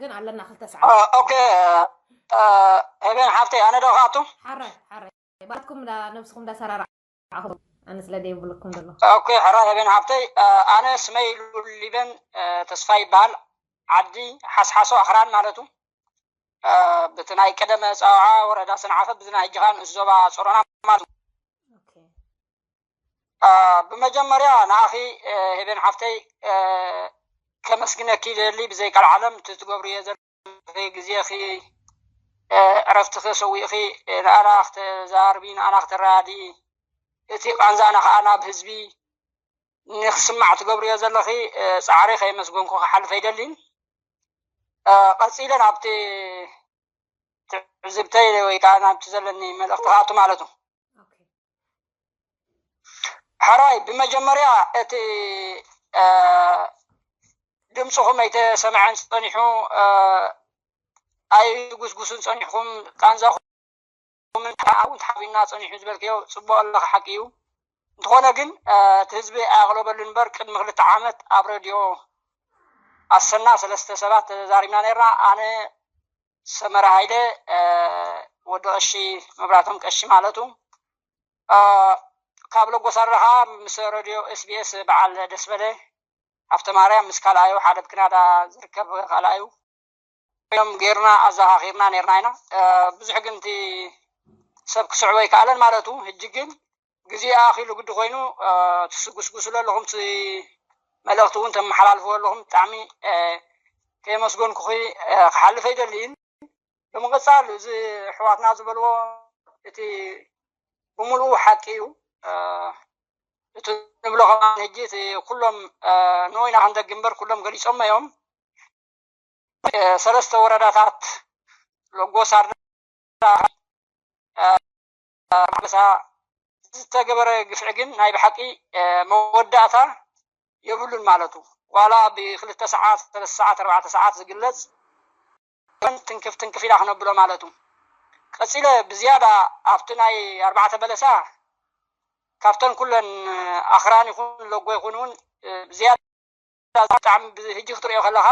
ግን ኣለና ክልተ ሰዓት። ኦኬ። ሄቤን ሓፍተይ፣ ኣነ ዶ ክኣቱ? ሓራይ ሓራይ ባትኩም ነብስኹም እንዳሰራራዕኹም፣ ኣነ ስለ ደይብልኩም ዘሎ። ኦኬ፣ ሕራይ ሄቤን ሓፍተይ፣ ኣነ ስመይ ሉል ሊበን ተስፋ ይበሃል። ዓዲ ሓስሓሶ ኣኽራን ማለቱ፣ ብቲ ናይ ቀደመ ፃውዓ ወረዳ ሰንዓፈ፣ ብዚ ናይ ሕጂ ኸኣ ንእስ ዞባ ጾሮና ማለት እዩ። ብመጀመርያ ንኣኺ ሄቤን ሓፍተይ ከመስግነኪ ደሊ፣ ብዘይ ቃል ዓለም እቲ ትገብርዮ ዘለኺ፣ ግዜኺ፣ ዕረፍትኺ ሰዊእኺ ንኣና ክተዛርቢ፣ ንኣና ክተረዳድኢ፣ እቲ ቃንዛና ኸኣ ናብ ህዝቢ ንክስማዕ ትገብርዮ ዘለኺ ፃዕሪ ከየመስገንኩ ክሓልፍ ኣይደልን። ቀፂለ ናብቲ ትዕዝብተይ ወይ ከዓ ናብቲ ዘለኒ መልእኽቲ ክኣቱ ማለት እዩ። ሕራይ ብመጀመርያ እቲ ድምፅኹም ኣይተሰምዐን ፀኒሑ፣ ኣይጉስጉስን ፀኒሕኩም፣ ቃንዛኹምን ከዓ እውን ተሓቢና ፀኒሑ ዝበልክዮ ፅቡቅ ኣለኻ፣ ሓቂ እዩ። እንተኾነ ግን እቲ ህዝቢ ኣያቕለበሉ እምበር ቅድሚ ክልተ ዓመት ኣብ ረድዮ ኣሰና ሰለስተ ሰባት ተዛሪብና ነርና። ኣነ ሰመረ ሃይለ፣ ወዲ ቀሺ መብራቶም ቀሺ ማለቱ፣ ካብ ለጎሳርዳ ከዓ ምስ ረድዮ ኤስቢኤስ በዓል ደስበለ ሃብተ ማርያም ምስ ካልኣዩ ሓደ ብክናዳ ዝርከብ ካልኣዩ ኮይኖም ጌርና ኣዘኻኺርና ነርና ኢና። ብዙሕ ግን እቲ ሰብ ክስዕቦ ኣይከኣለን ማለቱ። ሕጂ ግን ግዜ ኣኺሉ ግዲ ኮይኑ ትስጉስጉሱ ኣለኹም፣ እቲ መልእኽቲ እውን ተመሓላልፍዎ ኣለኹም። ብጣዕሚ ከየመስገንኩኺ ክሓልፍ ኣይደልይን። ብምቕፃል እዚ ኣሕዋትና ዝበልዎ እቲ ብምሉኡ ሓቂ እዩ። እቲ ንብሎ ከማን ሕጂ እቲ ኩሎም ንኡ ኢና ክንደግ እምበር ኩሎም ገሊፆሞ እዮም። ሰለስተ ወረዳታት ሎጎሳርዳ ዝተገበረ ግፍዒ ግን ናይ ብሓቂ መወዳእታ የብሉን ማለቱ። ዋላ ብክልተ ሰዓት፣ ሰለስተ ሰዓት፣ ኣርባዕተ ሰዓት ዝግለፅ ትንክፍ ትንክፍ ኢላ ክነብሎ ማለቱ። ቀፂለ ብዝያዳ ኣብቲ ናይ ኣርባዕተ በለሳ ካብተን ኩለን ኣኽራን ይኹን ለጎ ይኹን እውን ብዝያዳ ብጣዕሚ ሕጂ ክትሪኦ ከለኻ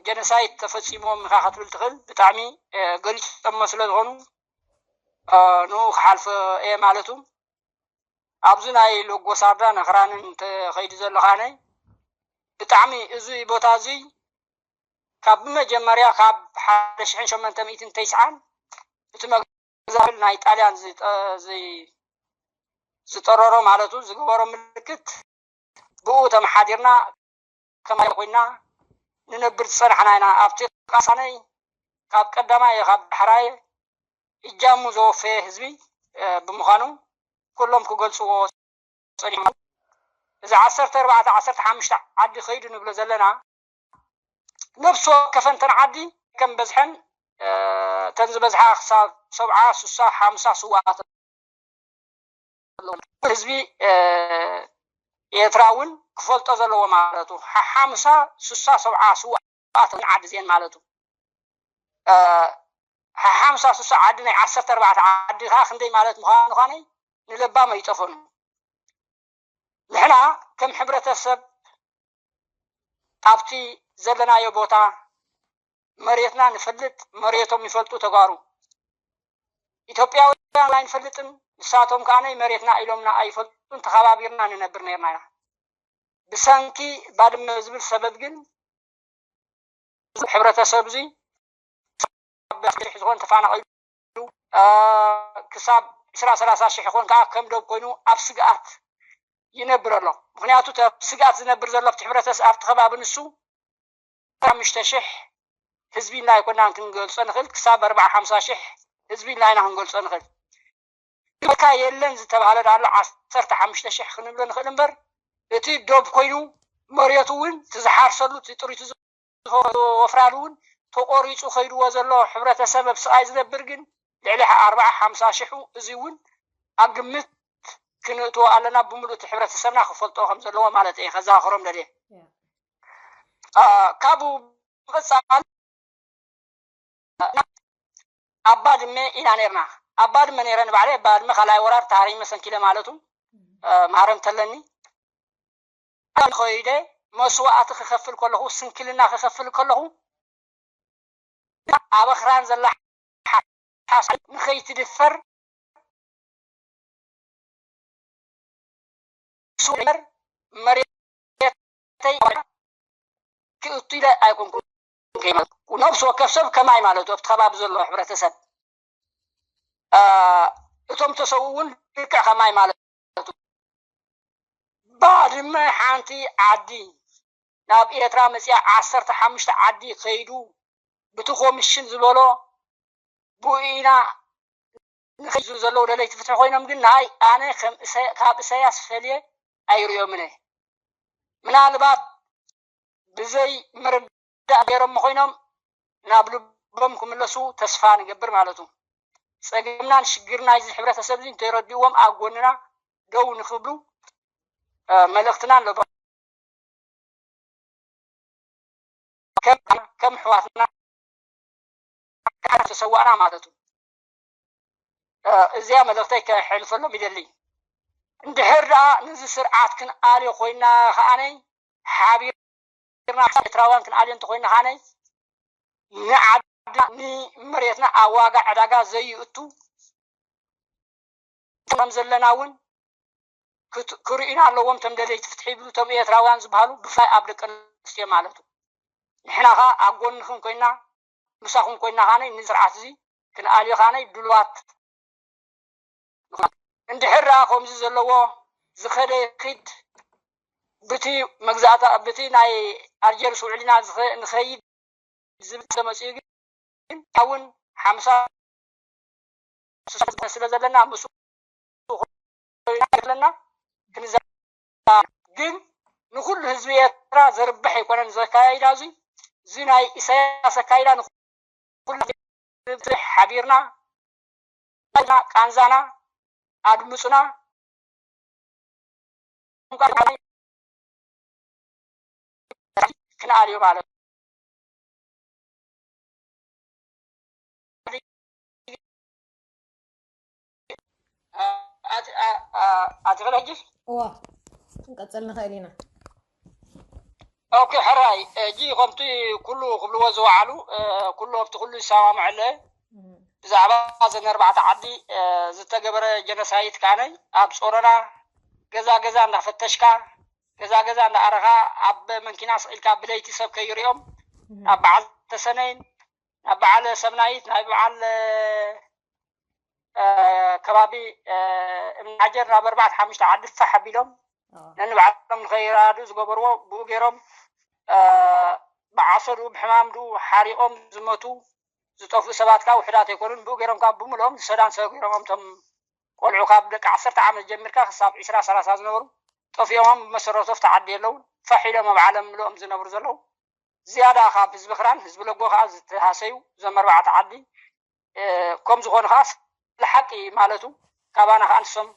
ጀኖሳይድ ተፈፂሞም ኢኻ ክትብል ትኽእል። ብጣዕሚ ገሊፆሞ ስለ ዝኾኑ ንኡ ክሓልፎ እየ ማለቱ። ኣብዚ ናይ ሎጎሳርዳን ኣኽራንን እንተኸይዱ ዘሎ ከዓነይ ብጣዕሚ እዚ ቦታ እዚ ካብ ብመጀመርያ ካብ ሓደ ሽሕን ሸሞንተ ሚእትን ተስዓን እቲ መግዛብል ናይ ጣልያን ዝጠ- ዝ- ዝጠረሮ ማለቱ ዝገበሮ ምልክት ብኡ ተመሓዲርና ከማይ ኮይና ንነብር ዝፀናሕና ኢና። ኣብቲ ቃሳነይ ካብ ቀዳማይ ካብ ዳሕራይ እጃሙ ዘወፈየ ህዝቢ ብምዃኑ ኩሎም ክገልፅዎ ፀኒሖም። እዚ ዓሰርተ ኣርባዕተ ዓሰርተ ሓሙሽተ ዓዲ ከይዱ ንብሎ ዘለና ነብሲ ወከፈን ተን ዓዲ ከም በዝሐን እተን ዝበዝሓ ክሳብ ሰብዓ ሱሳ ሓምሳ ስውኣት ኣለዉ። ህዝቢ ኤርትራ እውን ክፈልጦ ዘለዎ ማለት እዩ። ሓሓምሳ ሱሳ ሰብዓ ስውኣት ዓዲ እዚአን ማለት እዩ። ሓሓምሳ ሱሳ ዓዲ ናይ ዓሰርተ ኣርባዕተ ዓዲ ከዓ ክንደይ ማለት ምዃኑ ኳነይ ንለባም ኣይጠፈኑ። ንሕና ከም ሕብረተሰብ ኣብቲ ዘለናዮ ቦታ መሬትና ንፈልጥ፣ መሬቶም ይፈልጡ ተጋሩ። ኢትዮጵያውያን ኣይንፈልጥን፣ ንሳቶም ከዓ ናይ መሬትና ኢሎምና ኣይፈልጡን፣ ተኸባቢርና ንነብር ነርና ኢና። ብሰንኪ ባድመ ዝብል ሰበብ ግን ሕብረተሰብ እዚ ዝኾን ተፋናቒሉ ክሳብ ዕስራ ሰላሳ ሽሕ ይኾን ከዓ ከም ዶብ ኮይኑ ኣብ ስግኣት ይነብር ኣሎ። ምክንያቱ እቲ ኣብ ስግኣት ዝነብር ዘሎ ኣብቲ ሕብረተሰብ ኣብቲ ከባቢ ንሱ ሓሙሽተ ሽሕ ህዝቢ ኢልና ኣይኮናን ክንገልፆ ንኽእል፣ ክሳብ ኣርባዓ ሓምሳ ሽሕ ህዝቢ ኢልና ኢና ክንገልፆ ንኽእል። በቃ የለን ዝተባህለ ዳሎ ዓሰርተ ሓሙሽተ ሽሕ ክንብሎ ንኽእል እምበር እቲ ዶብ ኮይኑ መሬቱ እውን እቲ ዝሓርሰሉ እቲ ጥሪቱ ዝወፍራሉ እውን ተቆሪፁ ከይድዎ ዘሎ ሕብረተሰብ ኣብ ስቓይ ዝነብር ግን ልዕሊ ኣርባዓ ሓምሳ ሽሑ እዚ እውን ኣብ ግምት ክንእትዎ ኣለና። ብምሉእ እቲ ሕብረተሰብና ክፈልጦ ከም ዘለዎ ማለት እየ ከዘኻኽሮም ደልየ። ካብኡ ብምቕፃል ኣብ ባድመ ኢና ነርና። ኣብ ባድመ ነረ ንባዕለይ ኣብ ባድመ ካልኣይ ወራር ተሃሪመ ሰንኪለ ማለቱ መሃረምቲ ኣለኒ። ከይደ መስዋእቲ ክኸፍል ከለኹ፣ ስንክልና ክኸፍል ከለኹ፣ ኣብ ኣኽራን ዘላ ሓሳብ ንኸይትድፈር ሱር መሬተይ ክእቱ ኢለ ኣይኮንኩን። ነብሲ ወከፍ ሰብ ከማይ ማለት ኣብቲ ከባቢ ዘሎ ሕብረተሰብ፣ እቶም ተሰው እውን ልክዕ ከማይ ማለት ባድመ ሓንቲ ዓዲ ናብ ኤርትራ መፅያ ዓሰርተ ሓሙሽተ ዓዲ ከይዱ ብቲ ኮሚሽን ዝበሎ ብኡ ኢና ንኸይዱ ዘለዉ ደለይቲ ፍትሒ ኮይኖም ግን ንኣይ ኣነ ከም እሰ- ካብ እሰያስ ፈልየ ኣይርእዮምን እየ። ምናልባት ብዘይ ምርዳእ ገይሮም ኮይኖም ናብ ልቦም ክምለሱ ተስፋ ንገብር ማለት እዩ። ፀገምናን ሽግርና እዚ ሕብረተሰብ እዚ እንተይረድእዎም ኣብ ጎንና ደው ንክብሉ መልእክትና ኣሎ። ከም ኣሕዋትና ተሰዋእና ማለት እዩ። እዚኣ መልእክተይ ከሕልፈሎም ይደሊ። እንድሕር ደኣ ነዚ ስርዓት ክንኣልዮ ኮይና ከዓነይ ሓቢርና ኤርትራውያን ክንኣልዮ እንተኮይና ከዓነይ ንዓድና ንመሬትና ኣብ ዋጋ ዕዳጋ ዘይእቱ ከም ዘለና እውን ክርእዩና ኣለዎም። እቶም ደለይቲ ፍትሒ ይብሉ እቶም ኤርትራውያን ዝበሃሉ ብፍላይ ኣብ ደቂ ኣንስትዮ ማለት እዩ። ንሕና ከ ኣብ ጎንኹም ኮይና ምሳኹም ኮይና ከዓነይ ንስርዓት እዚ ክንኣልዮ ከዓነይ ድሉዋት እንድሕር ደኣ ከምዚ ዘለዎ ዝኸደ ኪድ ብቲ መግዛእታ ብቲ ናይ ኣልጀርስ ውዕልና ንኸይድ ዝብል ተመፅኡ ግን እውን ሓምሳ ስለ ዘለና ምስ ዘለና ክንዘ ግን ንኩሉ ህዝቢ ኤርትራ ዘርብሕ ኣይኮነን ዘካይዳ እዚ እዚ ናይ ኢሳያስ ኣካይዳ ንኩሉ ሓቢርና ቃንዛና ኣድምፁና ክንኣልዮ ማለት ኣቲ ፈለጊ እዋ ክንቀፅል ንኽእል ኢና። ኦኬ ሕራይ እጂ ከምቲ ኩሉ ክብልዎ ዝወዓሉ ኩሉ ኣብቲ ኩሉ ይሰማምዐለ ብዛዕባ ዘን ኣርባዕተ ዓዲ ዝተገበረ ጀነሳይት ከዓነ ኣብ ፆረና ገዛ ገዛ እንዳፈተሽካ ገዛ ገዛ እንዳኣረኻ ኣብ መንኪና ስቕ ኢልካ ብለይቲ ሰብ ከይሪኦም ናብ በዓል ተሰነይን ናብ በዓል ሰብናይት ናይ በዓል ከባቢ እምናጀር ናብ ኣርባዕተ ሓሙሽተ ዓዲ ፋሕ ኣቢሎም ነንባዕሎም ንኸይራዱ ዝገበርዎ ብኡ ገይሮም ብዓሶ ድኡ ብሕማም ድኡ ሓሪቖም ዝመቱ ዝጠፍኡ ሰባት ከዓ ውሕዳት ኣይኮኑን። ብኡ ገይሮም ከዓ ብምልኦም ዝሰዳን ሰብ ገይሮም እቶም ቆልዑ ካብ ደቂ ዓሰርተ ዓመት ጀሚርካ ክሳብ ዒስራ ሰላሳ ዝነበሩ ጠፊኦሞም ብመሰረቱ ኣብቲ ዓዲ የለውን። ፋሕ ኢሎም ኣብ ዓለም ምልኦም ዝነብሩ ዘለዉ ዝያዳ ካብ ህዝቢ ክራን ህዝቢ ለጎ ከዓ ዝተሃሰዩ እዞም ኣርባዕተ ዓዲ ከም ዝኾኑ ከዓ ስለ ሓቂ ማለቱ ካባና ከዓ ንሶም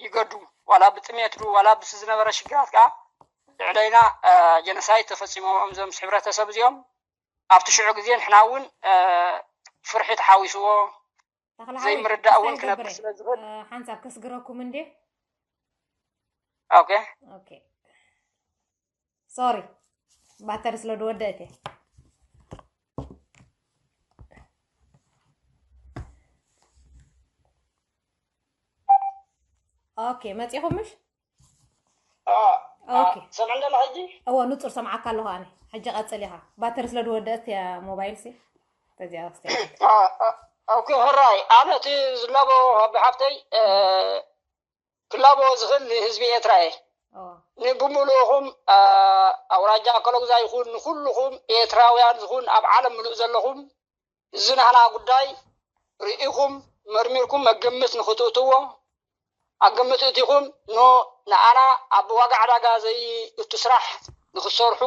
ይገዱ ዋላ ብጥሜት ዱ ዋላ ብቲ ዝነበረ ሽግራት ከዓ ልዕለይና ጀነሳይድ ተፈፂሞም እዞም ሕብረተሰብ እዚኦም ኣብቲ ሽዑ ግዜ ንሕና እውን ፍርሒ ተሓዊስዎ ዘይምርዳእ እውን ክነብር ስለ ዝኽእል ሓንሳብ ከስግረኩም እንዴ ኦኬ ኦኬ ሶሪ ባተሪ ስለ ዝወደእት እየ ኦኬ መፂኹም ምሽ ሰምዕኒ ኣለኻ ሕጂ እዎ ንፁር ሰምዓካ ኣለኹ ኣነ ሕጂ ቀፅል ኢኻ ባተሪ ስለ ዝወደእት እያ ሞባይል ሲ ተዚኣ ኦኬ ሕራይ ኣነ እቲ ዝላቦ ኣቢ ሓፍተይ ክላቦ ዝኽእል ንህዝቢ ኤርትራ እየ። ንብምሉእኹም ኣውራጃ ኣከለጉዛ ይኹን ንኩልኹም ኤርትራውያን ዝኹን ኣብ ዓለም ምሉእ ዘለኹም እዚ ናህና ጉዳይ ርኢኹም መርሚርኩም መገምት ንኽትእትዎ ኣገምት እቲኹም ኖ ንኣና ኣብ ዋጋ ዕዳጋ ዘይእቱ ስራሕ ንኽትሰርሑ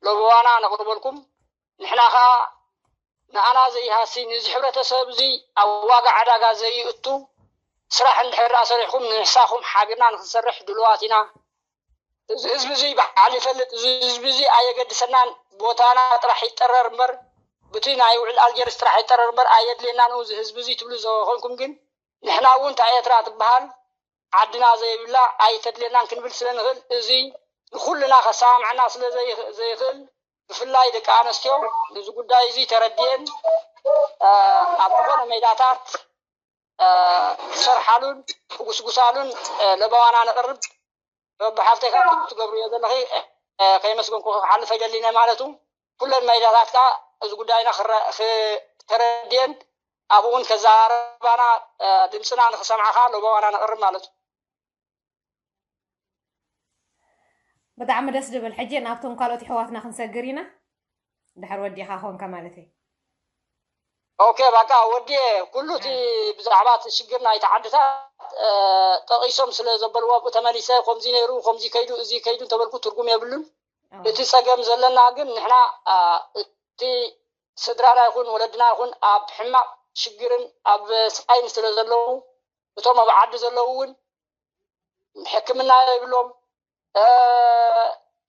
ለበዋና ነቕርበልኩም። ንሕና ኸኣ ንኣና ዘይሃሲ፣ ነዚ ሕብረተሰብ እዚ ኣብ ዋጋ ዕዳጋ ዘይእቱ ስራሕ እንድሕር ደኣ ሰሪሕኩም፣ ንሕሳኹም ሓቢርና ንኽንሰርሕ ድሉዋት ኢና። እዚ ህዝቢ እዚ ባዕሉ ይፈልጥ፣ እዚ ህዝቢ እዚ ኣየገድሰናን፣ ቦታና ጥራሕ ይጠረር እምበር፣ ብቲ ናይ ውዕል ኣልጀርስ ጥራሕ ይጠረር እምበር ኣየድልየናን እዩ እዚ ህዝቢ እዚ ትብሉ ዝኾንኩም ግን፣ ንሕና እውን እታ ኤርትራ ትበሃል ዓድና ዘየብላ ኣይተድልየናን ክንብል ስለ ንኽእል፣ እዚ ንኩልና ከሰማምዐና ስለ ዘይኽ- ዘይኽእል፣ ብፍላይ ደቂ ኣንስትዮ እዚ ጉዳይ እዚ ተረዲኤን፣ እ፣ ኣብ ዝኾነ ሜዳታት፣ እ፣ ክሰርሓሉን ክጉስጉሳሉን፣ እ፣ ለበዋና ነቕርብ። በብሓፍተይ ካብ ትገብርዮ ዘለኺ፣ እ፣ ከየመስገንኩ ክሓልፍ ኣይደልን ማለት እዩ። ኩለን ሜዳታት ከኣ እዚ ጉዳይና ክረ- ክተረድኤን ኣብኡ እውን ከዘራርባና፣ እ፣ ድምፅና ንክሰምዓ ከኣ ለበዋና ነቕርብ ማለት እዩ። ብጣዕሚ ደስ ድብል። ሕጂ ናብቶም ካልኦት ኣሕዋትና ክንሰግር ኢና። ድሕር ወዲኻ ኮንካ ማለት እዩ። ኦኬ፣ በቃ ወዲየ ኩሉ እቲ ብዛዕባ እቲ ሽግር ናይቲ ዓድታት፣ እ፣ ጠቒሶም ስለ ዘበልዎ ኣብኡ ተመሊሰ ከምዚ ነይሩ፣ ከምዚ ከይዱ፣ እዚ ከይዱ እንተበልኩ ትርጉም የብሉን። እቲ ጸገም ዘለና ግን ንሕና፣ እ፣ እቲ ስድራና ይኹን ወለድና ይኹን ኣብ ሕማቕ ሽግርን ኣብ ስቓይን ስለ ዘለዉ፣ እቶም ኣብ ዓዲ ዘለዉ እውን ሕክምና የብሎም፣ እ፣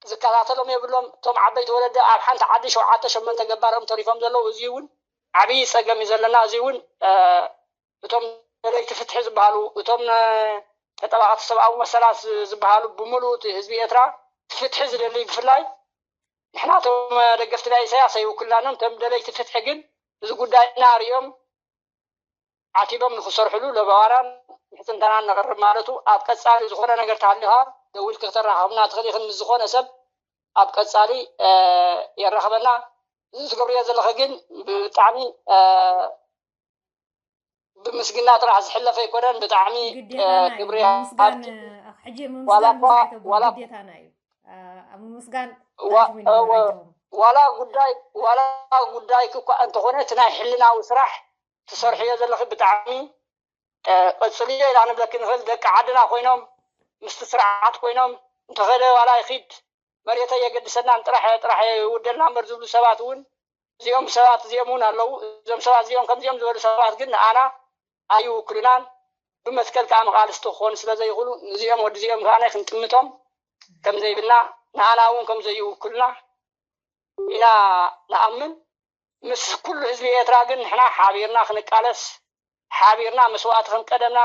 ዝከታተሎም የብሎም። እቶም ዓበይቲ ወለዲ ኣብ ሓንቲ ዓዲ ሸውዓተ ሸሞንተ ገባር እዮም ተሪፎም ዘለዉ። እዚ እውን ዓብዪ ጸገም እዩ ዘለና። እዚ እውን፣ እ፣ እቶም ደለይቲ ፍትሒ ዝበሃሉ፣ እቶም፣ እ፣ ተጠባቐቲ ሰብኣዊ መሰላት ዝ- ዝበሃሉ ብምሉእ እቲ ህዝቢ ኤርትራ ፍትሒ ዝደሊ ብፍላይ ንሕና እቶም ደገፍቲ ናይ ኢሳያስ ኣይውክልናን እዮም። እቶም ደለይቲ ፍትሒ ግን እዚ ጉዳይና ርእዮም ዓቲቦም ንክሰርሕሉ ለበዋናን ምሕጽንታናን ነቕርብ ማለቱ። ኣብ ቀጻሊ ዝኾነ ነገር ተሃሊኻ ደዊልኪ ክተራኸብና ትኽእሊ ኢኽን ምስ ዝኾነ ሰብ ኣብ ቀጻሊ፣ እ፣ የራኽበና። እዚ ትገብርዮ ዘለኺ ግን ብጣዕሚ፣ እ፣ ብምስግና ጥራሕ ዝሕለፍ ኣይኮነን። ብጣዕሚ፣ እ፣ ግዴታና እዩ። ክብሪ ምምስጋን፣ ይሃብኪ። ሕጂ ዋላ ምምስጋን እኳ ብዙሕ ኣይተብሎ፣ ዋላ ግዴታና እዩ። እ፣ ኣብ ምምስጋን ዋ- ጥራሕ እውን እወ፣ ይወራይቶም። ዋላ ጉዳይ ዋላ ጉዳይኪ እኳ እንተኾነ እቲ ናይ ሕልናዊ ስራሕ ትሰርሕዮ ዘለኺ ብጣዕሚ፣ እ፣ ቀጽልዮ ኢና ንብለኪ ንኽእል። ደቂ ዓድና ኮይኖም ምስቲ ስርዓት ኮይኖም እንተኸደ ዋላ ይኺድ መሬተይ የገድሰናን ጥራሕ ጥራሕ ይውደልና እምበር ዝብሉ ሰባት እውን እዚኦም ሰባት እዚኦም እውን ኣለዉ። እዞም ሰባት እዚኦም ከምዚኦም ዝበሉ ሰባት ግን ንኣና ኣይውክሉናን። ብመትከል ከዓ መቓልስቲ ክኾኑ ስለ ዘይኽእሉ ንዚኦም ወዲ እዚኦም ከዓ ክንጥምቶም ከም ዘይብልና ንኣና እውን ከም ዘይውክሉና ኢና ንኣምን። ምስ ኩሉ ህዝቢ ኤርትራ ግን ንሕና ሓቢርና ክንቃለስ፣ ሓቢርና መስዋእቲ ከም ቀደምና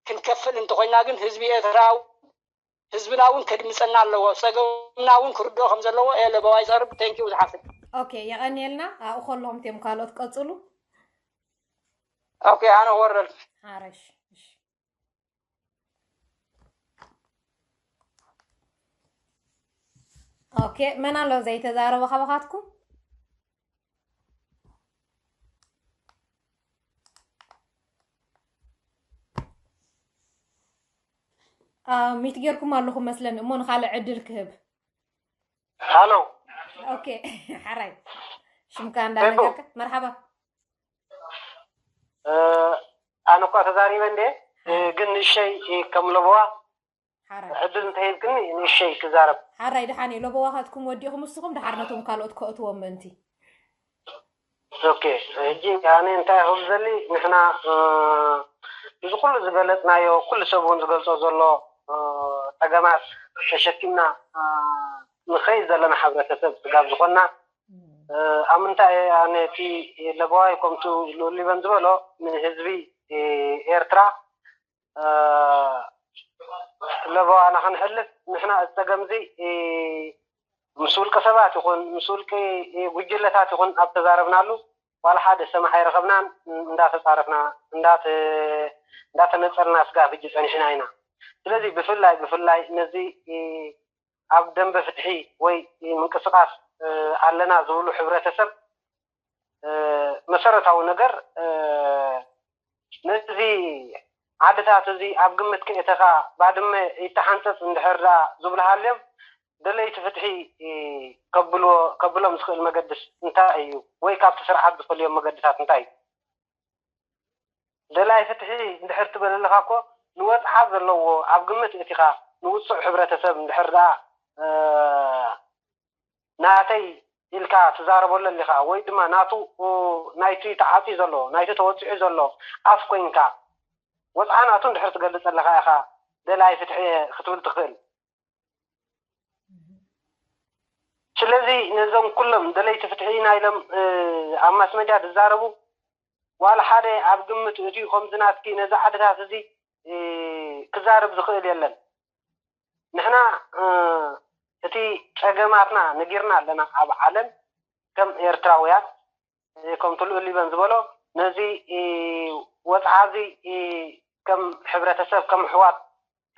ክንከፍል እንተኾይና ግን ህዝቢ ኤርትራ ህዝብና እውን ከድምፀና ኣለዎ። ፀገምና እውን ክርድኦ ከም ዘለዎ እየ ለበዋይ ዘርብ። Thank you ዝሓፍት። ኦኬ፣ የቐንየልና። ኣብኡ ከለኹም እትዮም ካልኦት ቀጽሉ። ኦኬ፣ ኣነ ክወረድ። ሓረሽ። እሺ። ኦኬ፣ መን ኣሎ ዘይተዛረበ ካባኻትኩም? አ፣ ሚት ጌርኩም ኣለኹም መስለኒ፣ እሞ ንኻልእ ዕድል ክህብ። ሃሎ። ኦኬ፣ ሓራይ። ሽምካ እንዳነገርካ። መርሓባ። እ፣ ኣነ እኳ ተዛሪበ እንዴ፣ እ፣ ግን ንእሸይ፣ እ፣ ከም ለበዋ ሓራይ። ዕድል እንተሂብክኒ ንእሸይ ክዛረብ። ሓራይ፣ ደሓን እዩ። ለበዋኻትኩም ወዲእኹም፣ ንስኹም ደሓር ነቶም ካልኦት ከእትዎም ምእንቲ። ኦኬ፣ ሕጂ ኣነ እንታይ ክብል ዘሊ፣ ንሕና፣ እ፣ እዚ ኩሉ ዝገለጽናዮ፣ ኩሉ ሰብ እውን ዝገልጾ ዘሎ፣ እ፣ ጸገማት ተሸኪምና፣ እ፣ ንኸይድ ዘለና ሕብረተሰብ ስጋብ ዝኾንና፣ እ፣ ኣብ ምንታይ እየ ኣነ እቲ ለበዋይ ከምቱ ልኡል ሊበን ዝበሎ ንህዝቢ፣ እ፣ ኤርትራ፣ እ፣ ለበዋና ከነሕልፍ ንሕና እዚ ጸገም እዚ፣ እ፣ ምስ ውልቀ ሰባት ይኹን ምስ ውልቂ፣ እ፣ ጉጅለታት ይኹን ኣብ ተዛረብናሉ ዋላ ሓደ ሰማዕ ኣይረኸብናን። እንዳተጻረፍና እንዳተ-፣ እንዳተነጸልና ስጋብ ሕጂ ጸኒሕና ኢና። ስለዚ ብፍላይ ብፍላይ ነዚ፣ እ፣ ኣብ ደንበ ፍትሒ ወይ ምንቅስቃስ፣ እ፣ ኣለና ዝብሉ ሕብረተሰብ፣ እ፣ መሰረታዊ ነገር፣ እ፣ ነዚ ዓድታት እዚ ኣብ ግምት ከእተኻ ባድመ ይተሓንጸጽ እንድሕር ደኣ ዝብሉ ሃልዮም ደለይቲ ፍትሒ፣ እ፣ ከብልዎ፣ ከብሎም ዝኽእል መገድስ እንታይ እዩ? ወይ ካብቲ ስርዓት ዝፈልዮም መገድታት እንታይ እዩ? ደላይ ፍትሒ እንድሕር ትብል ኣለኻ እኮ ንወጽዓ ዘለዎ ኣብ ግምት እቲኻ ንውጹዕ ሕብረተሰብ እንድሕር ደኣ፣ እ፣ ናተይ ኢልካ ትዛረበሉ ኣሊኻ ወይ ድማ ናቱ፣ እ፣ ናይቲ ተዓጽዩ ዘሎ፣ ናይቲ ተወጺዑ ዘሎ ኣፍ ኮይንካ ወጽዓ ናቱ እንድሕር ትገልጽ ኣለኻ ኢኻ ደላይ ፍትሒ ክትብል ትኽእል። ስለዚ ነዞም ኩሎም ደለይቲ ፍትሒ ኢና ኢሎም፣ እ፣ ኣብ ማስ መድያ ዝዛረቡ ዋላ ሓደ ኣብ ግምት እትዩ ከምዚ ናትኪ ነዚ ዓድታት እዚ፣ እ፣ ክዛረብ ዝኽእል የለን። ንሕና፣ እ፣ እቲ ጸገማትና ነጊርና ኣለና። ኣብ ዓለም ከም ኤርትራውያን፣ ከምቲ ልኡል ሊበን ዝበሎ፣ ነዚ ወጽዓ እዚ ከም ሕብረተሰብ፣ ከም ኣሕዋት፣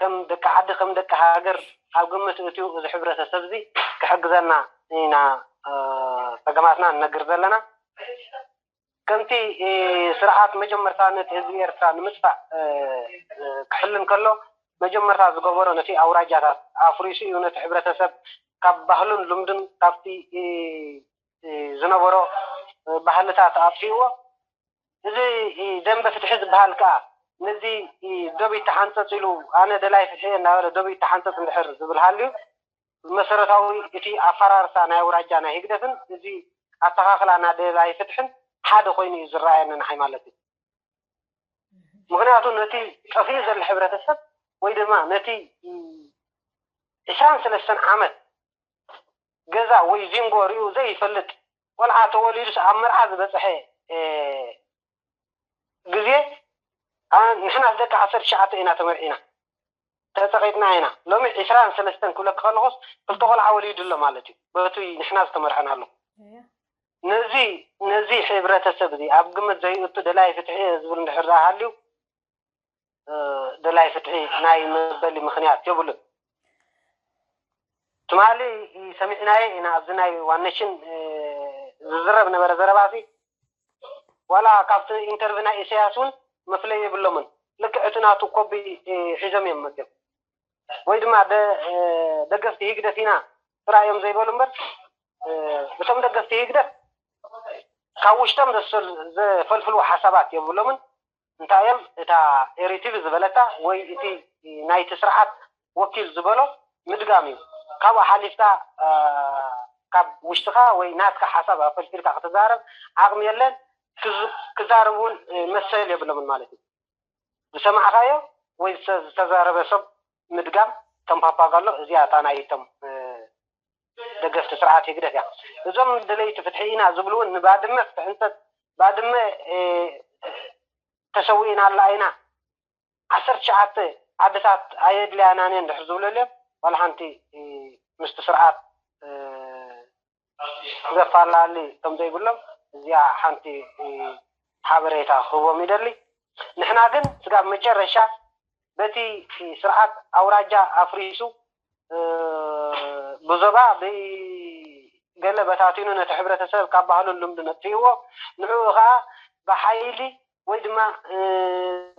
ከም ደቂ ዓዲ፣ ከም ደቂ ሃገር ኣብ ግምት እትዩ እዚ ሕብረተሰብ እዚ ክሕግዘና ኢና ጸገማትና ንነግር ዘለና። ከምቲ ስርዓት መጀመርታ ነቲ ህዝቢ ኤርትራ ንምጥፋእ ክሕልን ከሎ፣ መጀመርታ ዝገበሮ ነቲ ኣውራጃታት ኣፍሪሱ እዩ። ነቲ ሕብረተሰብ ካብ ባህሉን ልምዱን ካብቲ ዝነበሮ ባህልታት ኣጥፊእዎ። እዚ ደንበ ፍትሒ ዝበሃል ከኣ ነዚ ዶብ ይተሓንጸጽ ኢሉ፣ ኣነ ደላይ ፍትሒ እናበለ ዶብ ይተሓንጸጽ እንድሕር ዝብል ሃልዩ፣ መሰረታዊ እቲ ኣፈራርሳ ናይ ኣውራጃ ናይ ህግደፍን እዚ ኣተኻኽላ ናይ ደላይ ፍትሕን ሓደ ኮይኑ እዩ ዝረኣየኒ ንዓይ ማለት እዩ። ምኽንያቱ ነቲ ጠፊኡ ዘሎ ሕብረተሰብ ወይ ድማ ነቲ ዕስራን ሰለስተን ዓመት ገዛ ወይ ዚንጎ ሪኡ ዘይፈልጥ ቆልዓ ተወሊዱስ ኣብ መርዓ ዝበጽሐ ግዜ፣ ንሕናስ ደቂ ዓሰርተ ትሽዓተ ኢና ተመርዒና፣ ተጸቒጥና ኢና። ሎሚ ዕስራን ሰለስተን ክብለኪ ከለኹስ ክልተ ቆልዓ ወሊዱ ኣሎ ማለት እዩ፣ በቲ ንሕና ዝተመርዐናሉ። ነዚ ነዚ ሕብረተሰብ እዚ ኣብ ግምት ዘይእቱ ደላይ ፍትሒ እየ ዝብል እንድሕር ደኣ ሃልዩ፣ ደላይ ፍትሒ ናይ መበሊ ምኽንያት የብሉን። ትማሊ ሰሚዕናዮ ኢና ኣብዚ ናይ ዋን ኔሽን ዝዝረብ ነበረ ዘረባሲ። ዋላ ካብቲ ኢንተርቪ ናይ ኢሳያስ እውን መፍለይ የብሎምን። ልክዕ እቲ ናቱ ኮቢ ሒዞም እዮም መፅዮም። ወይ ድማ ደገፍቲ ህግደፍ ኢና ጥራይ እዮም ዘይበሉ እምበር፣ እቶም ደገፍቲ ህግደፍ ካብ ውሽጦም ዘፈልፍልዎ ሓሳባት የብሎምን። እንታይ እዮም እታ ኤሪቲቪ ዝበለታ ወይ እቲ ናይቲ ስርዓት ወኪል ዝበሎ ምድጋም እዩ። ካብኡ ሓሊፍካ ካብ ውሽጥኻ ወይ ናትካ ሓሳብ ኣፈልፊልካ ክትዛረብ ዓቕሚ የለን። ክዛረብ እውን መሰል የብሎምን ማለት እዩ። ዝሰማዕካዮ ወይ ዝተዛረበ ሰብ ምድጋም ከም ፓፓጋሎ፣ እዚኣ እታ ናይቶም ደገፍቲ ስርዓት ህግደፍ እያ። እዞም ደለይቲ ፍትሒ ኢና ዝብሉ እውን ንባድመ ክትሕንጸጽ፣ ባድመ ተሰዊእና ኣላ ኢና፣ ዓሰርተ ትሽዓተ ዓድታት ኣየድልያናን እየን ድሕር ዝብሉ ኣልዮም። ዋላ ሓንቲ ምስቲ ስርዓት ዘፋላሊ ከም ዘይብሎም እዚኣ ሓንቲ ሓበሬታ ክህቦም ይደሊ። ንሕና ግን ስጋብ መጨረሻ በቲ ስርዓት ኣውራጃ ኣፍሪሱ ብዞባ ብገለ በታቲኑ ነቲ ሕብረተሰብ ካብ ባህሉን ልምዱን ኣጥፊእዎ፣ ንዕኡ ኸዓ ብሓይሊ ወይ ድማ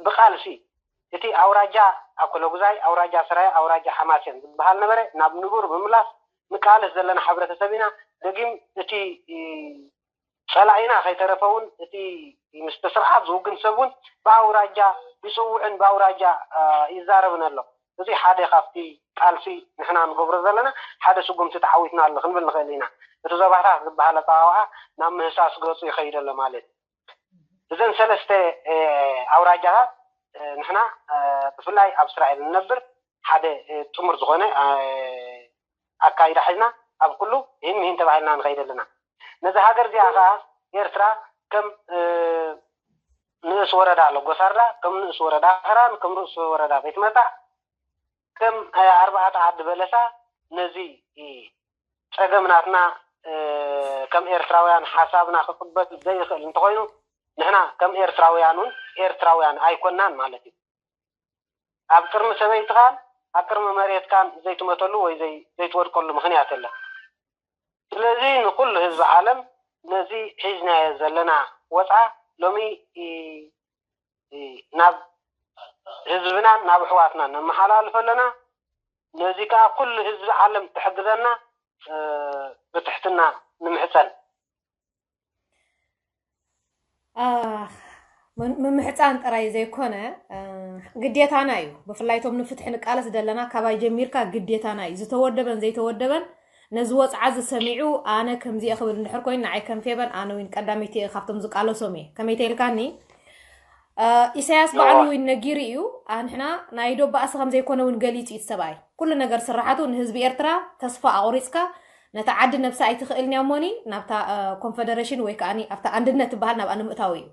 ብቃልሲ እቲ ኣውራጃ ኣኮለጉዛይ፣ ኣውራጃ ሰራየ፣ ኣውራጃ ሓማሴን ዝበሃል ነበረ ናብ ንቡር ብምምላስ ንቃለስ ዘለና ሕብረተሰብ ኢና። ደጊም እቲ ጸላኢና ከይተረፈ እውን እቲ ምስቲ ስርዓት ዝውግን ሰብ እውን ብኣውራጃ ይጽውዕን ብኣውራጃ ይዛረብን ኣሎ። እዚ ሓደ ካብቲ ቃልሲ ንሕና ንገብሮ ዘለና ሓደ ስጉምቲ ተዓዊትና ኣሎ ክንብል ንኽእል ኢና። እቲ ዞባታት ዝበሃል ኣጸዋውዓ ናብ ምህሳስ ገጹ ይኸይድ ኣሎ ማለት እዩ። እዘን ሰለስተ ኣውራጃታት ንሕና ብፍላይ ኣብ እስራኤል ንነብር ሓደ ጥሙር ዝኾነ ኣካይዳ ሒዝና ኣብ ኩሉ ይህን ምሂን ተባሂልና ንኸይድ ኣለና። ነዚ ሃገር እዚኣ ኸዓ ኤርትራ ከም ንእስ ወረዳ ለጎሳርዳ፣ ከም ንእስ ወረዳ ኸራን፣ ከም ንእስ ወረዳ ቤት መጣዕ፣ ከም ኣርባዕተ ዓዲ በለሳ ነዚ ጸገም ናትና ከም ኤርትራውያን ሓሳብና ክቕበል ዘይኽእል እንተኾይኑ፣ ንሕና ከም ኤርትራውያን እውን ኤርትራውያን ኣይኮናን ማለት እዩ። ኣብ ቅድሚ ሰበይትኻን ኣብ ቅድሚ መሬትካን ዘይትመተሉ ወይ ዘይትወድቀሉ ምኽንያት የለን። ስለዚ ንኹሉ ህዝቢ ዓለም ነዚ ሒዝናዮ ዘለና ወፅዓ ሎሚ ናብ ህዝብናን ናብ ኣሕዋትናን ነመሓላልፎ ኣለና። ነዚ ከዓ ኩሉ ህዝቢ ዓለም ትሕግዘና ብትሕትና ንምሕፀን። ምምሕፃን ጥራይ ዘይኮነ ግዴታና እዩ። ብፍላይ እቶም ንፍትሒ ንቃለስ ዘለና ካባይ ጀሚርካ ግዴታና እዩ። ዝተወደበን ዘይተወደበን ነዚ ወፅዓ ዝሰሚዑ ኣነ ከምዚአ ክብል እንድሕር ኮይኑ ንዓይ ከም ፌበን ኣነ ዊን ቀዳመይቲ እየ ካብቶም ዝቃለሶም እየ። ከመይ ተይልካኒ ኢሳያስ ባዕሉ ዊን ነጊሩ እዩ። ንሕና ናይ ዶብ ባእሲ ከም ዘይኮነ እውን ገሊፁ እዩ ሰብኣይ። ኩሉ ነገር ስራሓቱ ንህዝቢ ኤርትራ ተስፋ ኣቑሪፅካ ነታ ዓዲ ነብሳ ኣይትኽእልን እያ እሞኒ ናብታ ኮንፈደሬሽን ወይ ከዓ ኣብታ ኣንድነት ትበሃል ናብኣ ንምእታው እዩ።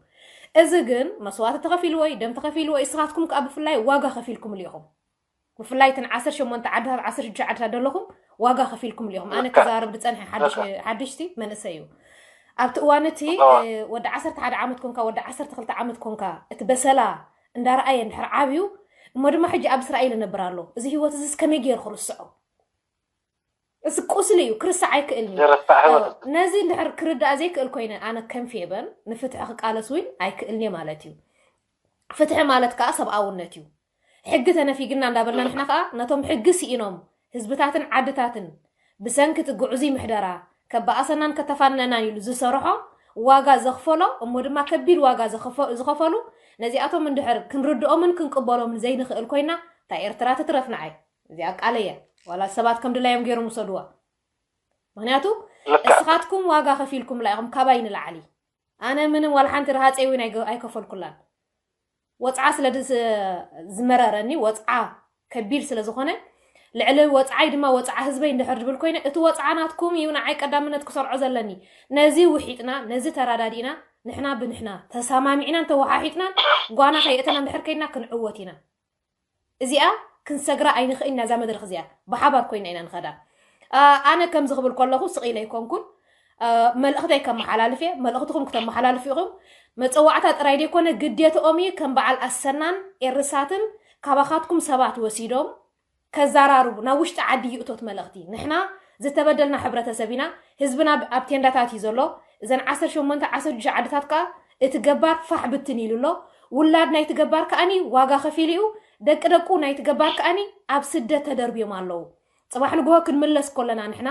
እዚ ግን መስዋእቲ ተኸፊልዎ እዩ፣ ደም ተኸፊልዎ እዩ። እስኻትኩም ከዓ ብፍላይ ዋጋ ከፊልኩምሉ ኢኹም። ብፍላይ እተን ዓሰርተ ሸሞንተ ዓድታት ዓሰርተ ሽዱሽተ ዓድታት ዘለኹም ዋጋ ከፊልኩም ኢኹም። ኣነ ክዛረብ ዝፀንሐ ሓድሽ ሓድሽቲ መንእሰይ እዩ። ኣብቲ እዋን እቲ ወዲ ዓሰርተ ሓደ ዓመት ኮንካ፣ ወዲ ዓሰርተ ክልተ ዓመት ኮንካ፣ እቲ በሰላ እንዳረኣየ እንድሕር ዓብዩ፣ እሞ ድማ ሕጂ ኣብ እስራኤል እነብር ኣሎ፣ እዚ ህይወት እዚስ ከመይ ገይሩ ክርስዖ? እዚ ቁስሊ እዩ፣ ክርስዕ ኣይክእልን እዩ። ነዚ እንድሕር ክርዳእ ዘይክእል ኮይነ፣ ኣነ ከም ፌበን ንፍትሒ ክቃለስ እውን ኣይክእልን እየ ማለት እዩ። ፍትሒ ማለት ከዓ ሰብኣውነት እዩ። ሕጊ ተነፊግና እንዳበልና ንሕና ከዓ ነቶም ሕጊ ስኢኖም ህዝብታትን ዓድታትን ብሰንኪ እቲ ግዑዙይ ምሕደራ ከባኣሰናን ከተፋንነናን ኢሉ ዝሰርሖ ዋጋ ዘኽፈሎ እሞ ድማ ከቢድ ዋጋ ዝኸፈሉ ነዚኣቶም እንድሕር ክንርድኦምን ክንቅበሎምን ዘይንኽእል ኮይና እታ ኤርትራ ትትረፍ ንዓይ። እዚኣ ቃለየ ዋላ ሰባት ከም ድላዮም ገይሮም ውሰድዋ። ምክንያቱ እስኻትኩም ዋጋ ከፊልኩም ላ ኢኹም ካባይ ንላዕሊ። ኣነ ምንም ዋላ ሓንቲ ረሃፀይ እውን ኣይከፈልኩላን። ወፅዓ ስለ ዝመረረኒ ወፅዓ ከቢድ ስለ ዝኾነ ልዕሊ ወፅዓይ ድማ ወፅዓ ህዝበይ እንድሕር ድብል ኮይነ እቲ ወፅዓ ናትኩም እዩ ንዓይ ቀዳምነት ክሰርዖ ዘለኒ። ነዚ ውሒጥና ነዚ ተራዳዲእና ንሕና ብንሕና ተሳማሚዕናን ተወሓሒጥናን ጓና ከየእተና እንድሕር ከይድና ክንዕወት ኢና። እዚኣ ክንሰግራ ኣይንኽእልን ኢና። እዛ መድረኽ እዚኣ ብሓባር ኮይና ኢና ንኸዳ። ኣነ ከምዚ ክብል ከለኹ ስቕ ኢለ ኣይኮንኩን፣ መልእኽተይ ከመሓላልፍ እየ። መልእኽትኹም ክተመሓላልፉ ኢኹም። መፀዋዕታ ጥራይ ዘይኮነ ግዴትኦም እዩ። ከም በዓል ኣሰናን ኤርሳትን ካባኻትኩም ሰባት ወሲዶም ከዘራርቡ ናብ ውሽጢ ዓዲ ይእቶት መልእኽቲ። ንሕና ዝተበደልና ሕብረተሰብ ኢና። ህዝብና ኣብ ቴንዳታት እዩ ዘሎ። እዘን ዓሰርተ ሸሞንተ ዓሰርተ ሽዱሽተ ዓድታት ከዓ እቲ ገባር ፋሕ ብትን ኢሉ ኣሎ። ውላድ ናይቲ ገባር ከዓኒ ዋጋ ከፊሉ እዩ። ደቂ ደቁ ናይቲ ገባር ከዓኒ ኣብ ስደት ተደርብዮም ኣለዉ። ፅባሕ ንግሆ ክንምለስ ከለና ንሕና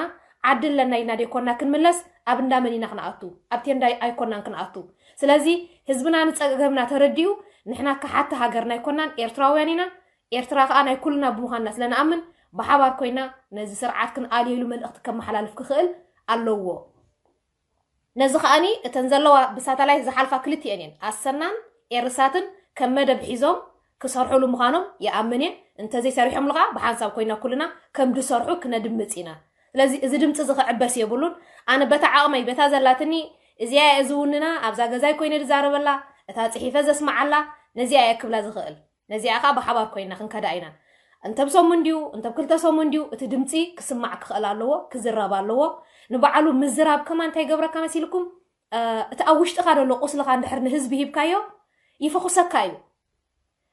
ዓዲ ኣለና ኢልና ደይኮና ክንምለስ ኣብ እንዳመን ኢና ክንኣቱ? ኣብ ቴንዳ ኣይኮናን ክንኣቱ። ስለዚ ህዝብና ንፀገምና ተረዲኡ ንሕና ከሓቲ ሃገርና ኣይኮናን፣ ኤርትራውያን ኢና። ኤርትራ ከዓ ናይ ኩልና ብምዃንና ስለ ንኣምን ብሓባር ኮይና ነዚ ስርዓት ክንኣልየሉ መልእኽቲ ከመሓላልፍ ክኽእል ኣለዎ። ነዚ ከዓኒ እተን ዘለዋ ብሳተላይት ዝሓልፋ ክልቲኤን እየን ኣሰናን ኤርሳትን ከም መደብ ሒዞም ክሰርሑሉ ምዃኖም ይኣምን እየ። እንተዘይሰሪሖምሉ ከዓ ብሓንሳብ ኮይና ኩልና ከም ድሰርሑ ክነድምፅ ኢና። ስለዚ እዚ ድምፂ እዚ ክዕበስ የብሉን። ኣነ በታ ዓቕመይ በታ ዘላትኒ እዚኣ እየ ዝውንና፣ ኣብዛ ገዛይ ኮይነ ዝዛረበላ፣ እታ ፅሒፈ ዘስምዓላ፣ ነዚኣ እየ ክብላ ዝኽእል። ነዚኣ ከዓ ብሓባር ኮይና ክንከዳ ኢና። እንተብ ሰሙን ድዩ እንተብ ክልተ ሰሙን ድዩ እቲ ድምፂ ክስማዕ ክኽእል ኣለዎ፣ ክዝረብ ኣለዎ። ንባዕሉ ምዝራብ ከማ እንታይ ገብረካ መሲልኩም? እቲ ኣብ ውሽጥኻ ዘሎ ቁስልኻ እንድሕር ንህዝቢ ሂብካዮ ይፈኹሰካ እዩ።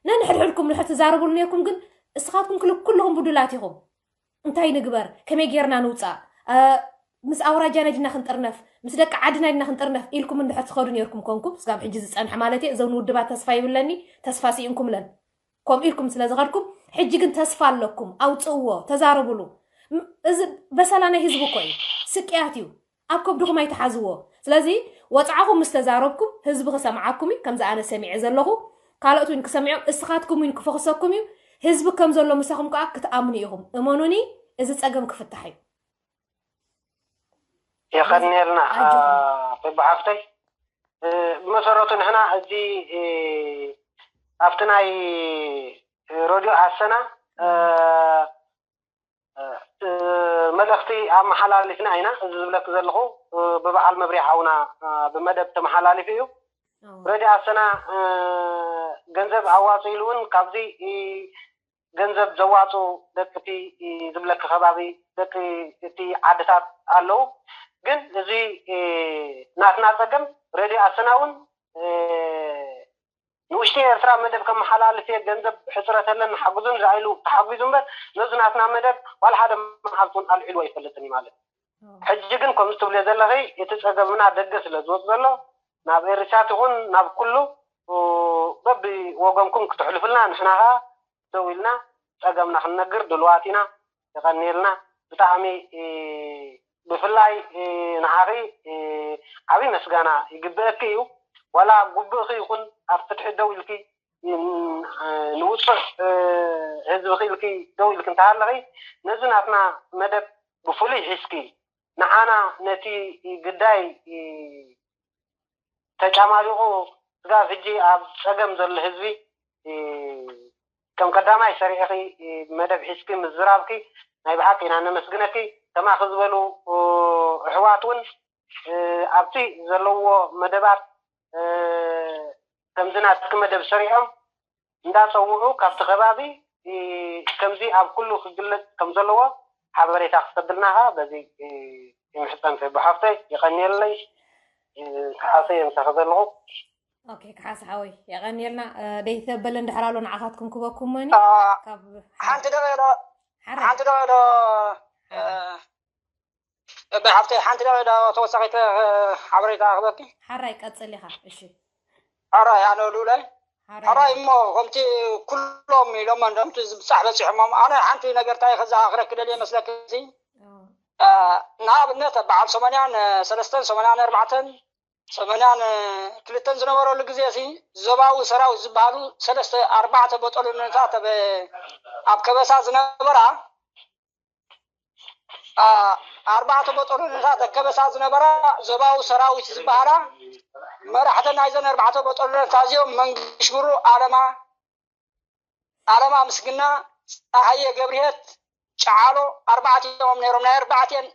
ነንሕድሕድኩም ንድሕር ትዛረብሉ ነርኩም፣ ግን እስኻትኩም ክል ኩልኹም ብዱላት ኢኹም። እንታይ ንግበር፣ ከመይ ጌርና ንውፃእ፣ ምስ ኣውራጃና ዲና ክንጥርነፍ፣ ምስ ደቂ ዓድና ዲና ክንጥርነፍ ኢልኩም እንድሕር ትኸዱ ነርኩም ኮንኩም፣ ስጋብ ሕጂ ዝፀንሐ ማለት እየ። እዞም ንውድባት ተስፋ ይብለኒ፣ ተስፋ ስኢንኩምለን። ከምኡ ኢልኩም ስለ ዝኸድኩም ሕጂ ግን ተስፋ ኣለኩም። ኣውፅእዎ፣ ተዛረብሉ። እዚ በሰላ ናይ ህዝቢ እኮ እዩ። ስቅያት እዩ። ኣብ ከብድኹም ኣይትሓዝዎ። ስለዚ ወፅዓኹም ምስ ተዛረብኩም ህዝቢ ክሰምዓኩም እዩ። ከምዚ ኣነ ሰሚዐ ዘለኹ ካልኦት እውን ክሰምዕዮም፣ እስኻትኩም እውን ክፈኽሰኩም እዩ። ህዝቢ ከም ዘሎ ምሳኹም ከዓ ክትኣምኑ ኢኹም። እመኑኒ፣ እዚ ፀገም ክፍታሕ እዩ። የቐንየልና። ብሓፍተይ፣ ብመሰረቱ ንሕና እዚ ኣብቲ ናይ ረድዮ ኣሰና መልእኽቲ ኣመሓላሊፍና ኢና። እዚ ዝብለክ ዘለኹ ብበዓል መብሪያ ሓውና ብመደብ ተመሓላሊፉ እዩ። ረድዮ ኣሰና ገንዘብ ኣዋፅእ ኢሉ እውን ካብዚ ገንዘብ ዘዋፁ ደቂ እቲ ዝብለክ ከባቢ ደቂ እቲ ዓድታት ኣለዉ። ግን እዚ ናትና ፀገም ረድዮ ኣሰና እውን ንውሽጢ ኤርትራ መደብ ከመሓላልፍ እየ፣ ገንዘብ ሕፅረት ኣለኒ ሓግዙን ዛ ኢሉ ተሓጒዙ እምበር ነዚ ናትና መደብ ዋላ ሓደ መዓልቲ እውን ኣልዒሉ ኣይፈልጥን እዩ ማለት እዩ። ሕጂ ግን ከምዚ ትብልዮ ዘለኺ እቲ ፀገምና ደገ ስለ ዝወፅ ዘሎ ናብ ኤሪሳት ይኹን ናብ ኩሉ በቢ ወገንኩም ክትሕልፍልና ንሕና ከዓ ደው ኢልና ፀገምና ክንነግር ድልዋት ኢና። የቐንየልና ብጣዕሚ። ብፍላይ ንዓኺ ዓብዪ መስጋና ይግብአኪ እዩ። ዋላ ጉብእኺ ይኹን ኣብ ፍትሒ ደው ኢልኪ ንውፁዕ ህዝብኺ ኢልኪ ደው ኢልኪ እንተሃለኺ ነዚ ናትና መደብ ብፍሉይ ሒዝኪ ንዓና ነቲ ግዳይ ተጫማሊቑ ስጋብ ሕጂ ኣብ ፀገም ዘሎ ህዝቢ ከም ቀዳማይ ሰሪዕኺ መደብ ሒዝኪ ምዝራብኪ ናይ ብሓቂ ኢና ነመስግነኪ። ከማኺ ዝበሉ ኣሕዋት እውን ኣብቲ ዘለዎ መደባት ከምዚ ናትኪ መደብ ሰሪዖም እንዳፀውዑ ካብቲ ከባቢ ከምዚ ኣብ ኩሉ ክግለፅ ከም ዘለዎ ሓበሬታ ክትሰደልና ኸዓ በዚ ይምሕጸን። ፌቡ ሓፍተይ የቐንየለይ። ክሓሰ እየ ምሳኺ ዘለኹ። ኦኬ፣ ክሓሰ ሓወይ የቐንየልና። ደይተበለ እንድሕር ኣሎ ንዓኻትኩም ክበኩሞኒ። ሓንቲ ደቂቕ ዶ ሓንቲ ደቂቕ ዶ ብሓፍተይ ሓንቲ ደቂቕ ዶ ተወሳኺት ሓበሬታ ክበኪ። ሓራይ ቀጽል ኢኻ። እሺ ሓራይ ኣነ ሉለ ሓራይ እሞ ከምቲ ኩሎም ኢሎሞ እንደምቲ ዝብጻሕ በጺሖሞም። ኣነ ሓንቲ ነገር እንታይ ከዘኻኽረኪ ደልየ መስለኪ ንኣብነት በዓል ሰማንያን ሰለስተን ሰማንያን ኣርባዕተን ሰማንያን ክልተን ዝነበረሉ ግዜ ሲ ዞባዊ ሰራዊት ዝበሃሉ ሰለስተ ኣርባዕተ በጦሎንታት ኣብ ከበሳ ዝነበራ ኣርባዕተ በጦሎንታት ኣብ ከበሳ ዝነበራ ዞባዊ ሰራዊት ዝበሃላ መራሕተን ናይዘን ኣርባዕተ በጦሎንታት እዚኦም መንግሽ ብሩ ኣለማ ኣለማ ምስግና ጸሃየ ገብርሄት ጨዓሎ ኣርባዕቲኦም ነይሮም ናይ ኣርባዕቲኤን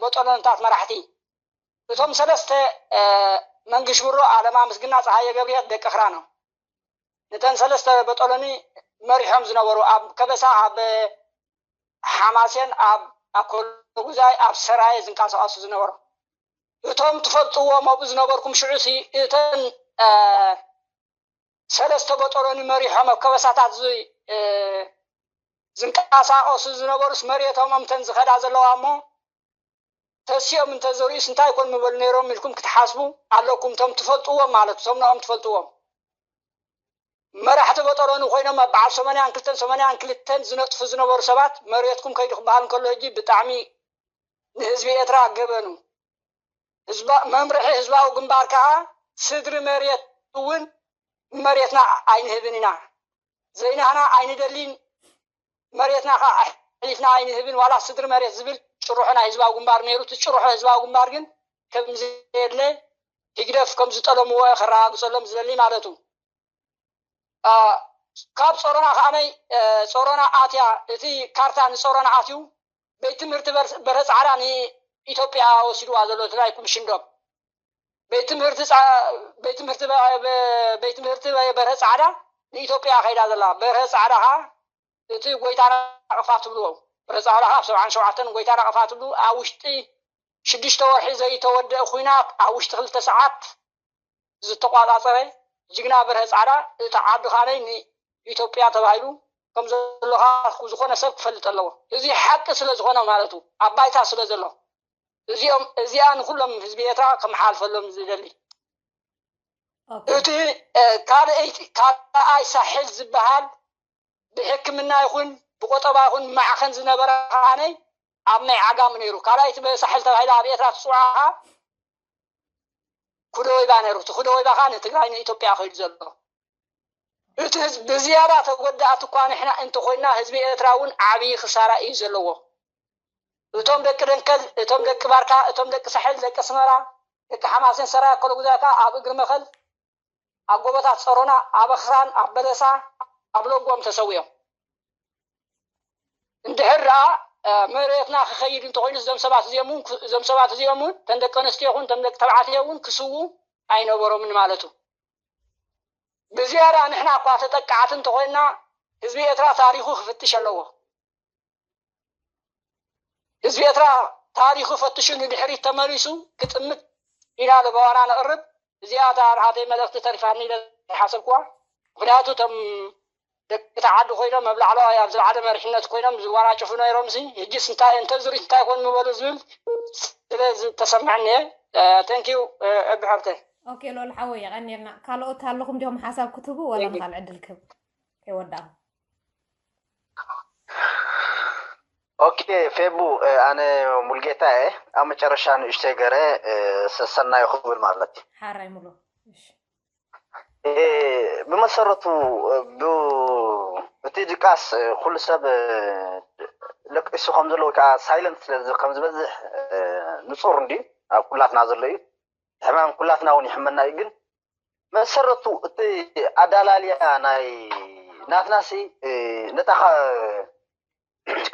በጦሎንታት መራሕቲ እቶም ሰለስተ መንግሽ ብሩ ኣለማ ምስግና ጸሃየ ገብርሄት ደቂ ክራኖም ነተን ሰለስተ በጦሎኒ መሪሖም ዝነበሩ ኣብ ከበሳ ኣብ ሓማሴን ኣብ ኣኮሎጉዛይ ኣብ ሰራየ ዝንቀሳቀሱ ዝነበሩ እቶም ትፈልጥዎም ኣብኡ ዝነበርኩም ሽዑ ሲ እተን ሰለስተ በጦሎኒ መሪሖም ኣብ ከበሳታት ዝንቀሳቀሱ ዝነበሩስ መሬቶም እምተን ዝኸዳ ዘለዋ እሞ ተሲኦም እንተዘርእዩስ እንታይ ኮን ምበሉ ነይሮም ኢልኩም ክትሓስቡ ኣለኩም። እቶም ትፈልጥዎም ማለት እቶም ንኦም ትፈልጥዎም መራሕቲ በጦሎኒ ኮይኖም ኣብ በዓል ሰማንያን ክልተን ሰማንያን ክልተን ዝነጥፉ ዝነበሩ ሰባት መሬትኩም ከይዱ ክበሃል እንከሎ ሕጂ ብጣዕሚ ንህዝቢ ኤርትራ ገበኑ። መምርሒ ህዝባዊ ግንባር ከዓ ስድሪ መሬት እውን ንመሬትና ኣይንህብን ኢና፣ ዘይናህና ኣይንደሊን፣ መሬትና ከዓ ኣሕሊፍና ኣይንህብን፣ ዋላ ስድሪ መሬት ዝብል ጭርሖ ናይ ህዝባዊ ግንባር ነይሩ። እቲ ጭርሖ ህዝባዊ ግንባር ግን ከምዘየድለ ህግደፍ ከምዝጠለምዎ ከረጋግፀሎም ዝደሊ ማለቱ። ካብ ጾሮና ከዓነይ ጾሮና ኣትያ እቲ ካርታ ንጾሮና ኣትዩ ቤት ትምህርቲ በርሀ ጻዕዳ ንኢትዮጵያ ወሲድዋ ዘሎ እቲ ናይ ኩምሽንዶም ቤት ትምህርቲ ቤት ትምህርቲ ቤት ትምህርቲ በርሀ ጻዕዳ ንኢትዮጵያ ከይዳ ዘላ በርሀ ጻዕዳ ከዓ እቲ ጎይታና ቅፋ ትብልዎ በርሀ ጻዕዳ ከዓ ኣብ ሰብዓን ሸውዓተን ጎይታና ቅፋ ትብሉ ኣብ ውሽጢ ሽዱሽተ ወርሒ ዘይተወደአ ኩናት ኣብ ውሽጢ ክልተ ሰዓት ዝተቋጻጸረ ጅግና በርሀ ጻዕዳ እቲ ዓዲ ካነይ ንኢትዮጵያ ተባሂሉ ከም ዘሎ ዝኾነ ሰብ ክፈልጥ ኣለዎ። እዚ ሓቂ ስለ ዝኾነ ማለት እዩ፣ ኣብ ባይታ ስለ ዘሎ እዚኦም እዚኣ ንኩሎም ህዝቢ ኤርትራ ከመሓልፈሎም ዝደሊ። እቲ ካልኣይ ሳሕል ዝበሃል ብሕክምና ይኹን ብቆጠባ ይኹን ማዕኸን ዝነበረ ከዓነይ ኣብ ናይ ዓጋም ነይሩ። ካልኣይቲ ሳሕል ተባሂላ ኣብ ኤርትራ ትፅዋዕ ከዓ ኩደ ወይባ ነይሩ። እቲ ኩደ ወይባ ከዓ ንትግራይ ንኢትዮጵያ ከይዱ ዘሎ እቲ ህዝቢ ብዝያዳ ተጎዳእቲ እኳ ንሕና እንተኮይና ህዝቢ ኤርትራ እውን ዓብዪ ክሳራ እዩ ዘለዎ። እቶም ደቂ ደንከል፣ እቶም ደቂ ባርካ፣ እቶም ደቂ ሳሕል፣ ደቂ ኣስመራ፣ ደቂ ሓማሴን፣ ሰራየ ኣኮለጉዛይ ከዓ ኣብ እግሪ መኸል ኣብ ጎቦታት ጸሮና፣ ኣብ ኣኽራን፣ ኣብ በለሳ፣ ኣብ ለጎም ተሰዊኦም። እንድሕር ደኣ መሬትና ክኸይድ እንተኾይኑ እዞም ሰባት እዚኦም እውን እዞም ሰባት እዚኦም እውን እተን ደቂ ኣንስትዮ ይኹን እቶም ደቂ ተባዕትዮ እውን ክስዉ ኣይነበሮምን ማለት እዩ። ብዝያዳ ንሕና እኳ ተጠቃዕቲ እንተኾይና ህዝቢ ኤርትራ ታሪኹ ክፍትሽ ኣለዎ። ህዝቢ ኤርትራ ታሪኹ ፈትሹ ንድሕሪት ተመሊሱ ክጥምት ኢና ለበዋና ነቕርብ። እዚኣ እታ ናተይ መልእኽቲ ተሪፋኒ ኢለ ዝሓሰብኩዋ። ምኽንያቱ እቶም ደቂ ተዓዲ ኮይኖም ኣብ ላዕለዋይ ኣብ ዝለዓለ መሪሕነት ኮይኖም ዝዋናጭፉ ነይሮም ሲ ሕጂስ እንታይ እንተዝሪት እንታይ ኮን ምበሉ ዝብል ስለ ዝተሰምዐኒ እየ። Thank you እቢ ሓብተይ። ኦኬ ሎል ሓወይ የቐንየልና። ካልኦት ኣለኹም ዲኹም ሓሳብ ክትህቡ ወላ ንኻል ዕድል ክህብ ከይወዳእኹ። ኦኬ ፌቡ ኣነ ሙልጌታ እየ ኣብ መጨረሻ ንእሽተይ ገረ ሰሰናዩ ክብል ማለት እዩ ሓራይ ሙሉ ብመሰረቱ እቲ ድቃስ ኩሉ ሰብ ለቂሱ ከም ዘሎ ወይ ከዓ ሳይለንት ስለ ከም ዝበዝሕ ንፁር እንዲ ኣብ ኩላትና ዘሎ እዩ ሕማም ኩላትና እውን ይሕመና እዩ ግን መሰረቱ እቲ ኣዳላልያ ናይ ናትናሲ ነታ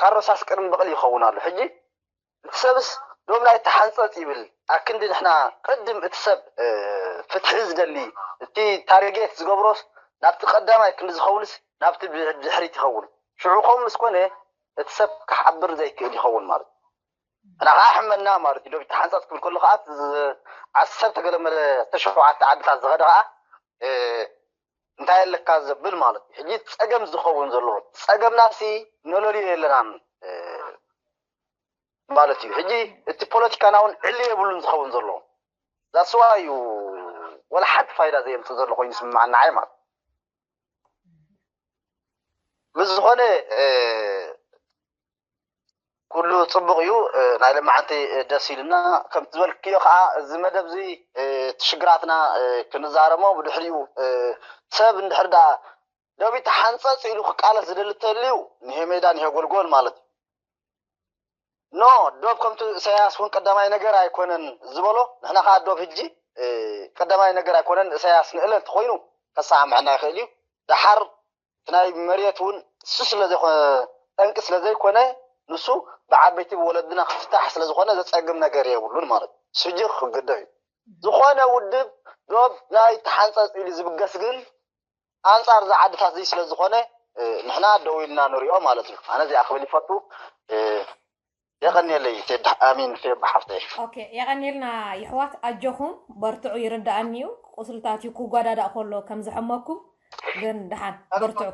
ካሮሳስ ቅድሚ በቕሊ ይኸውን ኣሎ ሕጂ እቲ ሰብስ ዶብ ናይ ተሓንፀፅ ይብል ኣክንዲ ንሕና ቅድም እቲ ሰብ ፍትሒ ዝደሊ እቲ ታርጌት ዝገብሮስ ናብቲ ቀዳማይ ክንዲ ዝኸውንስ ናብቲ ድሕሪት ይኸውን ሽዑ ከምኡ ምስ ኮነ እቲ ሰብ ክሓብር ዘይክእል ይኸውን ማለት እዩ። እና ከዓ ሕመና ማለት እዩ። ዶብ ተሓንፀፅ ክብል ከሎ ከዓ ዓሰርተ ገለመለ ተሸዋዓተ ዓድታት ዝኸደ ከዓ እንታይ ኣለካ ዘብል ማለት እዩ። ሕጂ ፀገም ዝኸውን ዘለዎ ፀገምናሲ ነለልዮ የለናን ማለት እዩ። ሕጂ እቲ ፖለቲካና እውን ዕሊ የብሉን ዝኸውን ዘለዎ ዛስዋ እዩ። ወላ ሓንቲ ፋይዳ ዘየምፅእ ዘሎ ኮይኑ ይስምዓና ዓይ ማለት። ምስ ዝኾነ ኩሉ ፅቡቕ እዩ። ናይ ለማዓንቲ ደስ ኢልና ከምቲ ዝበልክዮ ከዓ እዚ መደብ እዚ እቲ ሽግራትና ክንዛረሞ ብድሕሪኡ ሰብ እንድሕር ዳ ዶብ ተሓንፀፅ ኢሉ ክቃለስ ዝደሊ ተልዩ ንሄ ሜዳ ንሄ ጎልጎል ማለት እዩ። ኖ ዶብ ከምቲ ኢሳያስ እውን ቀዳማይ ነገር ኣይኮነን ዝበሎ ንሕና ከዓ ዶብ ሕጂ ቀዳማይ ነገር ኣይኮነን። ኢሳያስ ንእለ እንተኮይኑ ከሰማምዐና ይኽእል እዩ። ደሓር ናይ መሬት እውን እሱ ስለዘይኮነ ጠንቂ ስለዘይኮነ ንሱ ብዓበይቲ ብወለድና ክፍታሕ ስለዝኮነ ዘፀግም ነገር የብሉን ማለት እዩ። ሕጂ ክግደፍ እዩ። ዝኾነ ውድብ ዶብ ናይ ተሓንፀፅ ኢሉ ዝብገስ ግን ኣንፃር እዚ ዓድታት እዚ ስለዝኾነ ንሕና ደው ኢልና ንሪኦ ማለት እዩ። ኣነ እዚኣ ክብል ይፈቱ። የቐንየለይ ቴድ ኣሚን ፌብ ሓፍተይ። ኦኬ የቐንየልና ይሕዋት ኣጆኹም በርትዑ። ይርዳኣኒ እዩ ቁስልታት እዩ ክጓዳዳእ ከሎ ከም ዝሐመኩም ግን ደሓን በርትዑ።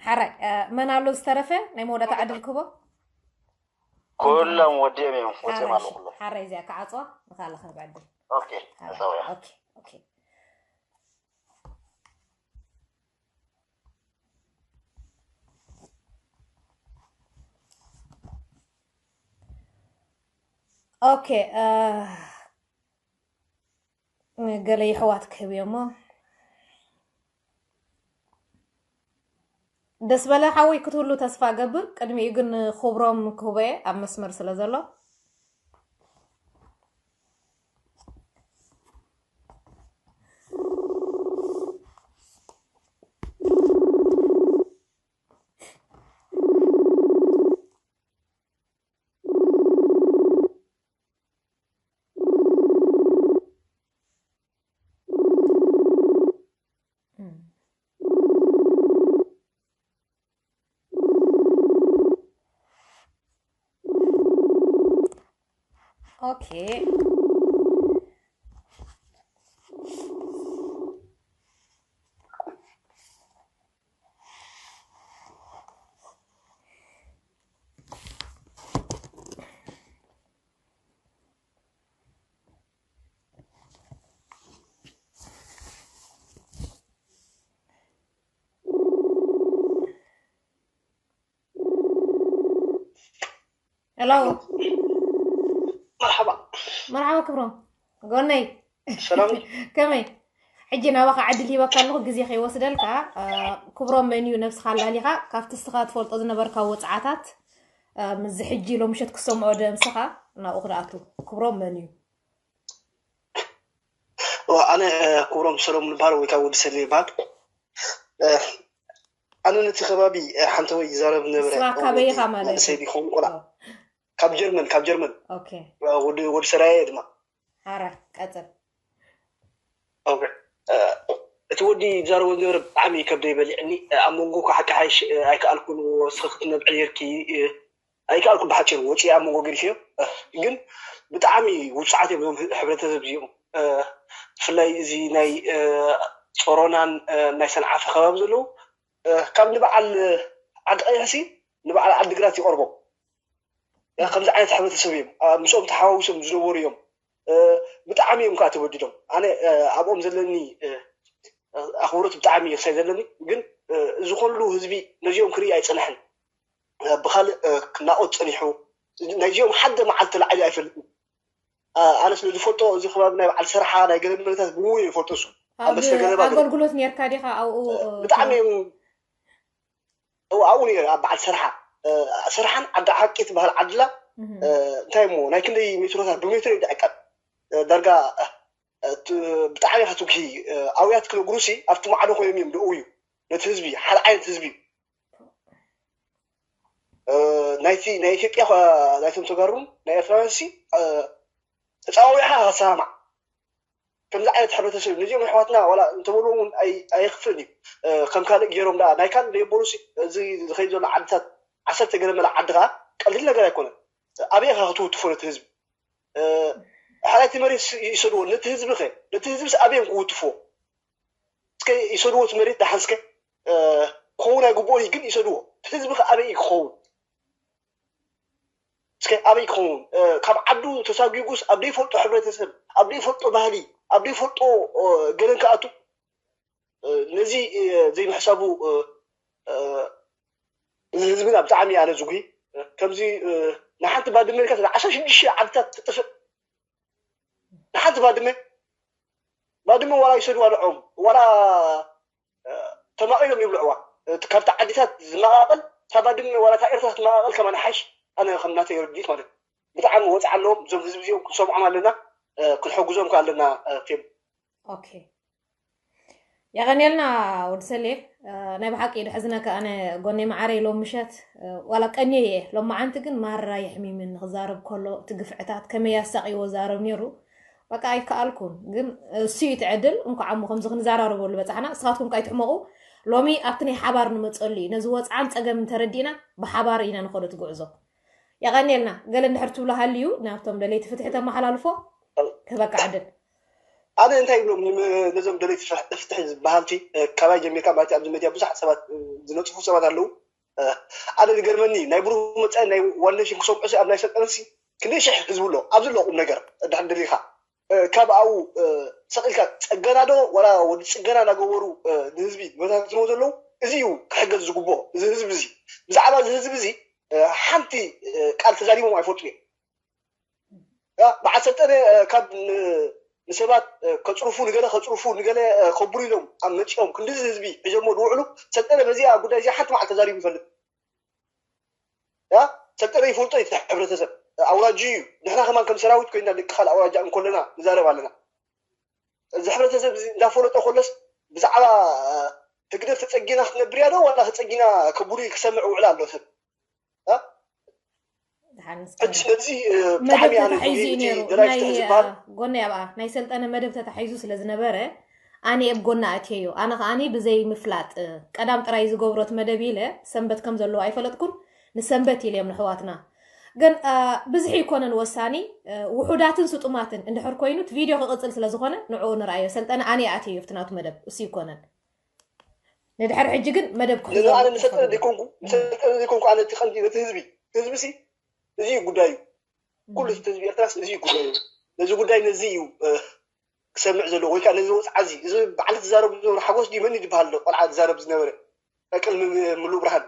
ሓራይ መን ኣሎ ዝተረፈ ናይ መወዳእታ ዕድል ክህቦ? ኩሎም ወዲኦም እዮም ወፂኦም ኣሎ ኩሎም። ሓራይ እዚኣ ክዓፅዋ ንካልእ ክህብ ዕድል። ኦኬ ተፀውያ። ኦኬ ኦኬ ኦኬ ገለ የሕዋት ክህብ እዮሞ ደስ በለ ሓወይ ክትህሉ ተስፋ ገብር ቅድሚኡ ግን ክብሮም ክህቦ እየ ኣብ መስመር ስለ ዘሎ Okay. ሄሎ መርሓባ መርሓባ ክብሮም ጎነይ ሰላም ከመይ ሕጂ ናባኻ ዕድል ሂበካ ኣለኹ ግዜ ከይወስደልካ ክብሮም መን እዩ ነብስኻ ኣላሊኻ ካብቲ እስኻ ትፈልጦ ዝነበርካ ወፅዓታት ምዚ ሕጂ ሎምሸት ክሰምዖ ደምስኻ ናብኡ ክድኣቱ ክብሮም መን እዩ ኣነ ክብሮም ሰሎሙን ይበሃል ወይ ከዓ ወዲ ሰሌ ይበሃል ኣነ ነቲ ከባቢ ሓንተወይ ይዛረብ ነበረ ንስኻ ካበይ ኢኻ ማለት እዩ? መንእሰይ ቢኸውን ቆልዓ ካብ ጀርመን ካብ ጀርመን ኦኬ ወዲ ወዲ ሰራየ ድማ ሓራይ ቀጽል እቲ ወዲ ይዛረቦ ዝነበረ ብጣዕሚ እዩ ከብደይ በሊዕኒ ኣብ መንጎ ከዓ ሓቂ ሓይሽ ኣይከኣልኩን ወስኺ ክትነብዒ ነርኪ ኣይከኣልኩን ብሓፂሩ ወፂአ ኣብ መንጎ ገዲፈዮ ግን ብጣዕሚ ውፅዓት እዮም እዞም ሕብረተሰብ እዚኦም ብፍላይ እዚ ናይ ፆሮናን ናይ ሰንዓፈ ከባቢ ዘለዉ ካብ ንበዓል ዓዲ ቀይሕሲ ንበዓል ዓዲ ግራት ይቐርቦም ከምዚ ዓይነት ሕብረተሰብ እዮም ምስኦም ተሓዋዊሶም ዝነበሩ እዮም ብጣዕሚ እዮም ከዓ ተበዲሎም ኣነ ኣብኦም ዘለኒ ኣኽብሮት ብጣዕሚ ክሳይ ዘለኒ ግን እዚ ኩሉ ህዝቢ ነዚኦም ክርኢ ኣይፀንሐን ብካልእ ክናቆት ፀኒሑ ናይዚኦም ሓደ መዓልቲ ላዕሊ ኣይፈልጥን ኣነ ስለ ዝፈልጦ እዚ ከባቢ ናይ በዓል ሰርሓ ናይ ገለመለታት ብሙሉ ይፈልጦ እሱ ኣንበስተ ገለባ ኣገልግሎት ነርካ ዲኻ ኣብኡ ብጣዕሚ እዮም ኣብኡ ነረ ኣብ በዓል ሰርሓ ሰርሓን ዓዲ ሓቂ ትበሃል ዓድላ እንታይ እሞ ናይ ክንደይ ሜትሮታት ብሜትሮ ይድዕቀን ዳርጋ ብጣዕሚ ኢኻ ትጉሂ ኣውያት ክነግሩሲ ኣብቲ ማዕዶ ኮይኖም እዮም ደኡ እዩ ነቲ ህዝቢ ሓደ ዓይነት ህዝቢ እዩ ናይቲ ናይ ኢትዮጵያ ናይቶም ተጋሩን ናይ ኤርትራውያን ሲ ተፃዋዊዕካ ከሰማማዕ ከምዚ ዓይነት ሕብረተሰብ ነዚኦም ኣሕዋትና ዋላ እንተበልዎም እውን ኣየኽፍእን እዩ ከም ካልእ ገይሮም ደኣ ናይ ካልእ ደየበሉሲ እዚ ዝኸይድ ዘሎ ዓድታት ዓሰርተ ገለ መለ ዓዲ ከዓ ቀሊል ነገር ኣይኮነን። ኣበይ ኢኻ ክትውትፎ ነቲ ህዝቢ? ሕራይቲ መሬት ይሰድዎ ነቲ ህዝቢ ኸ ነቲ ህዝቢ ኣበዮም ክውትፍዎ? እስከ ይሰድዎ እቲ መሬት ደሓን እስከ ክኸውን ኣይግብኦ እዩ ግን ይሰድዎ። ህዝቢ ከ ኣበይ እዩ ክኸውን? እስከ ኣበይ ክኸውን? ካብ ዓዱ ተሳጒጉስ ኣብ ዘይፈልጦ ሕብረተሰብ፣ ኣብ ዘይፈልጦ ባህሊ፣ ኣብ ዘይፈልጦ ገለን ክኣቱ? ነዚ ዘይምሕሳቡ እዚ ህዝብና ብጣዕሚ ኣነ ዝጉሂ። ከምዚ ንሓንቲ ባድመ ኢልካ ዓሰርተ ሽዱሽተ ዓድታት ትጥፍእ ንሓንቲ ባድመ ባድመ ዋላ ይሰድዋ ንዕኦም ዋላ ተማቒሎም ይብልዕዋ። ካብቲ ዓድታት ዝመቓቐል እታ ባድመ ዋላ እታ ኤርትራ ክትመቓቐል ከማን ሓይሽ። ኣነ ከም ናተይ ርድኢት ማለት ብጣዕሚ ወፅዓ ኣለዎም እዞም ህዝቢ እዚኦም ክንሰምዖም ኣለና። ክንሕግዞም ከ ኣለና። ፌም ኦኬ የቐንየልና ወዲ ሰሌ። ናይ ብሓቂ ድሕዝነካ ኣነ ጎነይ መዓረይ ሎም ምሸት ዋላ ቀንየ እየ ሎም መዓንቲ ግን ማራ የሕሚምን ንክዛረብ ከሎ እቲ ግፍዕታት ከመይ ያሳቕይዎ ዛረብ ነይሩ። በቃ ኣይከኣልኩን ግን እሱ እዩ ትዕድል እንኳዕ እሞ ከምዚ ክንዘራረበሉ በፃሕና እስኻትኩም ከይትሕመቑ። ሎሚ ኣብቲ ናይ ሓባር ንመፀሉ እዩ ነዚ ወፅዓን ፀገምን ተረዲእና ብሓባር ኢና ንኸዶ ትጉዕዞ። የቐንየልና ገለ እንድሕር ትብሎ ሃልዩ ናብቶም ደለይቲ ፍትሒ ተመሓላልፎ ክህበካ ዕድል። ኣነ እንታይ ይብሎም ነዞም ደለይቲ ፍትሒ ዝበሃልቲ ካባይ ጀሚርካ ማለት ኣብዚ መድያ ብዙሓት ሰባት ዝነፅፉ ሰባት ኣለዉ። ኣነ ዝገርመኒ ናይ ብሩህ መፃኢ ናይ ዋን ኔሽን ክሰምዑ ኣብ ናይ ሰልጠነሲ ክንደይ ሽሕ ህዝቢ ኣሎ ኣብዚ ኣሎ ቁም ነገር እንድሕር ደሊኻ ካብ ኣብኡ ሰቂልካ ፀገና ዶ ዋላ ወዲ ፅገና እናገበሩ ንህዝቢ ዝበታትንዎ ዘለዉ እዚ እዩ ክሕገዝ ዝግብኦ። እዚ ህዝቢ እዚ ብዛዕባ እዚ ህዝቢ እዚ ሓንቲ ቃል ተዛሪቦም ኣይፈልጡ እዮም። በዓል ሰልጠነ ካብ ንሰባት ከፅርፉ ንገለ ከፅርፉ ንገለ ከብሩ ኢሎም ኣብ መፂኦም ክንዲዚ ህዝቢ ሒዞሞ ዝውዕሉ ሰልጠነ በዚኣ ጉዳይ እዚኣ ሓንቲ መዓልቲ ተዛሪቡ ይፈልጥ? ሰልጠነ ይፈልጦ እዩ ሕብረተሰብ ኣውራጂ እዩ። ንሕና ከማን ከም ሰራዊት ኮይና ደቂ ካልእ ኣውራጃ እንኮለና ንዛረብ ኣለና። እዚ ሕብረተሰብ እዚ እንዳፈለጦ ከሎስ ብዛዕባ ህግደፍ ተፀጊና ክትነብር እያ ዶ ዋላ ተፀጊና ከብሩ ክሰምዕ ውዕል ኣሎ ሰብ? ሕጂ ስለዚ ብጣዕሚ ኣነ ተታሒዙ እዩ ነይሩ። ናይ ጎነይ ኣብኣ ናይ ሰልጠነ መደብ ተታሒዙ ስለ ዝነበረ ኣነ ኣብ ጎና ኣትየዮ። ኣነ ከዓኒ ብዘይ ምፍላጥ ቀዳም ጥራይ ዝገብሮት መደብ ኢለ ሰንበት ከም ዘለዎ ኣይፈለጥኩን። ንሰንበት ኢለ እዮም ንሕዋትና ግን ብዝሒ ይኮነን ወሳኒ ውሑዳትን ስጡማትን እንድሕር ኮይኑ እቲ ቪድዮ ክቕፅል ስለ ዝኾነ ንዕኡ ንርኣዮ። ሰልጠነ ኣነ ኣትየዮ ኣብቲ ናቱ መደብ እሱ ይኮነን። ንድሕር ሕጂ ግን መደብ ክሕዞ ኣነ ንሰልጠነ ዘይኮንኩ ንሰልጠነ ዘይኮንኩ ኣነ እቲ ቀንዲ ነቲ ህዝቢ ህዝቢ ሲ እዚ እዩ ጉዳዩ። ኩሉ ህዝቢ ኤርትራ እዚ እዩ ጉዳዩ። ነዚ ጉዳይ ነዚ እዩ ክሰምዕ ዘለዎ ወይ ከዓ ነዚ ወፅዓ እዚ እዚ በዓል ዝዛረቡ ዝነበሩ ሓጎስ ድዩ መን ዝበሃል ቆልዓ ዝዛረብ ዝነበረ ቅድሚ ምሉእ ብርሃን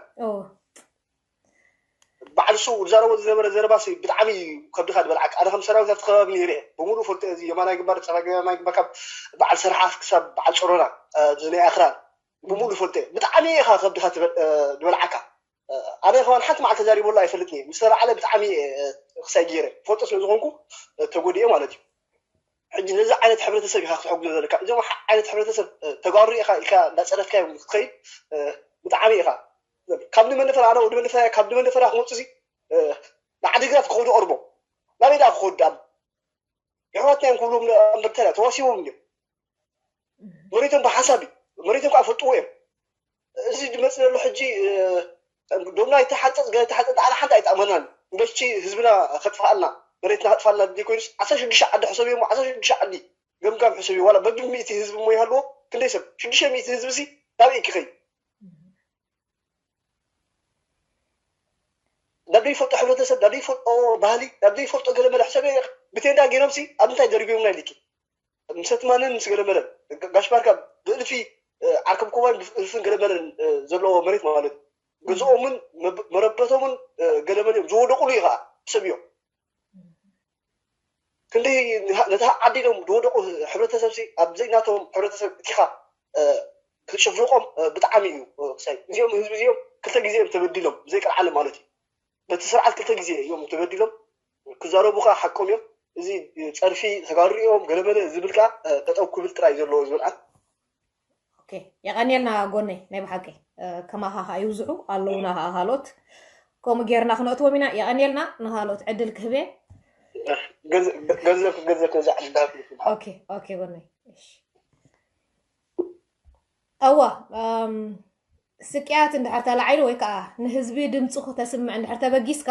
በዓል እሱ ዝዛረቦ ዝነበረ ዘረባ ሲ ብጣዕሚ ከብድኻ ዝበልዓካ። ኣነ ከም ሰራዊት ኣብቲ ከባቢ ነይረ እየ። ብምሉእ ፈልጦ እዚ የማናይ ግንባር፣ ጸጋማይ ግንባር፣ ካብ በዓል ሰርሓፍ ክሳብ በዓል ጸሮና፣ እ፣ እዚ ናይ ኣኽራን ብምሉእ ፈልጦ እየ። ብጣዕሚ ኢኻ ከብድኻ ትበል-፣ እ፣ ዝበልዓካ። እ፣ ኣነ ከማን ሓንቲ መዓልቲ ተዛሪበሉ ኣይፈልጥን እየ። ምስ ተባዕለ ብጣዕሚ እየ፣ እ፣ ክሳይ ገይረ። ፈልጦ ስለ ዝኾንኩ፣ እ፣ ተጎዲኤ ማለት እዩ። ሕጂ ነዚ ዓይነት ሕብረተሰብ ኢኻ ክትሕግዞ ዘለካ። እዞም ሕ-፣ ዓይነት ሕብረተሰብ፣ እ፣ ተጋሩ ኢኻ ኢልካ እንዳጸረፍካዮም ክትኸይድ፣ እ፣ ብጣዕሚ ኢኻ። ካብ ንመንፈራ ኣነ ወዲ መንፈራ ካብ ንመንፈራ ክመፁ ሲ ንዓዲግራት ክኸዱ ቀርቦ ናበይ ደኣ ክኸዱ ደኣ የሕዋትና እዮም ክብሉ እምበር እንታይ ተዋሲቦም እዮም። መሬቶም ብሓሳብ እዩ መሬቶም ከዓ ፈልጥዎ እዮም። እዚ ዝመፅ ዘሎ ሕጂ ዶምና ይተሓፀፅ ገለ ተሓፀፅ ንዓና ሓንቲ ኣይጠቕመናን። በስቺ ህዝብና ከጥፍኣልና መሬትና ከጥፋልና ድልይ ኮይኑስ ዓሰርተ ሽዱሽተ ዓዲ ሕሰብ እዮም ዓሰርተ ሽዱሽተ ዓዲ ገምጋም ሕሰብ እዩ ዋላ በብሚእቲ ህዝቢ እሞ ይሃልዎ ክንደይ ሰብ ሽዱሽተ ሚእቲ ህዝቢ ሲ ናበይ ክኸይ ናብ ዘይፈልጦ ሕብረተሰብ ናብ ዘይፈልጦ ባህሊ ናብ ዘይፈልጦ ገለ መለ ሕሰብ ብቴንዳ ገይሮም ሲ ኣብ ምንታይ ደርቢዮምና ኢልኪ ምስ ኣትማንን ምስ ገለመለን ጋሽ ባርካ ብእልፊ ዓርከብ ኮባን ብእልፍን ገለመለን ዘለዎ መሬት ማለት እዩ። ገዝኦምን መረበቶምን ገለመል እዮም ዝወደቁሉ እዩ ከዓ ሰብ እዮም። ክንደይ ነታ ዓዲ ኢሎም ዝወደቁ ሕብረተሰብ ሲ ኣብዘይ ናቶም ሕብረተሰብ እቲኻ ክትጭፍልቆም ብጣዕሚ እዩ ክሳይ እዚኦም ህዝቢ እዚኦም ክልተ ግዜ እዮም ተበዲሎም ብዘይ ቀልዓለም ማለት እዩ። በቲ ስርዓት ክልተ ግዜ እዮም ተበዲሎም ክዛረቡ ከዓ ሓቆም እዮም። እዚ ፀርፊ ተጋሩ እዮም ገለመለ ዝብል ከዓ ጠጠው ክብል ጥራይ ዘለዎ ዝበልዓል። ኦኬ የቐንየልና ጎነይ ናይ ብሓቂ ከማኻ ከዓ ይብዝሑ ኣለውና ከዓ ካልኦት ከምኡ ጌርና ክነእትዎም ኢና። የቐንየልና ንካልኦት ዕድል ክህበ ገንዘብ ገንዘብ ነዚ ዓዲ ኦኬ ኦኬ ጎነይ እሺ። እዋ ስቅያት እንድሕር ተላዒሉ ወይ ከዓ ንህዝቢ ድምፁ ክተስምዕ እንድሕር ተበጊስካ፣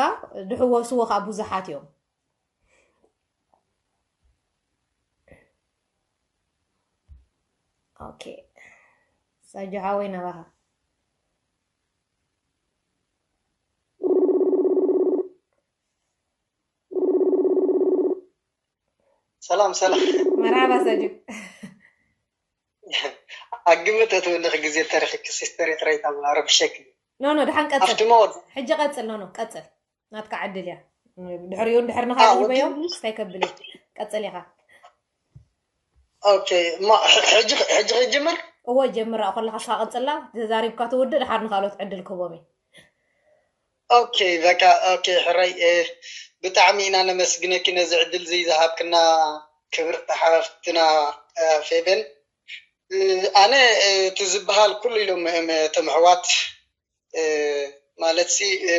ድሕወስዎ ከዓ ብዙሓት እዮም። ኦኬ፣ ሳጆ ሓወይ ናባኻ። ሰላም ሰላም። መርሓባ ሳጆ። ኣግምት እትብልኽ ግዜ ተረኺብኪ ሲስተር ኤርትራዊት ኣብ ረብሸኪ። ኖ ኖ፣ ድሓን ቀጽል። ኣብቲ መወድ ሕጂ ቀጽል። ኖ ኖ፣ ቀጽል። ናትካ ዕድል እያ። ድሕሪኡ እንድሕር ንኻልእ ኣዎ፣ ሂበዮም ግን ክስታይ ከብል እዩ። ቀጽል ኢኻ። ኦኬ፣ እሞ ሕ- ሕጂ ሕጂ ክጅምር። እወ ጀምራ፣ ከለኻ እስኻ ቀጽላ፣ ተዛሪብካ ትውድእ፣ ድሓር ንኻልኦት ዕድል ክህቦም እዩ። ኦኬ፣ በቃ ኦኬ፣ ሕራይ እ፣ ብጣዕሚ ኢና ነመስግነኪ ነዚ ዕድል እዚ ዝሃብክና ክብርቲ ሓፍትና እ፣ ፌቨን። እ፣ ኣነ እ፣ እቲ ዝበሃል ኩሉ ኢሎም እ፣ እቶም ኣሕዋት እ፣ ማለት ሲ እ፣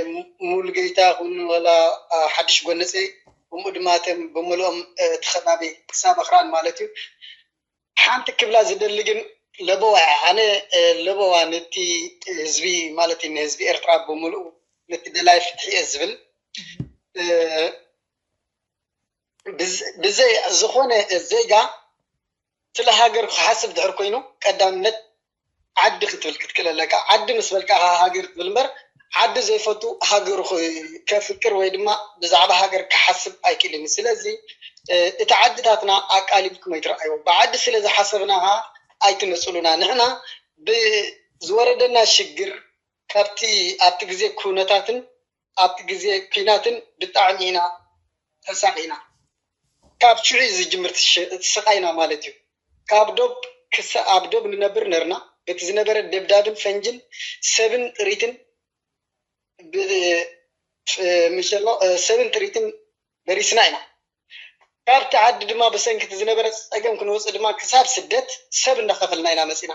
ሙሉጌታ ይኹን ወላ እ፣ ሓድሽ ጎነፂ፣ ከምኡ ድማ እቶም ብምልኦም እ፣ እቲ ከባቢ ክሳብ ኣኽራን ማለት እዩ። ሓንቲ ክብላ ዝደሊ ግን ለበዋ እያ። ኣነ እ፣ ለበዋ ነቲ ህዝቢ ማለት እዩ፣ ንህዝቢ ኤርትራ ብምልኡ ነቲ ደላይ ፍትሒ እየ ዝብል። እ፣ ብዝ- ብዘይ ዝኾነ ዜጋ ስለ ሃገር ክሓስብ ድሕር ኮይኑ ቀዳምነት ዓዲ ክትብል ክትክእል ኣለካ። ዓዲ ምስ በልካ ሃ- ሃገር ትብል እምበር ዓዲ ዘይፈቱ ሃገሩ ክ- ከፍቅር ወይ ድማ ብዛዕባ ሃገር ክሓስብ ኣይክእልን። ስለዚ እ፣ እቲ ዓድታትና ኣቃሊልኩም ኣይትረኣይዎ። ብዓዲ ስለ ዝሓሰብና ከዓ ኣይትመፅሉና። ንሕና ብዝወረደና ሽግር ካብቲ ኣብቲ ግዜ ኩነታትን ኣብቲ ግዜ ኲናትን ብጣዕሚ ኢና ተሳቒና። ካብ ሽዑ እዩ ዝጅምር እቲ ሽ- እቲ ስቓይና ማለት እዩ። ካብ ዶብ ክሳ ኣብ ዶብ ንነብር ነርና። በቲ ዝነበረ ደብዳብን ፈንጅን ሰብን ጥሪትን ብ- ፍ- ምሸሎ እ፣ ሰብን ጥሪትን በሪስና ኢና። ካብቲ ዓዲ ድማ ብሰንኪ እቲ ዝነበረ ፀገም ክንወፅእ ድማ ክሳብ ስደት ሰብ እንዳኸፈልና ኢና መፂና።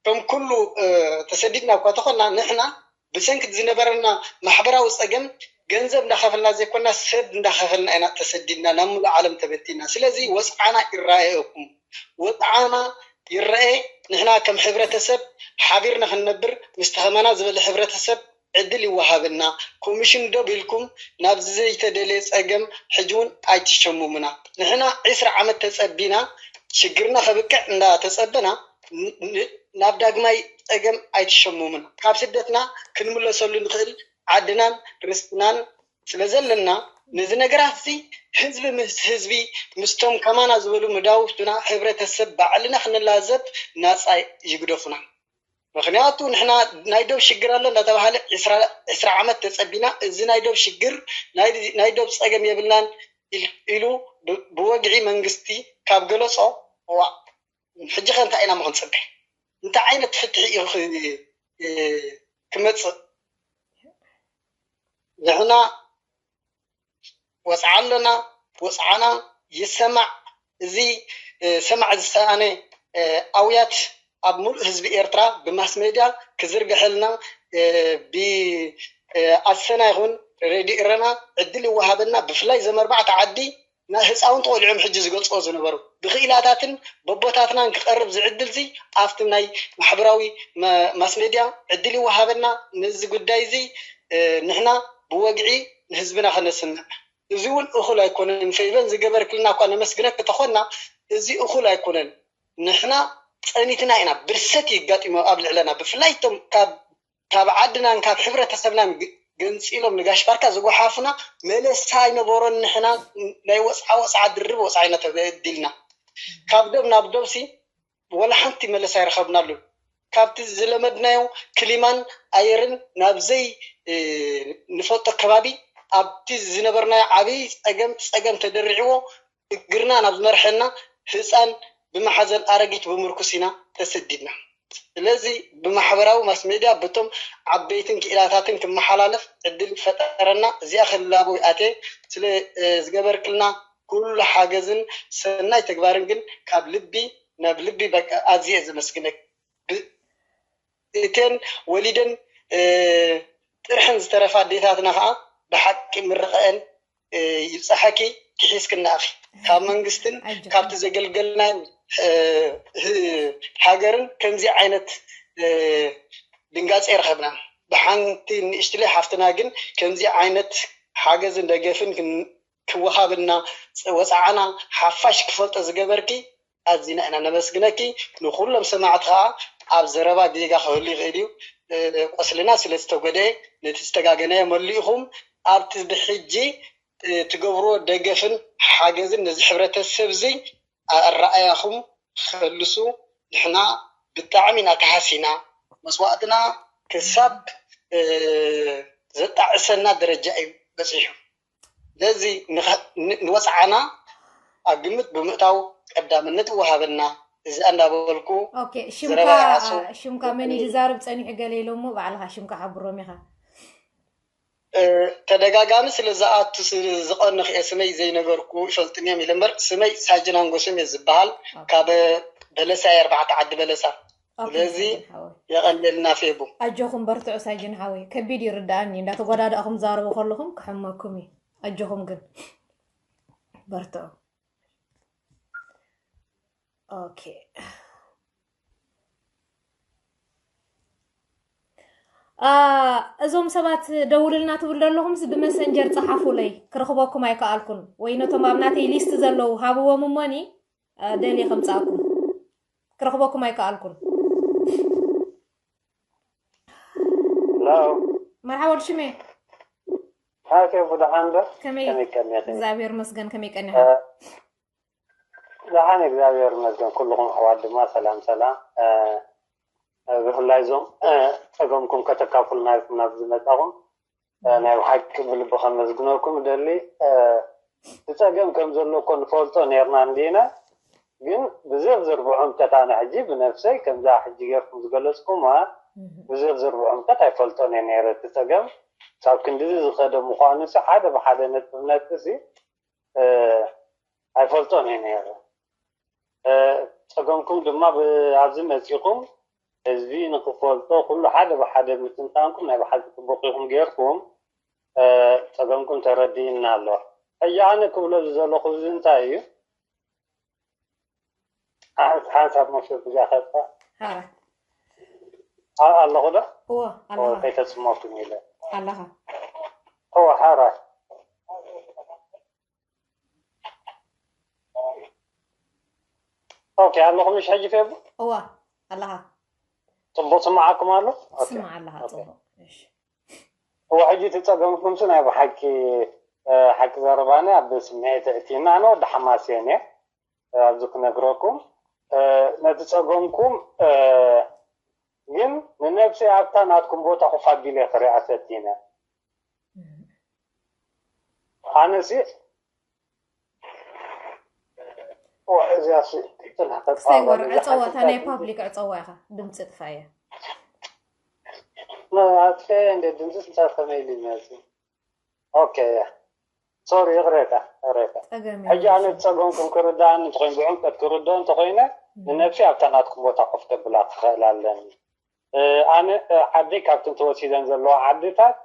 ከም ኩሉ እ፣ ተሰዲድና እኳ ተኾንና ንሕና ብሰንኪ ዝነበረና ማሕበራዊ ፀገም ገንዘብ እንዳኸፈልና ዘይኮና ሰብ እንዳኸፈልና ኢና ተሰዲድና ናብ ሙሉእ ዓለም ተበቲና። ስለዚ ወፅዓና ይረኣየኩም፣ ወፅዓና ይረኣየ። ንሕና ከም ሕብረተሰብ ሓቢርና ክንነብር ምስ ተኸማና ዝበለ ሕብረተሰብ ዕድል ይወሃበና። ኮሚሽን ዶብ ኢልኩም ናብዚ ዘይተደለየ ፀገም ሕጂ እውን ኣይትሸሙሙና። ንሕና ዕስራ ዓመት ተፀቢና ሽግርና ከብቅዕ እንዳተፀበና ን- ን- ናብ ዳግማይ ፀገም ኣይትሸሙሙና። ካብ ስደትና ክንምለሰሉ ንኽእል ዓድናን ርስትናን ስለ ዘለና ነዚ ነገራት እዚ ህዝቢ ምስ ህዝቢ ምስቶም ከማና ዝበሉ መዳውብትና ሕብረተሰብ ባዕልና ክንላዘብ ናፃ ይግደፉና። ምክንያቱ ንሕና ናይ ዶብ ሽግር ኣሎ እንዳተባሃለ ዕስራ ዓመት ተፀቢና እዚ ናይ ዶብ ሽግር ናይ ዶብ ፀገም የብልናን ኢሉ ብወግዒ መንግስቲ ካብ ገለፆ እዋ ሕጂ ከ እንታይ ኢና ምክንፅበ እንታይ ዓይነት ፍትሒ እዩ ክመፅእ ንሕና ወፅዓ ኣለና ወፅዓና ይሰማዕ እዚ ሰማዕ ዝሰኣነ ኣውያት ኣብ ሙሉእ ህዝቢ ኤርትራ ብማስ ሜድያ ክዝርግሐልና ብኣሰና ይኹን ሬድዮ ኤረና ዕድል ይወሃበና ብፍላይ ዘም ኣርባዕተ ዓዲ ህፃውንቲ ቆልዕኦም ሕጂ ዝገልፅዎ ዝነበሩ ብክኢላታትን በቦታትናን ክቐርብ ዝዕድል ዚ ኣብቲ ናይ ማሕበራዊ ማስ ሜድያ ዕድል ይወሃበና ነዚ ጉዳይ እዚ ንሕና ብወግዒ ንህዝብና ከነስምዕ እዚ እውን እኹል ኣይኮነን። ፌቨን ዝገበርክልና እኳ ነመስግነኪ ተኾና እዚ እኹል ኣይኮነን። ንሕና ፀኒትና ኢና ብርሰት የጋጢሞ ኣብ ልዕለና ብፍላይ እቶም ካብ ካብ ዓድናን ካብ ሕብረተሰብናን ገንፂሎም ንጋሽ ባርካ ዝጎሓፉና መለሳ ኣይነበሮን። ንሕና ናይ ወፅዓ ወፅዓ ድርብ ወፅዓ ኢና ተበዲልና። ካብ ዶብ ናብ ዶብሲ ወላ ሓንቲ መለሳ ኣይረኸብናሉን። ካብቲ ዝለመድናዮ ክሊማን ኣየርን ናብ ዘይ ንፈልጦ ከባቢ ኣብቲ ዝነበርናዮ ዓብዪ ፀገም ፀገም ተደሪዕዎ እግርና ናብ ዝመርሐና ህፃን ብመሓዘል ኣረጊት ብምርኩስ ኢና ተሰዲድና። ስለዚ ብማሕበራዊ ማስ ሜድያ በቶም ዓበይትን ክኢላታትን ክመሓላለፍ ዕድል ፈጠረና። እዚኣ ክላቦ ኣትየ ስለ ዝገበርክልና ኩሉ ሓገዝን ሰናይ ተግባርን ግን ካብ ልቢ ናብ ልቢ በቃ ኣዝየ ዘመስግነክ። እተን ወሊደን ጥርሐን ዝተረፋ ኣዴታትና ከዓ ብሓቂ ምርቐአን ይብፃሓኪ ክሒዝክና ኢኺ ካብ መንግስትን ካብቲ ዘገልገልናን ሃገርን ከምዚ ዓይነት ድንጋፀ ኣይረኸብናን። ብሓንቲ ንእሽትለይ ሓፍትና ግን ከምዚ ዓይነት ሓገዝን ደገፍን ክን- ክወሃብና፣ ወፃዓና ሓፋሽ ክፈልጦ ዝገበርኪ ኣዚና ኢና ነመስግነኪ። ንኩሎም ሰማዕቲ ከዓ ኣብ ዘረባ ጌጋ ክህሉ ይኽእል እዩ። ቁስልና ስለ ዝተጎደኤ ነቲ ዝተጋገናዮ መሊእኹም ኣብቲ ብሕጂ ትገብርዎ ደገፍን ሓገዝን ነዚ ሕብረተሰብ እዚ ኣረኣያኹም ክኸልሱ ንሕና ብጣዕሚ ኢና ተሃሲና። መስዋእትና ክሳብ ዘጣዕሰና ደረጃ እዩ በፂሑ። ስለዚ ንወፅዓና ኣብ ግምት ብምእታው ቀዳምነት ይወሃበና። እዚ እንዳበልኩ ሽምካ መን ዝዛርብ ፀኒሑ ገለ ኢሎሞ ባዕልካ ሽምካ ሓብሮም ኢኻ። ተደጋጋሚ ስለ ዝኣቱ ዝቐንኽ እየ ስመይ ዘይነገርኩ ይፈልጥኒ እዮም ኢለ እምበር ስመይ ሳጅን ኣንጎሶም እየ ዝበሃል ካብ በለሳ እየ ኣርባዕተ ዓዲ በለሳ ስለዚ የቐለልና ፌቡ ኣጆኹም በርትዑ ሳጅን ሓወይ ከቢድ ይርዳኣኒ እንዳተጓዳዳእኹም ዛረቡ ከለኹም ክሕመኩም እዩ ኣጆኹም ግን በርትዑ ኦኬ እዞም ሰባት ደውልልና ትብል ዘለኹምስ ብመሰንጀር ፀሓፉለይ ክረኽበኩም ኣይከኣልኩን ወይ ነቶም ኣብ ናተይ ሊስት ዘለዉ ሃብዎም እሞኒ ደልየ ከምፃእኩም ክረኽበኩም ኣይከኣልኩን መርሓባ ወዲ ሽሜ ሃከ ቡድሓን ዶ ከመይ እግዚኣብሔር መስገን ከመይ ቀኒኻ ደሓን እግዚኣብሔር ይመስገን ኩልኹም ኣሕዋት ድማ ሰላም ሰላም ብፍላይ እዞም ፀገምኩም ከተካፍሉና ኢልኩም ናብ ዝመፃኹም ናይ ብሓቂ ብልቢ ከመስግነኩም ደሊ እቲ ፀገም ከም ዘሎ እኮ ንፈልጦ ነርና እንዲና ግን ብዝርዝር ብዕምቀት ኣነ ሕጂ ብነፍሰይ ከምዛ ሕጂ ገርኩም ዝገለፅኩማ ብዝርዝር ብዕምቀት ኣይፈልጦን እየ ነይረ እቲ ፀገም ሳብ ክንድዚ ዝኸደ ምዃኑ ሓደ ብሓደ ነጥብ ነጥብ ኣይፈልጦን እየ ነይረ። ፀገምኩም ድማ ኣብዚ መፂኹም ህዝቢ ንክፈልጦ ኩሉ ሓደ ብሓደ ምትንታንኩም ናይ ብሓቂ ፅቡቕ ኢኹም ጌርኩም ፀገምኩም ተረዲእና ኣሎ። ሕጂ ኣነ ክብሎ ዝዘለኹ እዚ እንታይ እዩ? ሓንሳብ መሸ ብዛ ከፃ ኣለኹ ዶ? እዎ ኣለኻ። ከይተፅመኩም ኢለ ኣለኻ። እዎ ሓራይ ኦኬ ኣለኹም ምሽ ሕጂ ፌቡ? እዋ ኣለኻ። ፅቡቅ ስምዓኩም ኣሎ? ስምዓ ኣለኻ ፅቡቅ። እሺ። እዋ ሕጂ እቲ ፀገምኩምሲ ናይ ብሓቂ ሓቂ ዘረባኒ ኣብ ስምዒት እቲና ኣነ ወዲ ሓማስ እየ ነየ ኣብዚ ክነግረኩም ነቲ ፀገምኩም ግን ንነብሰይ ኣብታ ናትኩም ቦታ ኮፍ ኣቢለ ክሪኣ ፈቲነ ኣነሲ እዚኣሲ ትንሕተት ክሳይ ወር ዕፀዋ እታ ናይ ፓብሊክ ዕፀዋ ኢኻ ድምፂ ጥፋ እያ ኣጥፈ እንደ ድምፂ ስንሳት ከመይ ኢሉ ይመፅእ ኦኬ ሶሪ ይቕሬታ ይቕሬታ ሕጂ ኣነ ዝፀገምኩም ክርዳእኒ እንተኮይኑ ብዕምቀት ክርድኦ እንተኮይነ ንነብሲ ኣብታ ናትኩም ቦታ ኮፍ ከብላ ክኽእል ኣለኒ ኣነ ዓደይ ካብተን ተወሲደን ዘለዋ ዓድታት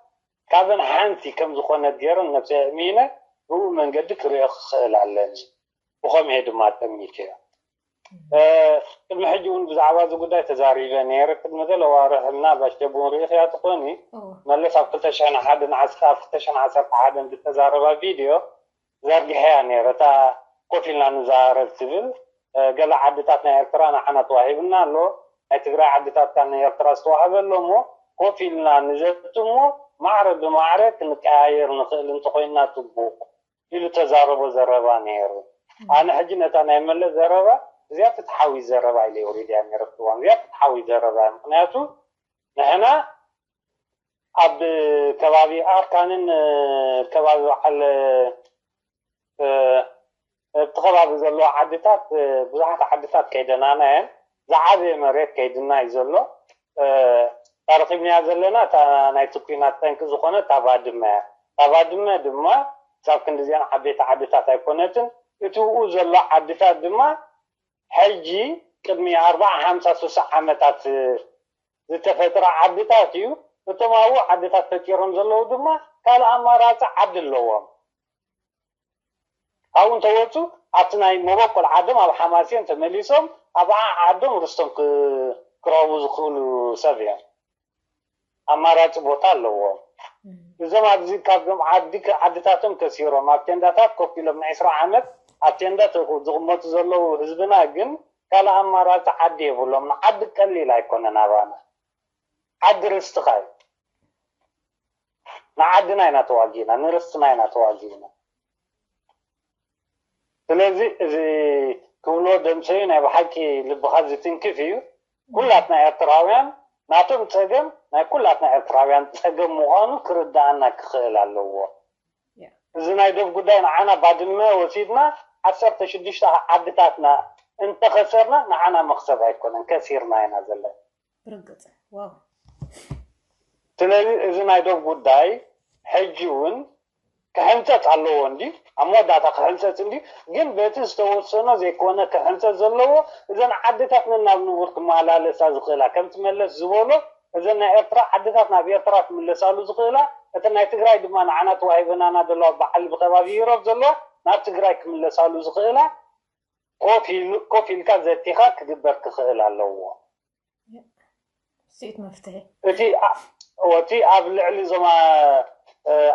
ካብን ሓንቲ ከም ዝኾነት ገይረ ንነብሰይ ኣእሚነ ብኡ መንገዲ ክሪኦ ክኽእል ኣለኒ ብኸምኡ እየ ድማ ጠሚተ ቅድሚ ሕጂ እውን ብዛዕባ እዚ ጉዳይ ተዛሪበ ነይረ ቅድሚ ገለ ዋርሕ ምናልባሽ ደቡን ርኢኽያ ትኾኒ መለስ ኣብ ክልተ ሽሕን ሓደን ዓስካ ኣብ ክልተ ሽሕን ዓሰርተ ሓደን ዝተዛረባ ቪድዮ ዘርጊሐያ ነይረ እታ ኮፍ ኢልና ንዛረብ ትብል ገለ ዓድታት ናይ ኤርትራ ንዓና ተዋሂብና ኣሎ ናይ ትግራይ ዓድታት ካብ ናይ ኤርትራ ዝተዋህበ ኣሎ እሞ ኮፍ ኢልና ንዘቲ እሞ ማዕረ ብማዕረ ክንቀያየር ንኽእል እንተኮይንና ፅቡቅ ኢሉ ተዛረቦ ዘረባ ነይሩ። ኣነ ሕጂ ነታ ናይ መለስ ዘረባ እዚኣ ፍትሓዊት ዘረባ ኢለ ውሪደያ ነይረ ኣብቲ እዋን። እዚኣ ፍትሓዊት ዘረባ እያ። ምኽንያቱ ንሕና ኣብ ከባቢ ኣርካንን ከባቢ በዓል ኣብቲ ከባቢ ዘለዋ ዓድታት ብዙሓት ዓድታት ከይደናና እየን። ዝዓበየ መሬት ከይድና እዩ ዘሎ። ተረኺብናያ ዘለና እታ ናይቲ ኲናት ጠንቂ ዝኾነት እታ ባድመ እያ። እታ ባድመ ድማ ክሳብ ክንድዚኣን ዓበይቲ ዓድታት ኣይኮነትን። እቲ ብኡ ዘሎ ዓድታት ድማ ሕጂ ቅድሚ ኣርብዓ፣ ሓምሳ፣ ስሳ ዓመታት ዝተፈጥረ ዓድታት እዩ። እቶም ኣብኡ ዓድታት ፈጢሮም ዘለዉ ድማ ካልእ ኣማራፂ ዓዲ ኣለዎም። ካብኡ እንተወፁ ኣብቲ ናይ መበቆል ዓዶም ኣብ ሓማሴን ተመሊሶም ኣብ ዓዶም ርስቶም ክረኽቡ ዝኽእሉ ሰብ እዮም። ኣማራፂ ቦታ ኣለዎም። እዞም ኣብዚ ካብዞም ዓዲ ዓድታቶም ከሲሮም ኣብ ቴንዳታት ኮፍ ኢሎም ንዕስራ ዓመት ኣብ ቴንዳ ዝቕመጡ ዘለዉ ህዝብና ግን ካልእ ኣማራፂ ዓዲ የብሎም። ንዓዲ ቀሊል ኣይኮነን ኣባና። ዓዲ ርስኻ እዩ። ንዓድና ኢና ተዋጊእና፣ ንርስትና ኢና ተዋጊእና። ስለዚ እዚ ክብሎ ደምሰዩ ናይ ብሓቂ ልብኻ ዝትንክፍ እዩ። ኩላትና ኤርትራውያን ናቶም ጸገም ናይ ኩላትና ኤርትራውያን ጸገም ምዃኑ ክርዳኣና ክኽእል ኣለዎ። እዚ ናይ ዶብ ጉዳይ ንዓና ባድመ ወሲድና ዓሰርተ ሽዱሽተ ዓድታትና እንተኸሰርና ንዓና መኽሰብ ኣይኮነን፣ ከሲርና ኢና ዘለና። ብርግጽ። ዋው። ስለዚ እዚ ናይ ዶብ ጉዳይ ሕጂ እውን ክሕንጸጽ ኣለዎ እንዲ ኣብ መወዳእታ ክሕንጸጽ እንዲ ግን በቲ ዝተወሰኖ ዘይኮነ ክሕንጸጽ ዘለዎ እዘን ዓድታት ነናብ ንቡር ክመላለሳ ዝኽእላ ከምቲ መለስ ዝበሎ እዘን ናይ ኤርትራ ዓድታት ናብ ኤርትራ ክምለሳሉ ዝኽእላ እቲ ናይ ትግራይ ድማ ንዓና ተዋሂበናና ዘለዋ በዓል ብከባቢ ኢሮብ ዘለዋ ናብ ትግራይ ክምለሳሉ ዝኽእላ ኮፍ ኢሉ- ኮፍ ኢልካ ዘቲኻ ክግበር ክኽእል ኣለዎ። ስኢት መፍትሒ እቲ ኣ- እቲ ኣብ ልዕሊ እዞም ኣ-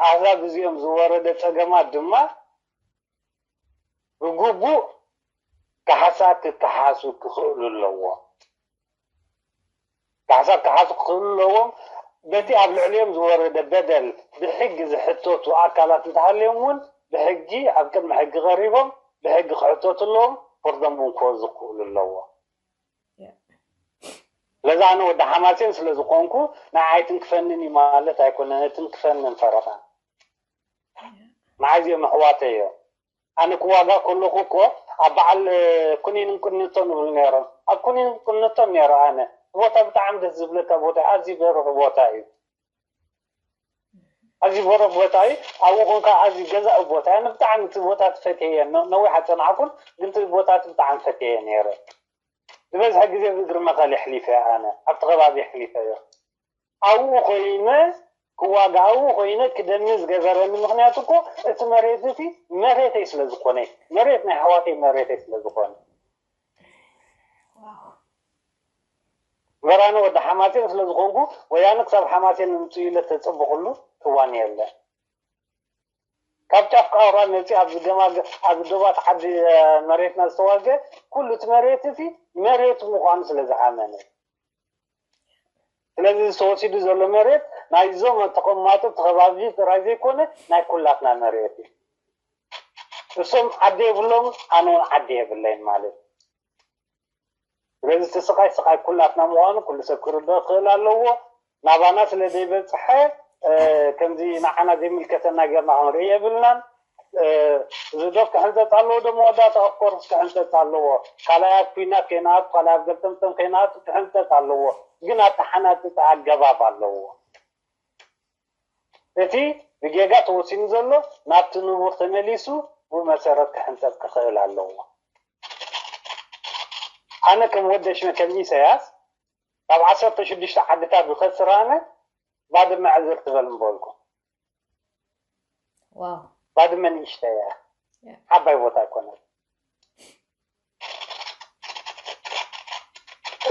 ኣህዛብ እዚኦም ዝወረደ ጸገማት ድማ ብግቡእ ካሕሳ ክከሓሱ ክኽእሉ ኣለዎ። ካሕሳ ክከሓሱ ክኽእሉ ኣለዎም። በቲ ኣብ ልዕሊኦም ዝወረደ በደል ብሕጊ ዝሕተቱ ኣካላት እንተሃልዮም እውን ብሕጊ ኣብ ቅድሚ ሕጊ ቀሪቦም ብሕጊ ክሕተቱ ኣለዎም። ፍርዶም እውን ክወ ዝኽእሉ ኣለዎ። ስለዚ ኣነ ወዲ ሓማሴን ስለ ዝኾንኩ ንዓይ ትንክፈንን እዩ ማለት ኣይኮነን። ትንክፈንን ፈረቓ ንዓይ እዚኦም ኣሕዋተይ እዮም። ኣነ ክዋጋ ከለኹ እኮ ኣብ በዓል ኩኒን እንቅንቶ ንብል ነይሮም። ኣብ ኩኒን እንቅንቶ ነይረ ኣነ ቦታ ብጣዕሚ ደስ ዝብለካ ቦታ ኣዝዩ በርኽ ቦታ እዩ። ኣዝዩ በርኽ ቦታ እዩ። ኣብኡ ኮንካ ኣዝዩ ገዛኢ ቦታ እዩ። ኣነ ብጣዕሚ እቲ ቦታ ትፈትየ ነዊሕ ኣፀናዕኩን ግን እቲ ቦታ ብጣዕሚ ፈትየ ነይረ። ዝበዝሐ ግዜ ብእግሪ መቐለ የሕሊፈ ኣነ ኣብቲ ከባቢ የሕሊፈ እዮ ኣብኡ ኮይነ ክዋጋ ኣብኡ ኮይነ ክደሚ ዝገበረኒ ምክንያት እኮ እቲ መሬት እቲ መሬተይ ስለ ዝኾነ መሬት ናይ ኣሕዋተይ መሬተይ ስለ ዝኾነ በራነ ወዲ ሓማሴን ስለ ዝኾንኩ ወያነ ክሳብ ሓማሴን ንምፅኡ ኢለ ተፀበኹሉ እዋን የለ ካብ ጫፍ ቃውራ መፂ ኣብዚ ገማግ ኣብዚ ዶባት ዓዲ መሬትና ዝተዋገ ኩሉ እቲ መሬት እቲ መሬቱ ምዃኑ ስለ ዝኣመነ ስለዚ ተወሲዱ ዘሎ መሬት ናይዞም ተቐማጦ እቲ ከባቢ ጥራይ ዘይኮነ ናይ ኩላትና መሬት እዩ እሶም ዓዲ የብሎም ኣነ እውን ዓዲ የብለይን ማለት እዩ ስለዚ እቲ ስቃይ ስቃይ ኩላትና ምዃኑ ኩሉ ሰብ ክርድኦ ክኽእል ኣለዎ ናባና ስለ ዘይበፅሐ ከምዚ ንዓና ዘይምልከተና ጌርና ክንርኢ የብልናን እዚ ዶብ ክሕንፀፅ ኣለዎ ዶ መወዳእታ ኦፍኮርስ ክሕንፀፅ ኣለዎ ካልኣይ ኣብ ኩናት ከይንኣቱ ካልኣይ ኣብ ገልጠምጠም ከይንኣቱ ክሕንፀፅ ኣለዎ ግን ኣተሓናፅፀ ኣገባብ ኣለዎ እቲ ብጌጋ ተወሲኑ ዘሎ ናብቲ ንቡር ተመሊሱ ብኡ መሰረት ክሕንፀፅ ክኽእል ኣለዎ ኣነ ከም ወደሽመ ከም ኢሳያስ ካብ ዓሰርተ ሽዱሽተ ዓድታት ዝኸስር ኣነ ባድመ ዕዝር ትበል ምበልኩ ዋው ባድመ ንእሽተይ እያ ዓባይ ቦታ ኣይኮነት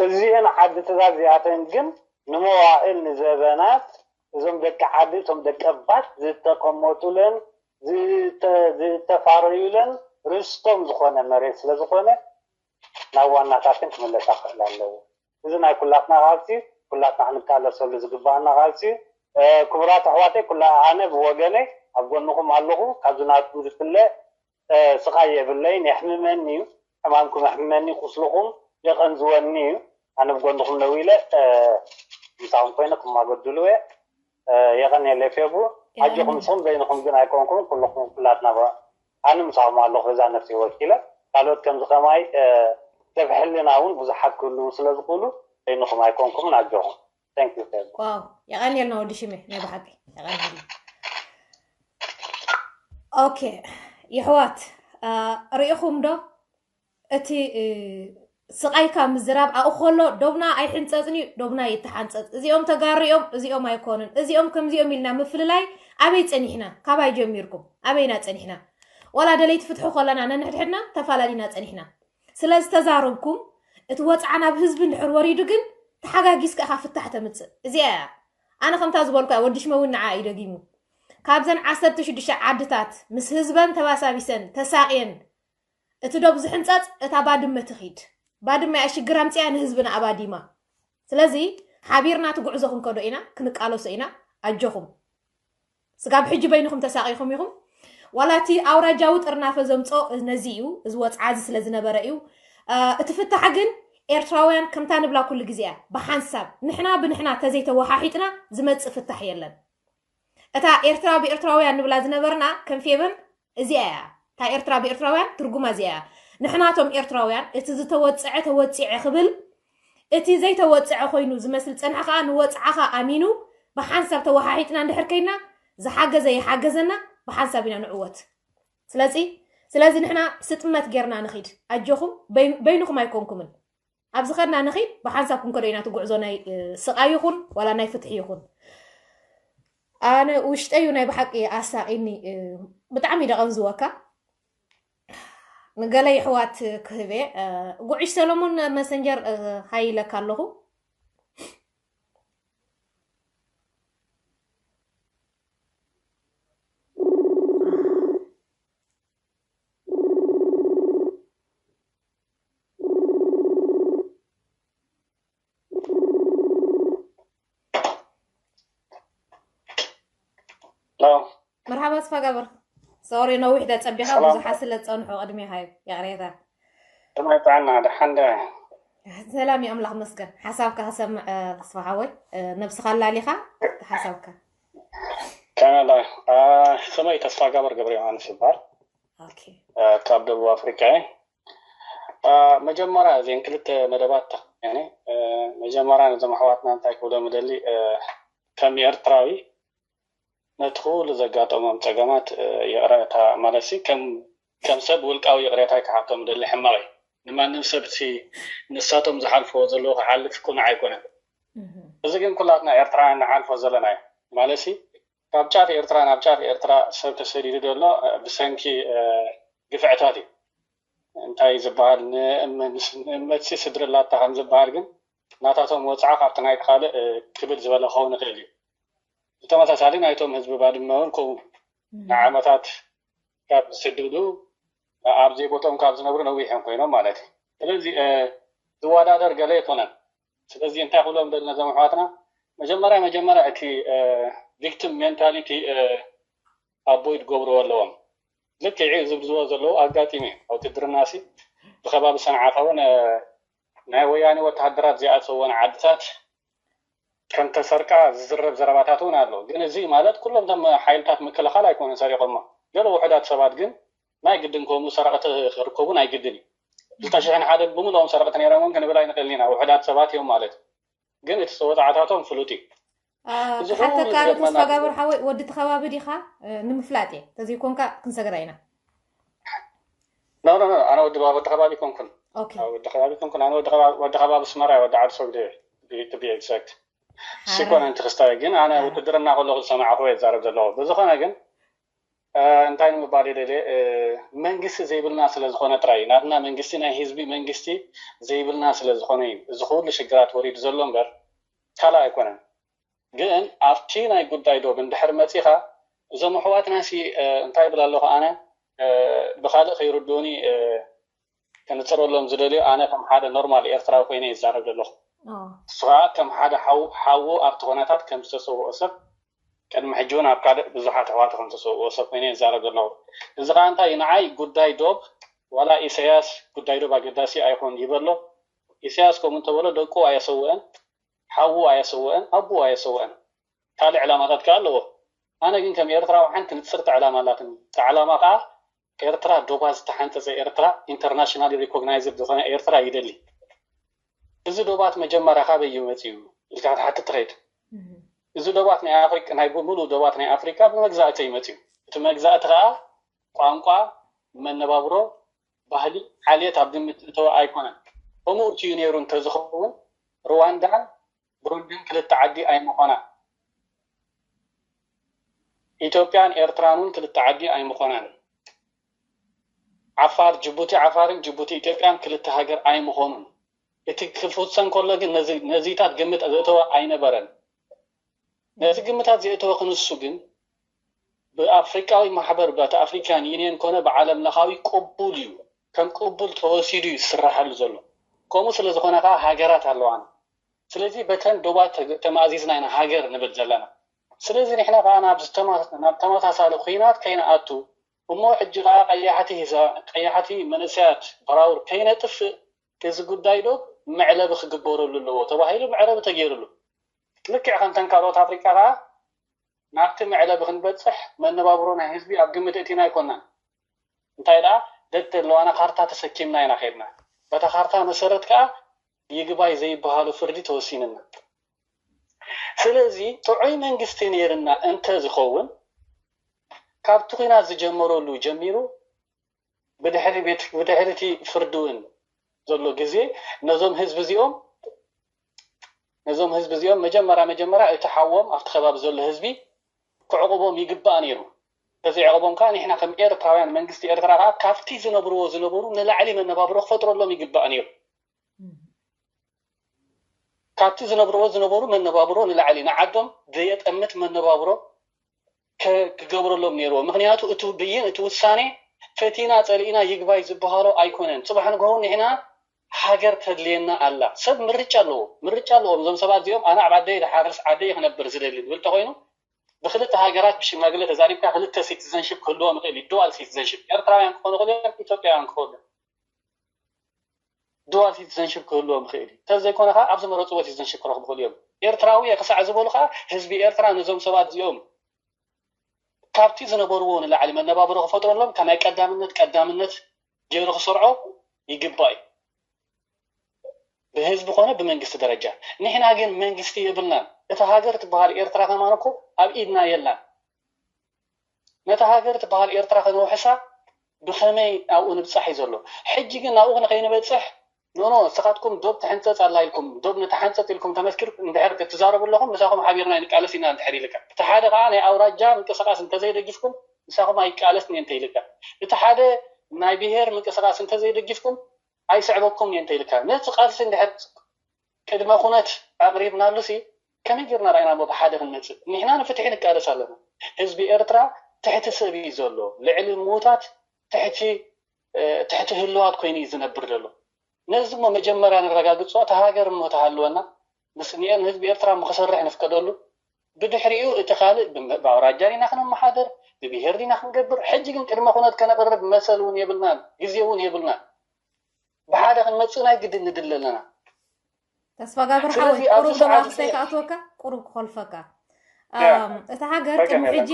እዚአን ዓድታት እዚኣተን ግን ንመዋእል ንዘበናት እዞም ደቂ ዓዲ እቶም ደቂ ኣባት ዝተቀመጡለን ዝተ- ዝተፋረዩለን ርስቶም ዝኾነ መሬት ስለዝኾነ ናብ ዋናታትን ክምለሳ ክኽእል ኣለዎ እዚ ናይ ኩላትና ቃልሲ ኩላትና ክንቃለሰሉ ዝግባኣና ቃልሲ ክቡራት ኣሕዋተይ ኩላ ኣነ ብወገነይ ኣብ ጎንኹም ኣለኹ ካብዚ ናትኩም ዝፍለ ስቓይ የብለይን የሕምመኒ እዩ ሕማምኩም የሕምመኒ ቁስልኹም የቐንዝወኒ እዩ ኣነ ብጎንኹም ደው ኢለ ምሳኹም ኮይነ ክማገድሉ እየ የቐንየለይ ፌቡ ኣጆኹም ንስኹም በይንኹም ግን ኣይኮንኩም ኩልኹም ኩላትና ኣነ ምሳኹም ኣለኹ በዛ ነፍሲ ወኪለ ካልኦት ከምዚ ከማይ ሰብ ሕልና እውን ብዙሓት ክህልዉ ስለ ዝኽእሉ በይንኹም ኣይኮንኩምን ኣጆኹም Thank you ፌቡ ዋው የቐንየልና ወዲ ሽሜ ናይ ብሓቂ የቐንየልና ኦኬ የሕዋት ርኢኹም ዶ እቲ ስቓይካ ምዝራብ ኣብኡ ከሎ ዶብና ኣይሕንፀፅን እዩ ዶብና ይተሓንፀፅ እዚኦም ተጋሩ እዮም እዚኦም ኣይኮኑን እዚኦም ከምዚኦም ኢልና ምፍልላይ ኣበይ ፀኒሕና ካባይ ጀሚርኩም ኣበይና ፀኒሕና ዋላ ደለይቲ ፍትሒ ከለና ነንሕድሕድና ተፋላሊና ፀኒሕና ስለ ዝተዛረብኩም እቲ ወፅዓ ናብ ህዝቢ እንድሕር ወሪዱ ግን ተሓጋጊዝካ ኢኻ ፍታሕ ተምፅእ እዚኣ እያ ኣነ ከምታ ዝበልኩ ወዲ ሽመ እውን ንዓ እዩ ደጊሙ። ካብዘን ዓሰርተ ሽዱሽተ ዓድታት ምስ ህዝበን ተባሳቢሰን ተሳቕየን እቲ ዶብ ዝሕንጸጽ እታ ባድመ ትኺድ። ባድመ እያ ሽግር ኣምጺኣ ንህዝብና ኣባዲማ። ስለዚ ሓቢርና እቲ ጉዕዞ ክንከዶ ኢና፣ ክንቃለሶ ኢና። ኣጆኹም። ስጋብ ሕጂ በይንኹም ተሳቒኹም ኢኹም። ዋላ እቲ ኣውራጃዊ ጥርናፈ ዘምጾ ነዚ እዩ፣ እዚ ወጽዓ እዚ ስለ ዝነበረ እዩ። እቲ ፍታሕ ግን ኤርትራውያን ከምታ ንብላ ኩሉ ግዜ እያ፣ ብሓንሳብ ንሕና ብንሕና ተዘይተወሓሒጥና ዝመጽእ ፍታሕ የለን። እታ ኤርትራ ብኤርትራውያን ንብላ ዝነበርና ከም ፌቨን እዚኣ እያ። እታ ኤርትራ ብኤርትራውያን ትርጉማ እዚኣ እያ። ንሕናቶም ኤርትራውያን እቲ ዝተወጽዐ ተወጺዐ ክብል፣ እቲ ዘይተወጽዐ ኮይኑ ዝመስል ጸንሐ ከኣ ንወጽዓ ከኣ ኣሚኑ ብሓንሳብ ተወሓሒጥና እንድሕር ከይና ዝሓገዘ ይሓገዘና፣ ብሓንሳብ ኢና ንዕወት። ስለዚ ስለዚ ንሕና ስጥመት ጌርና ንኺድ። ኣጆኹም፣ በይን- በይንኹም ኣይኮንኩምን። ኣብዚ ኸድና ንኺድ፣ ብሓንሳብ ክንከዶ ኢና እቲ ጉዕዞ ናይ ስቓይ ይኹን ዋላ ናይ ፍትሒ ይኹን። ኣነ ውሽጠዩ ናይ ብሓቂ ኣሳቒኒ። ብጣዕሚ ደቐንዝወካ። ንገለ ይሕዋት ክህበ ጉዕሽ ሰሎሞን መሰንጀር ሃይለካ ኣለኹ። መርሓባ ስፋ ጋብር። ሶሪ ነዊሕ ደ ጸቢኻ ብዙሓት ስለ ዝጸንሑ ቅድሜኻ እዩ። ይቕሬታ። ጥዕና ደሓን ደ? ሰላም እዩ ኣምላኽ መስገን። ሓሳብካ ክሰምዕ ተስፋ ሓወይ። ነብስኻ ኣላሊኻ ሓሳብካ። ከመላ ስመይ ተስፋ ጋብር ገብረ ዮሃንስ ይበሃል። ካብ ደቡብ ኣፍሪቃ እየ። መጀመርያ እዚን ክልተ መደባት ተኸነ መጀመርያ ነዞም ኣሕዋትና እንታይ ክብሎም ደሊ፣ ከም ኤርትራዊ ነቲ ኩሉ ዘጋጠሞም ጸገማት ይቕረታ ማለትሲ ከም ሰብ ውልቃዊ ይቕሬታ ክሓቶም ደሊ። ሕማቕ እዩ። ንማንም ሰብሲ ንሳቶም ዝሓልፍዎ ዘለዉ ክሓልፍ ቅኑዕ ኣይኮነን። እዚ ግን ኩላትና ኤርትራውያን ንሓልፎ ዘለና እዩ። ማለትሲ ካብ ጫፍ ኤርትራ ናብ ጫፍ ኤርትራ ሰብ ተሰዲዱ ዘሎ ብሰንኪ ግፍዕታት እዩ። እንታይ ዝበሃል ንእመትሲ ስድሪ ላታ ከም ዝበሃል ግን ናታቶም ወፅዓ ካብቲ ናይቲ ካልእ ክብል ዝበለ ክኸውን ይኽእል እዩ። ብተመሳሳሊ ናይቶም ህዝቢ ባድመ እውን ከምኡ ንዓመታት ካብ ዝስደዱ ኣብ ዘይቦትኦም ካብ ዝነብሩ ነዊሖም ኮይኖም ማለት እዩ። ስለዚ ዝወዳደር ገለ ኣይኮነን። ስለዚ እንታይ ክብሎም ደሊ ነዞም ኣሕዋትና፣ መጀመርያ መጀመርያ እቲ ቪክቲም ሜንታሊቲ ኣቦይድ ክገብርዎ ኣለዎም። ልክዕ ዝብዝዎ ዘለዉ ኣጋጢሙ እዩ። ኣብ ውትድርናሲ ብከባቢ ሰንዓፈ እውን ናይ ወያኔ ወተሃደራት ዝኣተወን ዓድታት ከም ተሰርቃ ዝዝረብ ዘረባታት እውን ኣሎ። ግን እዚ ማለት ኩሎም እቶም ሓይልታት ምክልኻል ኣይኮኑን ሰሪቖሞ። ገለ ውሑዳት ሰባት ግን ናይ ግድን ከምኡ ሰረቕቲ ክርከቡ ናይ ግድን እዩ። ክልተ ሽሕን ሓደን ብምልኦም ሰረቕቲ ነይሮም እውን ክንብል ኣይንኽእልን ኢና። ውሑዳት ሰባት እዮም ማለት እዩ። ግን እቲ ተወፃዕታቶም ፍሉጥ እዩ። እዚ ኩሉ ክሓተካ ዶ ዝገጥመና ተስፋ ጋብር ሓወይ፣ ወዲ ተኸባቢ ዲኻ? ንምፍላጥ እየ፣ ተዘይኮንካ ክንሰግራ ኢና። ኖ ኖ ኖ፣ ኣነ ወዲ ባ- ወዲ ከባቢ ኮንኩን። ኦኬ። ኣነ ወዲ ከባቢ ኮንኩን። ኣነ ወዲ ከባቢ፣ ወዲ ከባቢ ኣስመራ፣ ወዲ ዓዲ ሰግዶ እየ፣ to be exact። እሺ፣ ኮነ እንቲ ክስታይ ግን ኣነ ውትድርና ከለኹ ዝሰማዕኹ እየ ዝዛረብ ዘለኹ። ብዝኾነ ግን እንታይ ንምባል እየ ደልየ፣ መንግስቲ ዘይብልና ስለ ዝኾነ ጥራይ፣ ናትና መንግስቲ፣ ናይ ህዝቢ መንግስቲ ዘይብልና ስለ ዝኾነ እዩ እዚ ኩሉ ሽግራት ወሪዱ ዘሎ እምበር ካልእ ኣይኮነን። ግን ኣብቲ ናይ ጉዳይ ዶብ እንድሕር መፂኻ፣ እዞም ኣሕዋትና ሲ እንታይ ይብል ኣለኹ ኣነ፣ ብኻልእ ከይርድኡኒ ከንፅረሎም ዝደልዮ፣ ኣነ ከም ሓደ ኖርማል ኤርትራዊ ኮይነ ይዛረብ ዘለኹ። ንሱ ከዓ ከም ሓደ ሓው- ሓዉ ኣብቲ ኩነታት ከም ዝተሰውኦ ሰብ፣ ቅድሚ ሕጂ እውን ኣብ ካልእ ብዙሓት ኣሕዋቱ ከም ዝተሰውኦ ሰብ ኮይነ ይዛረብ ዘለኹ። እዚ ከዓ እንታይ እዩ ንዓይ ጉዳይ ዶብ፣ ዋላ ኢሳያስ ጉዳይ ዶብ ኣገዳሲ ኣይኮን ይበሎ። ኢሳያስ ከምኡ እንተበሎ ደቁ ኣየሰውአን፣ ሓዉ ኣየሰውአን፣ ኣቦኡ ኣየሰውአን። ካልእ ዕላማታት ከዓ ኣለዎ። ኣነ ግን ከም ኤርትራዊ ሓንቲ ንፅርቲ ዕላማ ኣላትኒ። እታ ዕላማ ከዓ ኤርትራ ዶባ ዝተሓንፀፀ ኤርትራ፣ ኢንተርናሽናል ሪኮግናይዝድ ዝኾነ ኤርትራ ይደሊ። እዚ ዶባት መጀመርያ ካበይ እዩ መፂኡ ኢልካ ክትሓትት ትኸይድ። እዚ ዶባት ናይ ኣፍሪቃ፣ ናይ ብምሉእ ዶባት ናይ ኣፍሪቃ ብመግዛእቲ እዩ መፂኡ። እቲ መግዛእቲ ከዓ ቋንቋ፣ መነባብሮ፣ ባህሊ፣ ዓሌት ኣብ ግምት እተወ ኣይኮነን። ከምኡ እትዩ ነይሩ እንተዝኸውን ሩዋንዳን ብሩንድን ክልተ ዓዲ ኣይምኾናን። ኢትዮጵያን ኤርትራን እውን ክልተ ዓዲ ኣይምኾናን። ዓፋር ጅቡቲ ዓፋርን ጅቡቲ ኢትዮጵያን ክልተ ሃገር ኣይምኾኑን። እቲ ክፍፀም ከሎ ግን ነዚ- ነዚታት ግምት ዘእተወ ኣይነበረን። ነዚ ግምታት ዘእተወ ክንሱ ግን ብኣፍሪቃዊ ማሕበር፣ በቲ ኣፍሪካን ዩኒየን ኮነ ብዓለም ለኻዊ ቅቡል እዩ፣ ከም ቅቡል ተወሲዱ እዩ ዝስራሓሉ ዘሎ። ከምኡ ስለ ዝኾነ ከዓ ሃገራት ኣለዋና። ስለዚ በተን ዶባት ተማእዚዝና ኢና ሃገር ንብል ዘለና። ስለዚ ንሕና ከዓ ናብ ዝተማ- ናብ ተመሳሳሊ ኩናት ከይንኣቱ እሞ ሕጂ ከዓ ቀያሕቲ ሂሳ- ቀያሕቲ መንእሰያት በራውር ከይነጥፍእ እዚ ጉዳይ ዶ መዕለቢ ክግበረሉ ኣለዎ ተባሂሉ መዕለቢ ተገይሩሉ። ልክዕ ከምተን ካልኦት ኣፍሪቃ ከዓ ናብቲ መዕለቢ ክንበፅሕ መነባብሮ ናይ ህዝቢ ኣብ ግምት እቲና ኣይኮናን። እንታይ ደኣ ደደለዋና ካርታ ተሰኪምና ኢና ከድና። በታ ካርታ መሰረት ከዓ ይግባይ ዘይበሃሉ ፍርዲ ተወሲንና። ስለዚ ጥዑይ መንግስቲ ነይርና እንተ ዝኸውን ካብቲ ኩናት ዝጀመረሉ ጀሚሩ ብድሕሪ ቤት ብድሕሪ እቲ ፍርዲ እውን ዘሎ ግዜ ነዞም ህዝቢ እዚኦም ነዞም ህዝቢ እዚኦም መጀመርያ መጀመርያ እቲ ሓዎም ኣብቲ ከባቢ ዘሎ ህዝቢ ክዕቕቦም ይግባእ ነይሩ። ተዘይዕቕቦም ከዓ ንሕና ከም ኤርትራውያን መንግስቲ ኤርትራ ከዓ ካብቲ ዝነብርዎ ዝነበሩ ንላዕሊ መነባብሮ ክፈጥረሎም ይግባእ ነይሩ። ካብቲ ዝነብርዎ ዝነበሩ መነባብሮ ንላዕሊ ንዓዶም ዘየጠምት መነባብሮ ክገብረሎም ነይርዎ። ምክንያቱ እቲ ብይን እቲ ውሳኔ ፈቲና ጸሊእና ይግባይ ዝበሃሎ ኣይኮነን። ጽባሕ ንግሆ ንሕና ሃገር ተድልየና ኣላ። ሰብ ምርጫ ኣለዎ፣ ምርጫ ኣለዎም። እዞም ሰባት እዚኦም ኣነ ኣብ ዓደይ ዝሓርስ ዓደይ ክነብር ዝደሊ ዝብል ተኮይኑ ብክልተ ሃገራት ብሽማግለ ተዛሪብካ ክልተ ሲቲዘንሽፕ ክህልዎም ይኽእል እዩ። ዱዋል ሲቲዘንሽፕ ኤርትራውያን ክኾኑ ይኽእሉ እዮም፣ ኢትዮጵያውያን ክኾኑ እዮም። ዱዋል ሲቲዘንሽፕ ክህልዎም ይኽእል እዩ። እንተዘይኮነ ከዓ ኣብ ዝመረፅዎ ሲቲዘንሽፕ ክረኽቡ ይኽእሉ እዮም። ኤርትራዊ እየ ክሳዕ ዝበሉ ከዓ ህዝቢ ኤርትራ ነዞም ሰባት እዚኦም ካብቲ ዝነበርዎ ንላዕሊ መነባብሮ ክፈጥረሎም ከናይ ቀዳምነት ቀዳምነት ገይሩ ክሰርዖ ይግባእ እዩ። ብህዝቢ ኮነ ብመንግስቲ ደረጃ። ንሕና ግን መንግስቲ የብልናን። እታ ሃገር ትበሃል ኤርትራ ከማን እኮ ኣብ ኢድና የላን። ነታ ሃገር ትበሃል ኤርትራ ከነውሕሳ ብኸመይ ኣብኡ ንብጻሕ እዩ ዘሎ። ሕጂ ግን ናብኡ ንኸይንበጽሕ ኖኖ ንስኻትኩም ዶብ ትሕንጸጽ ኣላ ኢልኩም ዶብ ንትሓንጸጽ ኢልኩም ተመስኪር እንድሕር ክትዛረቡ ኣለኹም ምሳኹም ሓቢርና ንቃለስ ኢና እንድሕር ኢልካ እቲ ሓደ ከዓ ናይ ኣውራጃ ምንቅስቃስ እንተዘይደጊፍኩም ምሳኹም ኣይቃለስን እየ እንተኢልካ እቲ ሓደ ናይ ብሄር ምንቅስቃስ እንተዘይደጊፍኩም ኣይስዕበኩም እየ እንተኢልካ ነቲ ቃልሲ እንድሕር ቅድመ ኩነት ኣቕሪብናሉሲ ከመይ ጌርና ዳኢና እሞ ብሓደ ክንመፅእ? ንሕና ንፍትሒ ንቃለስ ኣለና። ህዝቢ ኤርትራ ትሕቲ ሰብ እዩ ዘሎ። ልዕሊ ምዉታት ትሕቲ ትሕቲ ህልዋት ኮይኑ እዩ ዝነብር ዘሎ። ነዚ እሞ መጀመርያ ነረጋግፆ። እታ ሃገር እሞ ተሃልወና ምስ ንኤር ንህዝቢ ኤርትራ እሞ ክሰርሕ ንፍቀደሉ። ብድሕሪኡ እቲ ካልእ ብኣውራጃ ዲና ክነመሓደር ብብሄር ዲና ክንገብር። ሕጂ ግን ቅድመ ኩነት ከነቕርብ መሰል እውን የብልናን ግዜ እውን የብልናን። ብሓደ ክንመፅእ ናይ ግድን ንድሊ ኣለና። ተስፋጋብር ሓወይ ቁሩብ ዶብ ኣፍስታይ ክኣትወካ ቁሩብ ክኾልፈካ እታ ሃገር ቅድሚ ሕጂ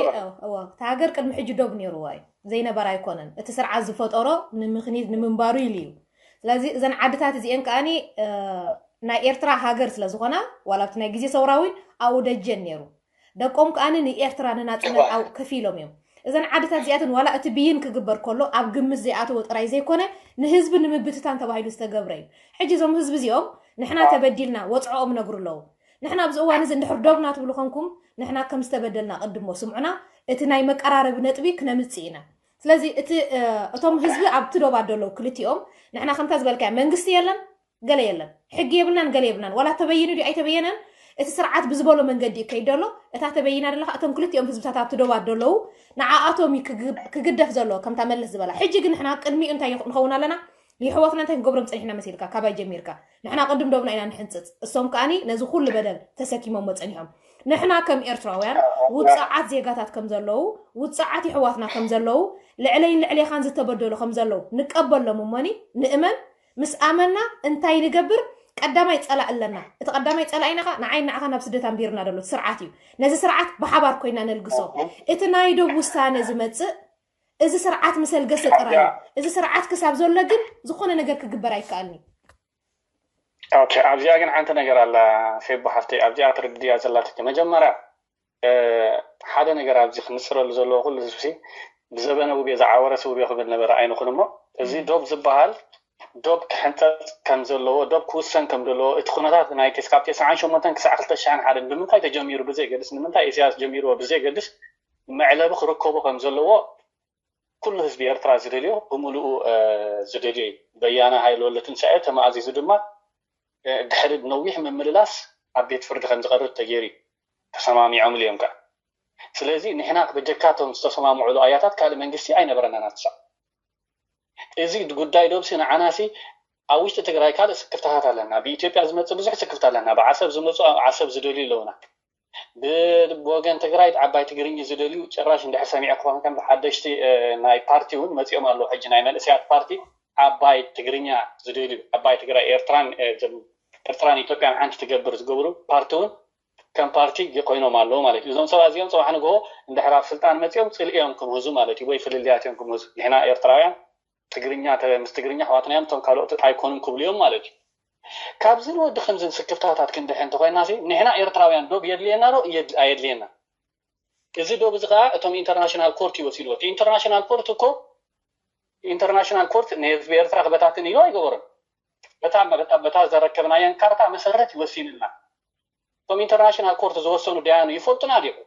እዋ እታ ሃገር ቅድሚ ሕጂ ዶብ ነይርዋ እዩ ዘይነበረ ኣይኮነን እቲ ስርዓት ዝፈጠሮ ንምኽኒት ንምንባሩ ኢሉ እዩ ስለዚ እዘን ዓድታት እዚአን ከኣኒ ናይ ኤርትራ ሃገር ስለ ዝኾና ዋላ ኣብቲ ናይ ግዜ ሰውራዊን ኣብኡ ደጀን ነይሩ ደቆም ከኣኒ ንኤርትራ ንናፅነት ኣብኡ ከፊሎም እዮም እዘን ዓድታት እዚኣተን ዋላ እቲ ብይን ክግበር ከሎ ኣብ ግምት ዘይኣተወ ጥራይ ዘይኮነ ንህዝቢ ንምብትታን ተባሂሉ ዝተገብረ እዩ ሕጂ እዞም ህዝቢ እዚኦም ንሕና ተበዲልና ወፅዖኦም ነግሩ ኣለዉ ንሕና ኣብዚ እዋን እዚ እንድሕር ዶብና ትብሉ ኮንኩም ንሕና ከም ዝተበደልና ቅድሞ ስምዑና እቲ ናይ መቀራረቢ ነጥቢ ክነምፅእ ኢና ስለዚ እቲ እቶም ህዝቢ ኣብቲ ዶባት ዘለዉ ክልቲኦም ንሕና ከምታ ዝበልካያ መንግስቲ የለን ገለ የለን ሕጊ የብልናን ገለ የብልናን ዋላ ተበይኑ ድዩ ኣይተበየነን እቲ ስርዓት ብዝበሎ መንገዲ እዩ ከይድ ዘሎ እታ ተበይና ዘለካ እቶም ክልቲኦም ህዝብታት ኣብቲ ዶባት ዘለዉ ንዓኣቶም እዩ ክግደፍ ዘለዎ ከምታ መለስ ዝበላ ሕጂ ግን ንሕና ቅድሚኡ እንታይ ንኸውን ኣለና ይሕዋትና እንታይ ክንገብሮም ፀኒሕና መሲልካ ካባይ ጀሚርካ ንሕና ቅድም ዶብና ኢና ንሕንፅፅ እሶም ከዓኒ ነዚ ኩሉ በደል ተሰኪሞሞ ፀኒሖም ንሕና ከም ኤርትራውያን ውፅዓት ዜጋታት ከም ዘለዉ ውፅዓት ይሕዋትና ከም ዘለዉ ልዕለይን ልዕሌኻን ዝተበደሉ ከም ዘለዉ ንቀበሎም እሞኒ ንእመን ምስ ኣመና እንታይ ንገብር ቀዳማይ ፀላእ ኣለና እቲ ቀዳማይ ፀላኢና ኸ ንዓይ ንዓኻ ናብ ስደት ኣንቢርና ደሎ ስርዓት እዩ ነዚ ስርዓት ብሓባር ኮይና ነልግሶ እቲ ናይ ዶብ ውሳነ ዝመፅእ እዚ ስርዓት ምስ ኣልገሰ ጥራይ እዩ። እዚ ስርዓት ክሳብ ዘሎ ግን ዝኾነ ነገር ክግበር ኣይከኣልን እዩ። ኦኬ፣ ኣብዚኣ ግን ሓንቲ ነገር ኣላ ፌቦ ሓፍተይ፣ ኣብዚኣ ትርድያ ዘላትኪ መጀመርያ ሓደ ነገር ኣብዚ ክንፅረሉ ዘለዎ ኩሉ ህዝብሲ ብዘበነ ውቤ ዝዓወረሲ ውቤ ክብል ነበረ ኣይንኹን እሞ እዚ ዶብ ዝበሃል ዶብ ክሕንፀፅ ከም ዘለዎ ዶብ ክውሰን ከም ዘለዎ እቲ ኩነታት ናይ ካብ ተስዓን ሸሞንተን ክሳዕ ክልተ ሽሕን ሓደን ብምንታይ ተጀሚሩ ብዘይገድስ ንምንታይ ኢሳያስ ጀሚርዎ ብዘይገድስ መዕለቢ ክርከቦ ከም ዘለዎ ኩሉ ህዝቢ ኤርትራ ዝደልዮ ብምሉኡ ዝደልዮ እዩ። በያነ ሃይለወልደ ትንሳኤ ተማእዚዙ ድማ ድሕሪ ነዊሕ ምምልላስ ኣብ ቤት ፍርዲ ከም ዝቐርብ ተገይሩ እዩ። ተሰማሚዖምሉ እዮም ከዓ። ስለዚ ንሕና በጀካቶም ዝተሰማምዑሉ ኣያታት ካልእ መንግስቲ ኣይነበረናን ኣትሳዕ። እዚ ጉዳይ ዶብሲ ንዓናሲ ኣብ ውሽጢ ትግራይ ካልእ ስክፍታታት ኣለና። ብኢትዮጵያ ዝመፅእ ብዙሕ ስክፍታ ኣለና። ብዓሰብ ዝመፁ ኣብ ዓሰብ ዝደልዩ ኣለውና። ብወገን ትግራይ ዓባይ ትግርኝ ዝደልዩ ጭራሽ እንድሕር ሰሚዐ ክኾን ከም ሓደሽቲ ናይ ፓርቲ እውን መፂኦም ኣለዉ። ሕጂ ናይ መንእሰያት ፓርቲ ዓባይ ትግርኛ ዝደልዩ ዓባይ ትግራይ ኤርትራን ኤርትራን ኢትዮጵያን ሓንቲ ትገብር ዝገብሩ ፓርቲ እውን ከም ፓርቲ ኮይኖም ኣለዉ ማለት እዩ። እዞም ሰባት እዚኦም ፅባሕ ንግሆ እንድሕር ኣብ ስልጣን መፂኦም ፅልኢ እዮም ክምህዙ ማለት እዩ፣ ወይ ፍልልያት እዮም ክምህዙ። ንሕና ኤርትራውያን ትግርኛ ምስ ትግርኛ ኣሕዋትና እዮም፣ እቶም ካልኦት ኣይኮኑን ክብሉ እዮም ማለት እዩ። ካብዚ ንወዲ ከምዚ ስክፍታታት ክንድሕን እንተኮይና ንሕና ኤርትራውያን ዶብ የድልየና ዶ ኣየድልየና? እዚ ዶብ እዚ ከዓ እቶም ኢንተርናሽናል ኮርት ይወሲድዎ። እቲ ኢንተርናሽናል ኮርት እኮ ኢንተርናሽናል ኮርት ንህዝቢ ኤርትራ ክበታትን ኢሉ ኣይገበሮን። በታ በታ ዘረከብናየን ካርታ መሰረት ይወሲንልና። እቶም ኢንተርናሽናል ኮርት ዝወሰኑ ዳያኑ ይፈልጡና ድዮም?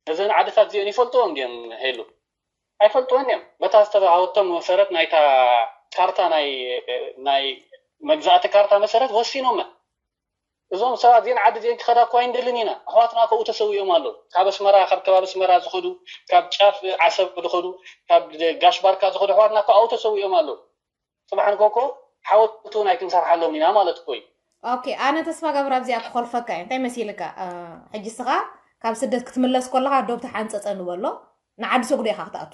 እዘን ዓድታት እዚአን ይፈልጥዎም ድዮም? ሄሉ ኣይፈልጥዎን እዮም። በታ ዝተባሃወቶም መሰረት ናይታ ካርታ ናይ ናይ መግዛእቲ ካርታ መሰረት ወሲኖመ። እዞም ሰባት እዚአን ዓዲ እዚአን ክኸዳ እኮ ኣይንደልን ኢና። ኣሕዋትና ከብኡ ተሰዊኦም ኣለዉ። ካብ ኣስመራ ካብ ከባቢ ኣስመራ ዝኸዱ፣ ካብ ጫፍ ዓሰብ ዝኸዱ፣ ካብ ጋሽ ባርካ ዝኸዱ ኣሕዋትና እኮ ኣብኡ ተሰዊኦም ኣለዉ። ፅባሕ ንግሆ እኮ ሓወልቲ እውን ኣይክንሰርሓሎም ኢና ማለት እኮ እዩ። ኦኬ፣ ኣነ ተስፋ ገብር ኣብዚኣ ክኾልፈካ እየ። እንታይ መሲልካ? ሕጂ ስኻ ካብ ስደት ክትምለስ ከለኻ ዶብ ተሓንፀፀ ንበሎ፣ ንዓዲ ሰጉዶ ኢኻ ክትኣቱ።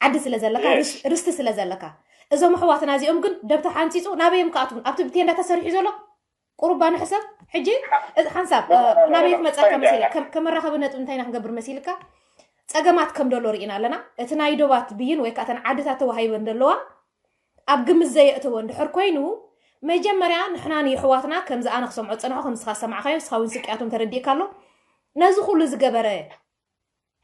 ዓዲ ስለ ዘለካ፣ ርስቲ ስለ ዘለካ። እዞም ኣሕዋትና እዚኦም ግን ደብ ተሓንፂፁ ናበይ እዮም ክኣትዉ? ኣብቲ ብቴንዳ ተሰሪሑ ዘሎ ቁሩባ ንሕሰብ። ሕጂ ሓንሳብ ናበይ ክመፀካ መሲለ፣ ከም መራኸቢ ነጥቢ እንታይ ኢና ክንገብር መሲልካ? ፀገማት ከም ደሎ ርኢና ኣለና። እቲ ናይ ዶባት ብይን ወይ ከዓ እተን ዓድታት ተዋሂበን ዘለዋ ኣብ ግምት ዘየእተወ እንድሕር ኮይኑ፣ መጀመርያ ንሕና ንየሕዋትና ከምዚ ኣነ ክሰምዖ ዝፀናሑ፣ ከም ንስኻ ዝሰማዕካዮ፣ ንስኻ እውን ስቅያቶም ተረዲእካ ኣሎ። ነዚ ኩሉ ዝገበረ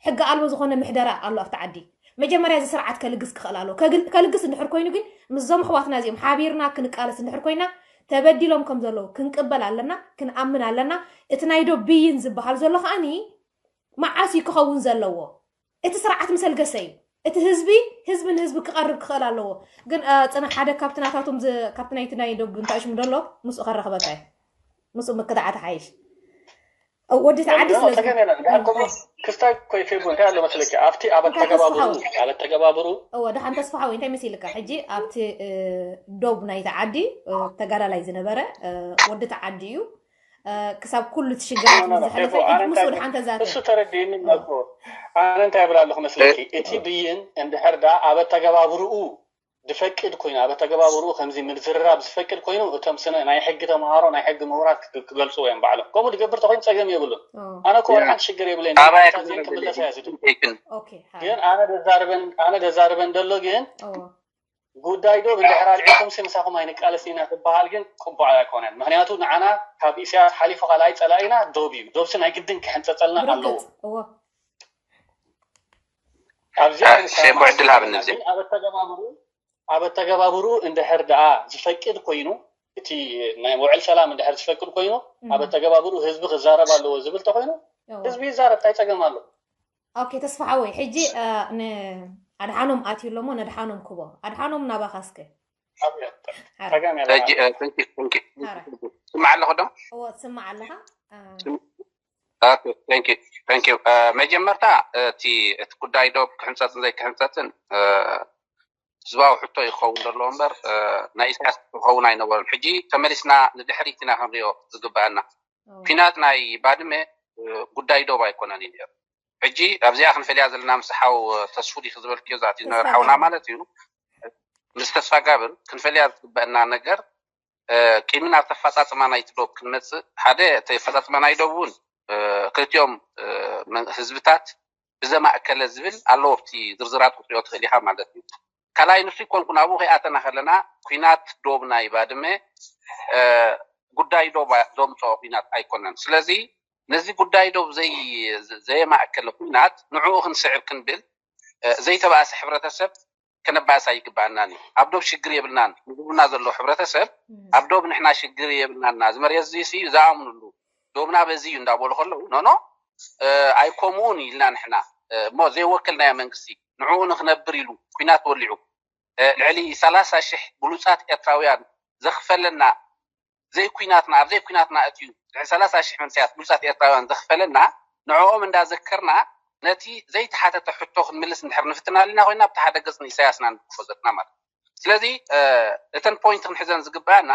ሕጊ ኣልቦ ዝኾነ ምሕደራ ኣሎ ኣብቲ ዓዲ። መጀመርያ እዚ ስርዓት ከልግስ ክኽእል ኣለዎ። ከልግስ እንድሕር ኮይኑ ግን ምስዞም ኣሕዋትና እዚኦም ሓቢርና ክንቃለስ እንድሕር ኮይና ተበዲሎም ከም ዘለዉ ክንቅበል ኣለና፣ ክንኣምን ኣለና። እቲ ናይ ዶብ ብይን ዝበሃል ዘሎ ከዓኒ መዓስ እዩ ክኸውን ዘለዎ? እቲ ስርዓት ምስ ኣልገሰ እዩ። እቲ ህዝቢ ህዝቢ ንህዝቢ ክቐርብ ክኽእል ኣለዎ። ግን ፅናሕ ሓደ ካብቲ ናታቶም ካብቲ ናይቲ ናይ ዶብ እንታይ ሽሙ ደሎ ምስኡ ከራኽበካ እዩ። ምስኡ ምክትዓት ሓይሽ ወዲ ተዓዲ ስለ ክስታይ ኮይፌቡ እንታይ ኣሎ መስለኪ ኣብቲ ኣብ ኣተገባብሩ ኣብ ኣተገባብሩ እወ ደሓን ተስፋ ሓወይ እንታይ መሲልካ ሕጂ ኣብቲ ዶብ ናይቲ ዓዲ ተጋዳላይ ዝነበረ ወዲ ተዓዲ እዩ ክሳብ ኩሉ ትሽግራት ዝሕልፈ ምስ ወድሓን ተዛተ እሱ ተረዲእኒ እኮ ኣነ እንታይ ይብል ኣለኹ መስለኪ እቲ ብይን እንድሕር ዳ ኣብ ኣተገባብርኡ ዝፈቅድ ኮይኑ ኣብ ኣተገባብርኡ ከምዚ ምዝርራብ ዝፈቅድ ኮይኑ እቶም ስነ ናይ ሕጊ ተምሃሮ ናይ ሕጊ ምሁራት ክገልፅዎ እዮም ባዕሎም ከምኡ ዝገብር ተኮይኑ ፀገም የብሉን ኣነ እኮ ሓንቲ ሽግር የብለይ ክምለሳ እያ ዝድል ግን ኣነ ዘዛርበን ደሎ ግን ጉዳይ ዶ እንድሕር ኣልዒልኩም ሲ ምሳኹም ኣይንቃለስ ኢና ትበሃል ግን ቅቡዕ ኣይኮነን ምክንያቱ ንዓና ካብ ኢሳያስ ሓሊፉ ካልኣይ ፀላኢና ዶብ እዩ ዶብሲ ናይ ግድን ክሕንፀፀልና ኣለዎ ኣብዚ ሸቦ ዕድል ሃብኒ ኣብዚ ኣብ ኣተገባብሩ ኣብ ኣተገባብሩ እንድሕር ደኣ ዝፈቅድ ኮይኑ እቲ ናይ ውዕል ሰላም እንድሕር ዝፈቅድ ኮይኑ ኣብ ኣተገባብሩ ህዝቢ ክዛረብ ኣለዎ ዝብል ተኮይኑ ህዝቢ ይዛረብ ታይ ፀገም ኣሎ ኦኬ ተስፋ ሓወይ ሕጂ ኣድሓኖም ኣትዩ ኣሎሞ ነድሓኖም ክቦ ኣድሓኖም ናባኻ እስከ ስማዕ ኣለኹ ዶ ስማዕ ኣለኻ መጀመርታ እቲ እቲ ጉዳይ ዶብ ክሕንፀፅን ዘይክሕንፀፅን ህዝባዊ ሕቶ ይኸውን ዘለዎ እምበር ናይ ኢሳያስ ክኸውን ኣይነበሮን ሕጂ ተመሊስና ንድሕሪት ኢና ክንሪኦ ዝግበኣና ፊናት ናይ ባድመ ጉዳይ ዶብ ኣይኮነን እዩ ነሩ ሕጂ ኣብዚኣ ክንፈልያ ዘለና ምስ ሓው ተስፉ ዲክ ዝበልክዮ ዛት ዝነበረ ሓውና ማለት እዩ ምስ ተስፋ ጋብር ክንፈልያ ዝግበአና ነገር ቂምን ኣብ ተፈፃፅማ ናይቲ ዶብ ክንመፅእ ሓደ እቲ ኣፈፃፅማ ናይ ዶብ እውን ክልቲኦም ህዝብታት ብዘማእከለ ዝብል ኣለዎ ኣብቲ ዝርዝራት ክትሪኦ ትኽእል ኢኻ ማለት እዩ ካልኣይ ንሱ ይኮንኩ ናብኡ ከይኣተና ከለና ኩናት ዶብ ናይ ባድመ ጉዳይ ዶብ ዘምፅኦ ኩናት ኣይኮነን ስለዚ ነዚ ጉዳይ ዶብ ዘየማእከለ ኩናት ንዕኡ ክንስዕር ክንብል ዘይተባእሰ ሕብረተሰብ ከነባእስ ኣይግባኣናን እዩ ኣብ ዶብ ሽግር የብልናን ንህዝብና ዘሎ ሕብረተሰብ ኣብ ዶብ ንሕና ሽግር የብልናና እዚ መሬት እዚ ሲ ዝኣምኑሉ ዶብና በዚ እዩ እንዳበሉ ከለዉ ኖኖ ኣይኮምኡን ኢልና ንሕና እሞ ዘይወከልናዮ መንግስቲ ንዕኡ ንክነብር ኢሉ ኩናት ወሊዑ ልዕሊ ሰላሳ ሽሕ ብሉፃት ኤርትራውያን ዘኽፈለና ዘይኩናትና ኣብ ዘይኩናትና እትዩ ልዕሊ ሰላሳ ሽሕ መንሰያት ብሉፃት ኤርትራውያን ዘኽፈለና ንዕኦም እንዳዘከርና ነቲ ዘይተሓተተ ሕቶ ክንምልስ እንድሕር ንፍትና ኣለና ኮይና ብቲ ሓደ ገፅ ንኢሳያስ ኢና ንድግፎ ዘለና ማለት እዩ። ስለዚ እተን ፖይንት ክንሕዘን ዝግባኣና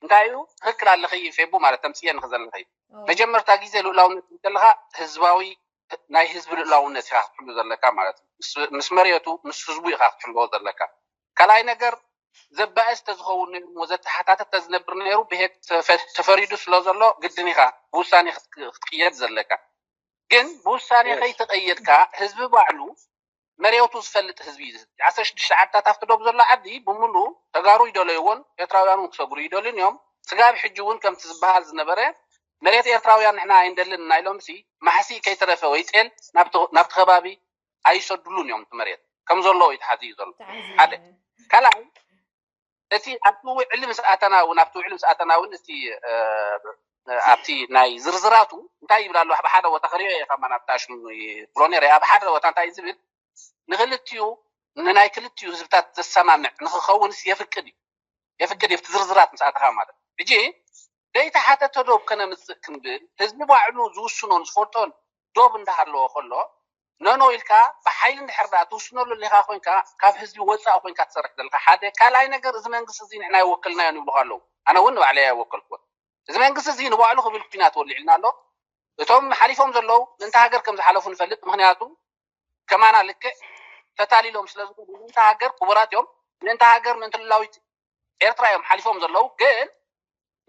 እንታይ እዩ? ትኽክል ኣለኺ ፌቡ ማለት ተምፅየ ንኽዘለኺ መጀመርታ ግዜ ልኡላውነት ከለኻ ህዝባዊ ናይ ህዝቢ ልኡላውነት ኢኻ ክትሕሉ ዘለካ ማለት እዩ። ምስ መሬቱ ምስ ህዝቡ ኢኻ ክትሕልዎ ዘለካ። ካልኣይ ነገር ዘባእስ ተዝኸውን ነይሩ እሞ ዘተሓታተት ተዝነብር ነይሩ ብሄግ ተፈሪዱ ስለ ዘሎ ግድን ኢኻ ብውሳኔ ክትቅየድ ዘለካ። ግን ብውሳኔ ከይተቀየድካ ህዝቢ ባዕሉ መሬቱ ዝፈልጥ ህዝቢ እዩ። ዓሰርተ ሽዱሽተ ዓድታት ኣብቲ ዶብ ዘሎ ዓዲ ብምሉ ተጋሩ ይደለይዎን ኤርትራውያን እውን ክሰግሩ ይደልዩን እዮም። ስጋብ ሕጂ እውን ከምቲ ዝበሃል ዝነበረ መሬት ኤርትራውያን ንሕና ኣይንደልን እናኢሎም ሲ ማሕሲእ ከይተረፈ ወይ ጤል ናብቲ ከባቢ ኣይሰዱሉን እዮም። እቲ መሬት ከም ዘለዎ እዩ ተሓዝዩ ዘሎ ሓደ። ካልኣይ እቲ ኣብቲ ውዕሊ ምስ ኣተና እውን ኣብቲ ውዕሊ ምስ ኣተና እውን እቲ ኣብቲ ናይ ዝርዝራቱ እንታይ ይብል ኣሎ ብሓደ ቦታ ክሪኦ እየ ከማን ኣብቲ ኣሽሙ ብሎ ነረ ኣብ ሓደ ቦታ እንታይ ዝብል ንክልትኡ ንናይ ክልትኡ ህዝብታት ዘሰማምዕ ንክኸውንስ የፍቅድ እዩ የፍቅድ እዩ ዝርዝራት ምስ ኣተኻ ማለት ሕጂ ዘይተሓተተ ዶብ ከነምፅእ ክንብል ህዝቢ ባዕሉ ዝውስኖን ዝፈልጦን ዶብ እንዳሃለዎ ከሎ ነኖ ኢልካ ብሓይሊ እንድሕር ዳ ትውስነሉ ሌኻ ኮይንካ ካብ ህዝቢ ወፃኢ ኮይንካ ትሰርሕ ዘለካ ሓደ ካልኣይ ነገር እዚ መንግስቲ እዚ ንሕና ይወክልናዮ ይብሉካ ኣለዉ ኣነ እውን ንባዕለይ ኣይወከልኩዎን እዚ መንግስቲ እዚ ንባዕሉ ክብል ኩናት ወሊዕልና ኣሎ እቶም ሓሊፎም ዘለዉ ምእንቲ ሃገር ከም ዝሓለፉ ንፈልጥ ምክንያቱ ከማና ልክዕ ተታሊሎም ስለ ዝኾኑ ምእንቲ ሃገር ክቡራት እዮም ምእንቲ ሃገር ምእንቲ ልላዊት ኤርትራ እዮም ሓሊፎም ዘለዉ ግን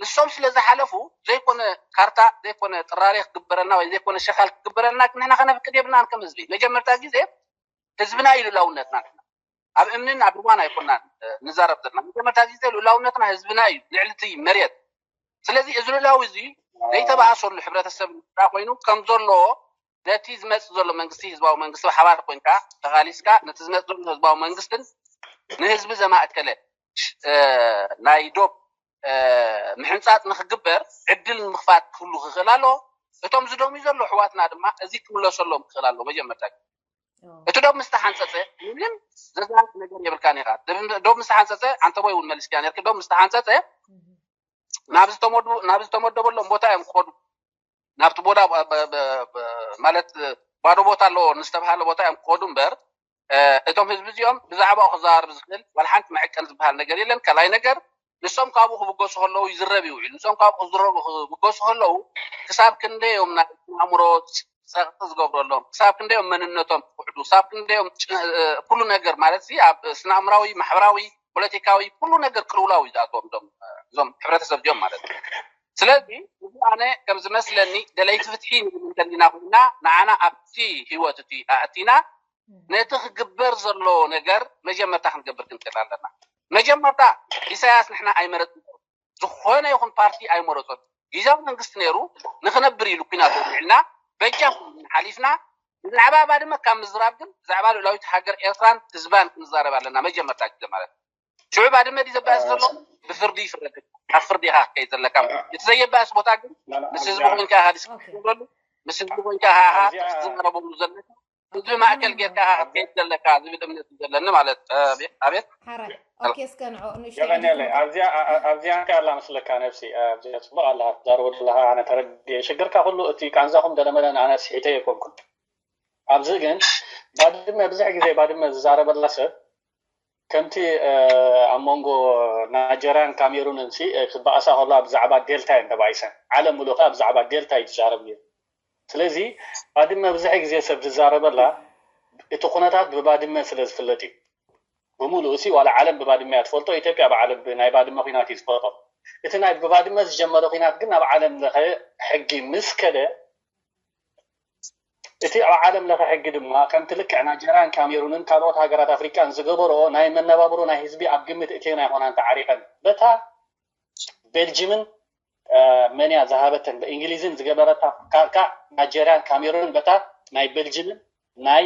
ንሶም ስለ ዝሓለፉ ዘይኮነ ካርታ ዘይኮነ ጥራሬ ክግበረልና ወይ ዘይኮነ ሸኻል ክግበረልና ንሕና ከነፍቅድ የብልናን ከም ህዝቢ መጀመርታ ግዜ ህዝብና እዩ ልላውነትና ኣብ እምንን ኣብ ርዋን ኣይኮናን ንዛረብ ዘለና መጀመርታ ግዜ ልላውነትና ህዝብና እዩ ልዕሊ እቲ መሬት ስለዚ እዚ ልላዊ እዚ ዘይተባእሰሉ ሕብረተሰብ ኮይኑ ከም ዘሎ ነቲ ዝመፅእ ዘሎ መንግስቲ ህዝባዊ መንግስቲ ብሓባር ኮይንካ ተቓሊስካ ነቲ ዝመፅእ ዘሎ ህዝባዊ መንግስትን ንህዝቢ ዘማእከለ ናይ ዶብ ምሕንፃፅ ንክግበር ዕድል ንምኽፋት ክህሉ ክኽእል ኣሎ እቶም ዝደምዩ ዘሎ ኣሕዋትና ድማ እዚ ክምለሰሎም ክኽእል ኣሎ መጀመርታ እቲ ዶብ ምስ ተሓንፀፀ ምንም ዘዛርብ ነገር የብልካን ኢኻ ዶብ ምስ ተሓንፀፀ ኣንተ ወይ እውን መሊስካ ነርክ ዶብ ምስ ተሓንፀፀ ናብ ዝተመደበሎም ቦታ እዮም ክኸዱ ናብቲ ቦታ ማለት ባዶ ቦታ ኣለዎ ንዝተባሃለ ቦታ እዮም ክኸዱ እምበር እቶም ህዝቢ እዚኦም ብዛዕባኡ ክዘራረብ ዝኽእል ዋላ ሓንቲ መዐቀን ዝበሃል ነገር የለን ካልኣይ ነገር ንሶም ካብኡ ክብገሱ ከለዉ ይዝረብ ይውዕል ንሶም ካብኡ ክዝረቡ ክብገሱ ከለዉ ክሳብ ክንደዮም ናይ ኣእምሮ ፀቕጢ ዝገብረሎም ክሳብ ክንደዮም መንነቶም ክውሕዱ ክሳብ ክንደዮም ኩሉ ነገር ማለት ኣብ ስነ ኣእምራዊ ማሕበራዊ ፖለቲካዊ ኩሉ ነገር ቅልውላው እዩ ዝኣትዎም እዞም ሕብረተሰብ እዚኦም ማለት እዩ ስለዚ እዚ ኣነ ከም ዝመስለኒ ደለይቲ ፍትሒ ንብል እንተሊና ኮይና ንዓና ኣብቲ ህይወት እቲ ኣእቲና ነቲ ክግበር ዘለዎ ነገር መጀመርታ ክንገብር ክንክእል ኣለና መጀመርታ ኢሳያስ ንሕና ኣይመረፅን ዝኾነ ይኹን ፓርቲ ኣይመረፆን ግዛዊ መንግስቲ ነይሩ ንክነብር ኢሉ ኩናት ወሊዕልና በጃ ሓሊፍና ብዛዕባ ባድመ ካብ ምዝራብ ግን ብዛዕባ ልእላዊት ሃገር ኤርትራን ህዝባን ክንዛረብ ኣለና መጀመርታ ግዜ ማለት ሽዑ ባድመ ድዩ ዘባእስ ዘሎ ብፍርዲ ይፍረድ ካብ ፍርዲ ኢኻ ክትከይድ ዘለካ እቲ ዘየባእስ ቦታ ግን ምስ ህዝቢ ኮይንካ ኢኻ ዲስክስ ትገብረሉ ምስ ህዝቢ ኮይንካ ኢኻ ክትዛረበሉ ዘለካ ህዝቢ ማእከል ጌርካ ኢኻ ክትከይድ ዘለካ ዝብል እምነት እዩ ዘለኒ ማለት ኣቤት ሓራይ ኦኬ እስከ ንዑ ንእሽቶ የቐንየለይ ኣብዚኣ ኣብዚኣ እንታይ ኣላ መስለካ ነብሲ ኣብዚኣ ፅቡቅ ኣለካ ትዛረቦ ዘለካ ኣነ ተረዲኤ ሽግርካ ኩሉ እቲ ቃንዛኹም ገለመለን ኣነ ስሒተ የኮንኩን ኣብዚ ግን ባድመ ብዙሕ ግዜ ባድመ ዝዛረበላ ሰብ ከምቲ ኣብ መንጎ ናይጀርያን ካሜሩንን ሲ ክበኣሳ ከሎ ብዛዕባ ዴልታ እየን ተባኢሰን። ዓለም ሙሉእ ከዓ ብዛዕባ ዴልታ እዩ ዝዛረብ ነይሩ። ስለዚ ባድመ ብዙሕ ግዜ ሰብ ዝዛረበላ እቲ ኩነታት ብባድመ ስለ ዝፍለጥ እዩ። ብሙሉእ ሲ ዋላ ዓለም ብባድመ እያ ትፈልጦ፣ ኢትዮጵያ ብዓለም ናይ ባድመ ኩናት እዩ ዝፈልጦ። እቲ ናይ ብባድመ ዝጀመረ ኩናት ግን ናብ ዓለም ለኸ ሕጊ ምስ ከደ እቲ ኣብ ዓለም ለኸ ሕጊ ድማ ከምቲ ልክዕ ናይጀርያን ካሜሩንን ካልኦት ሃገራት ኣፍሪቃን ዝገበርኦ ናይ መነባብሮ ናይ ህዝቢ ኣብ ግምት እትየን ኣይኮናን ተዓሪቐን። በታ ቤልጅምን መን እያ ዝሃበተን ብእንግሊዝን ዝገበረታ ካርታ ናይጀርያን ካሜሩንን በታ ናይ ቤልጅምን ናይ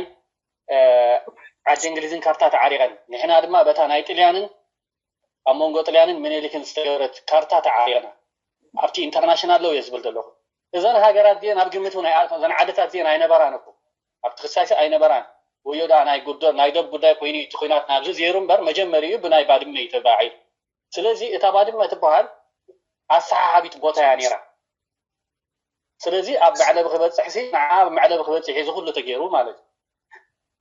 ዓዲ እንግሊዝን ካርታ ተዓሪቐን። ንሕና ድማ በታ ናይ ጥልያንን ኣብ መንጎ ጥልያንን ምኒልክን ዝተገበረት ካርታ ተዓሪቕና ኣብቲ ኢንተርናሽናል ሎው እየ ዝብል ዘለኹ። እዘን ሃገራት እዚአን ኣብ ግምት እውን ኣይኣተዋ። እዘን ዓድታት እዚአን ኣይነበራን እኮ ኣብቲ ክሳይሲ ኣይነበራን። ወዮ ደኣ ናይ ጉዶ ናይ ዶብ ጉዳይ ኮይኑ እዩ እቲ ኲናት ናብዚ ዘይሩ እምበር መጀመሪኡ ብናይ ባድመ እዩ ተባዒሩ። ስለዚ እታ ባድመ ትበሃል ኣሰሓሓቢት ቦታ እያ ነይራ። ስለዚ ኣብ መዕለቢ ክበፅሕ ሲ ንዓ ኣብ መዕለቢ ክበፅሕ እዩ እዚ ኩሉ ተገይሩ ማለት እዩ።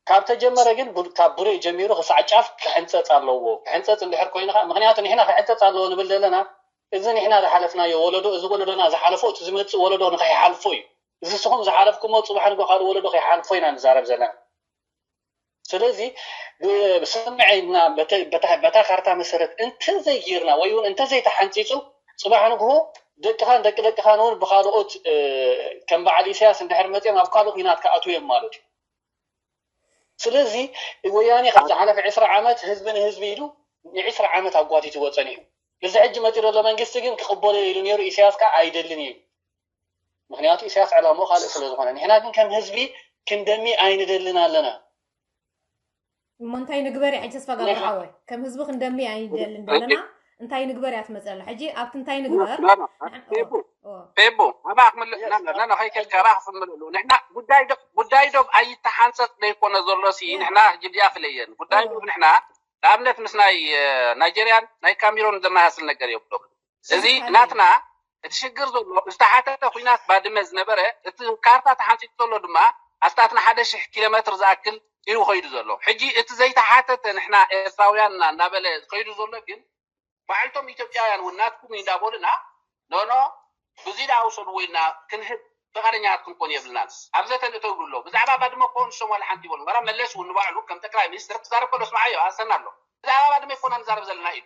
ካብ ተጀመረ ግን ካብ ቡሬ ጀሚሩ ክሳዕ ጫፍ ክሕንፀፅ ኣለዎ። ክሕንፀፅ እንድሕር ኮይኑ ከዓ ምክንያቱ ንሕና ክሕንፀፅ ኣለዎ ንብል ዘለና እዚ ንሕና ዝሓለፍናዮ ወለዶ እዚ ወለዶና ዝሓለፎ እቲ ዝመፅእ ወለዶ ንከይሓልፎ እዩ። እዚ ስኹም ዝሓለፍኩሞ ፅባሕ ንጎ ካልእ ወለዶ ከይሓልፎ ኢና ንዛረብ ዘለና። ስለዚ ብስምዒና በታ ካርታ መሰረት እንተዘይጌርና ወይ እውን እንተዘይተሓንፂፁ ፅባሕ ንግሆ ደቅኻን ደቂ ደቅኻን እውን ብካልኦት ከም በዓል ኢሳያስ እንድሕር መፅኦም ኣብ ካልእ ኩናት ክኣትዉ እዮም ማለት እዩ። ስለዚ ወያኔ ካብ ዝሓለፈ ዕስራ ዓመት ህዝቢ ንህዝቢ ኢሉ ንዕስራ ዓመት ኣጓቲትዎ ፀኒሑ። እዚ ሕጂ መፂኡ ዘሎ መንግስቲ ግን ክቕበሎ ኢሉ ነይሩ። ኢሳያስ ከዓ ኣይደልን እዩ። ምክንያቱ ኢሳያስ ዕላምኡ ካልእ ስለ ዝኾነ ንሕና ግን ከም ህዝቢ ክንደሚ ኣይንደልን ኣለና። እሞ እንታይ ንግበር እያ ሕጂ ተስፋ ጋብር ሓወይ? ከም ህዝቢ ክንደሚ ኣይንደልን ዘለና እንታይ ንግበር እያ ትመፅእ ኣላ ሕጂ ኣብቲ እንታይ ንግበር ፌቡ ኣባ ክምልናና ከይከልካ ኣባ ክፍምልሉ ንሕና ጉዳይ ዶብ ኣይተሓንፀፅ ዘይኮነ ዘሎ ሲ ንሕና ሕጂ ድኣ ፍለየን ጉዳይ ዶብ ንሕና ንኣብነት ምስ ናይ ናይጀርያን ናይ ካሜሮን ዘመሳስል ነገር የብሎም እዚ ናትና እቲ ሽግር ዘሎ ዝተሓተተ ኩናት ባድመ ዝነበረ እቲ ካርታ ተሓንፂጡ ዘሎ ድማ ኣስታትና ሓደ ሽሕ ኪሎ ሜትር ዝኣክል እዩ ከይዱ ዘሎ ሕጂ እቲ ዘይተሓተተ ንሕና ኤርትራውያንና እናበለ ዝከይዱ ዘሎ ግን ባዕልቶም ኢትዮጵያውያን እውን ናትኩም እዩ እንዳበሉና ኖኖ ብዙ ዳ ውሰድዎ ኢልና ክንህብ ፍቃደኛታት ክንኮን የብልናን ኣብ ዘተ ንእተው ይብሉ ኣለዉ ብዛዕባ ባድመ እኮ ንሶም ዋላ ሓንቲ ይበሉ ዋላ መለስ እውን ንባዕሉ ከም ጠቅላይ ሚኒስትር ክዛረብ ከሎ ስምዓዮ ኣሰና ኣሎ ብዛዕባ ባድመ ኣይኮና ንዛረብ ዘለና ኢሉ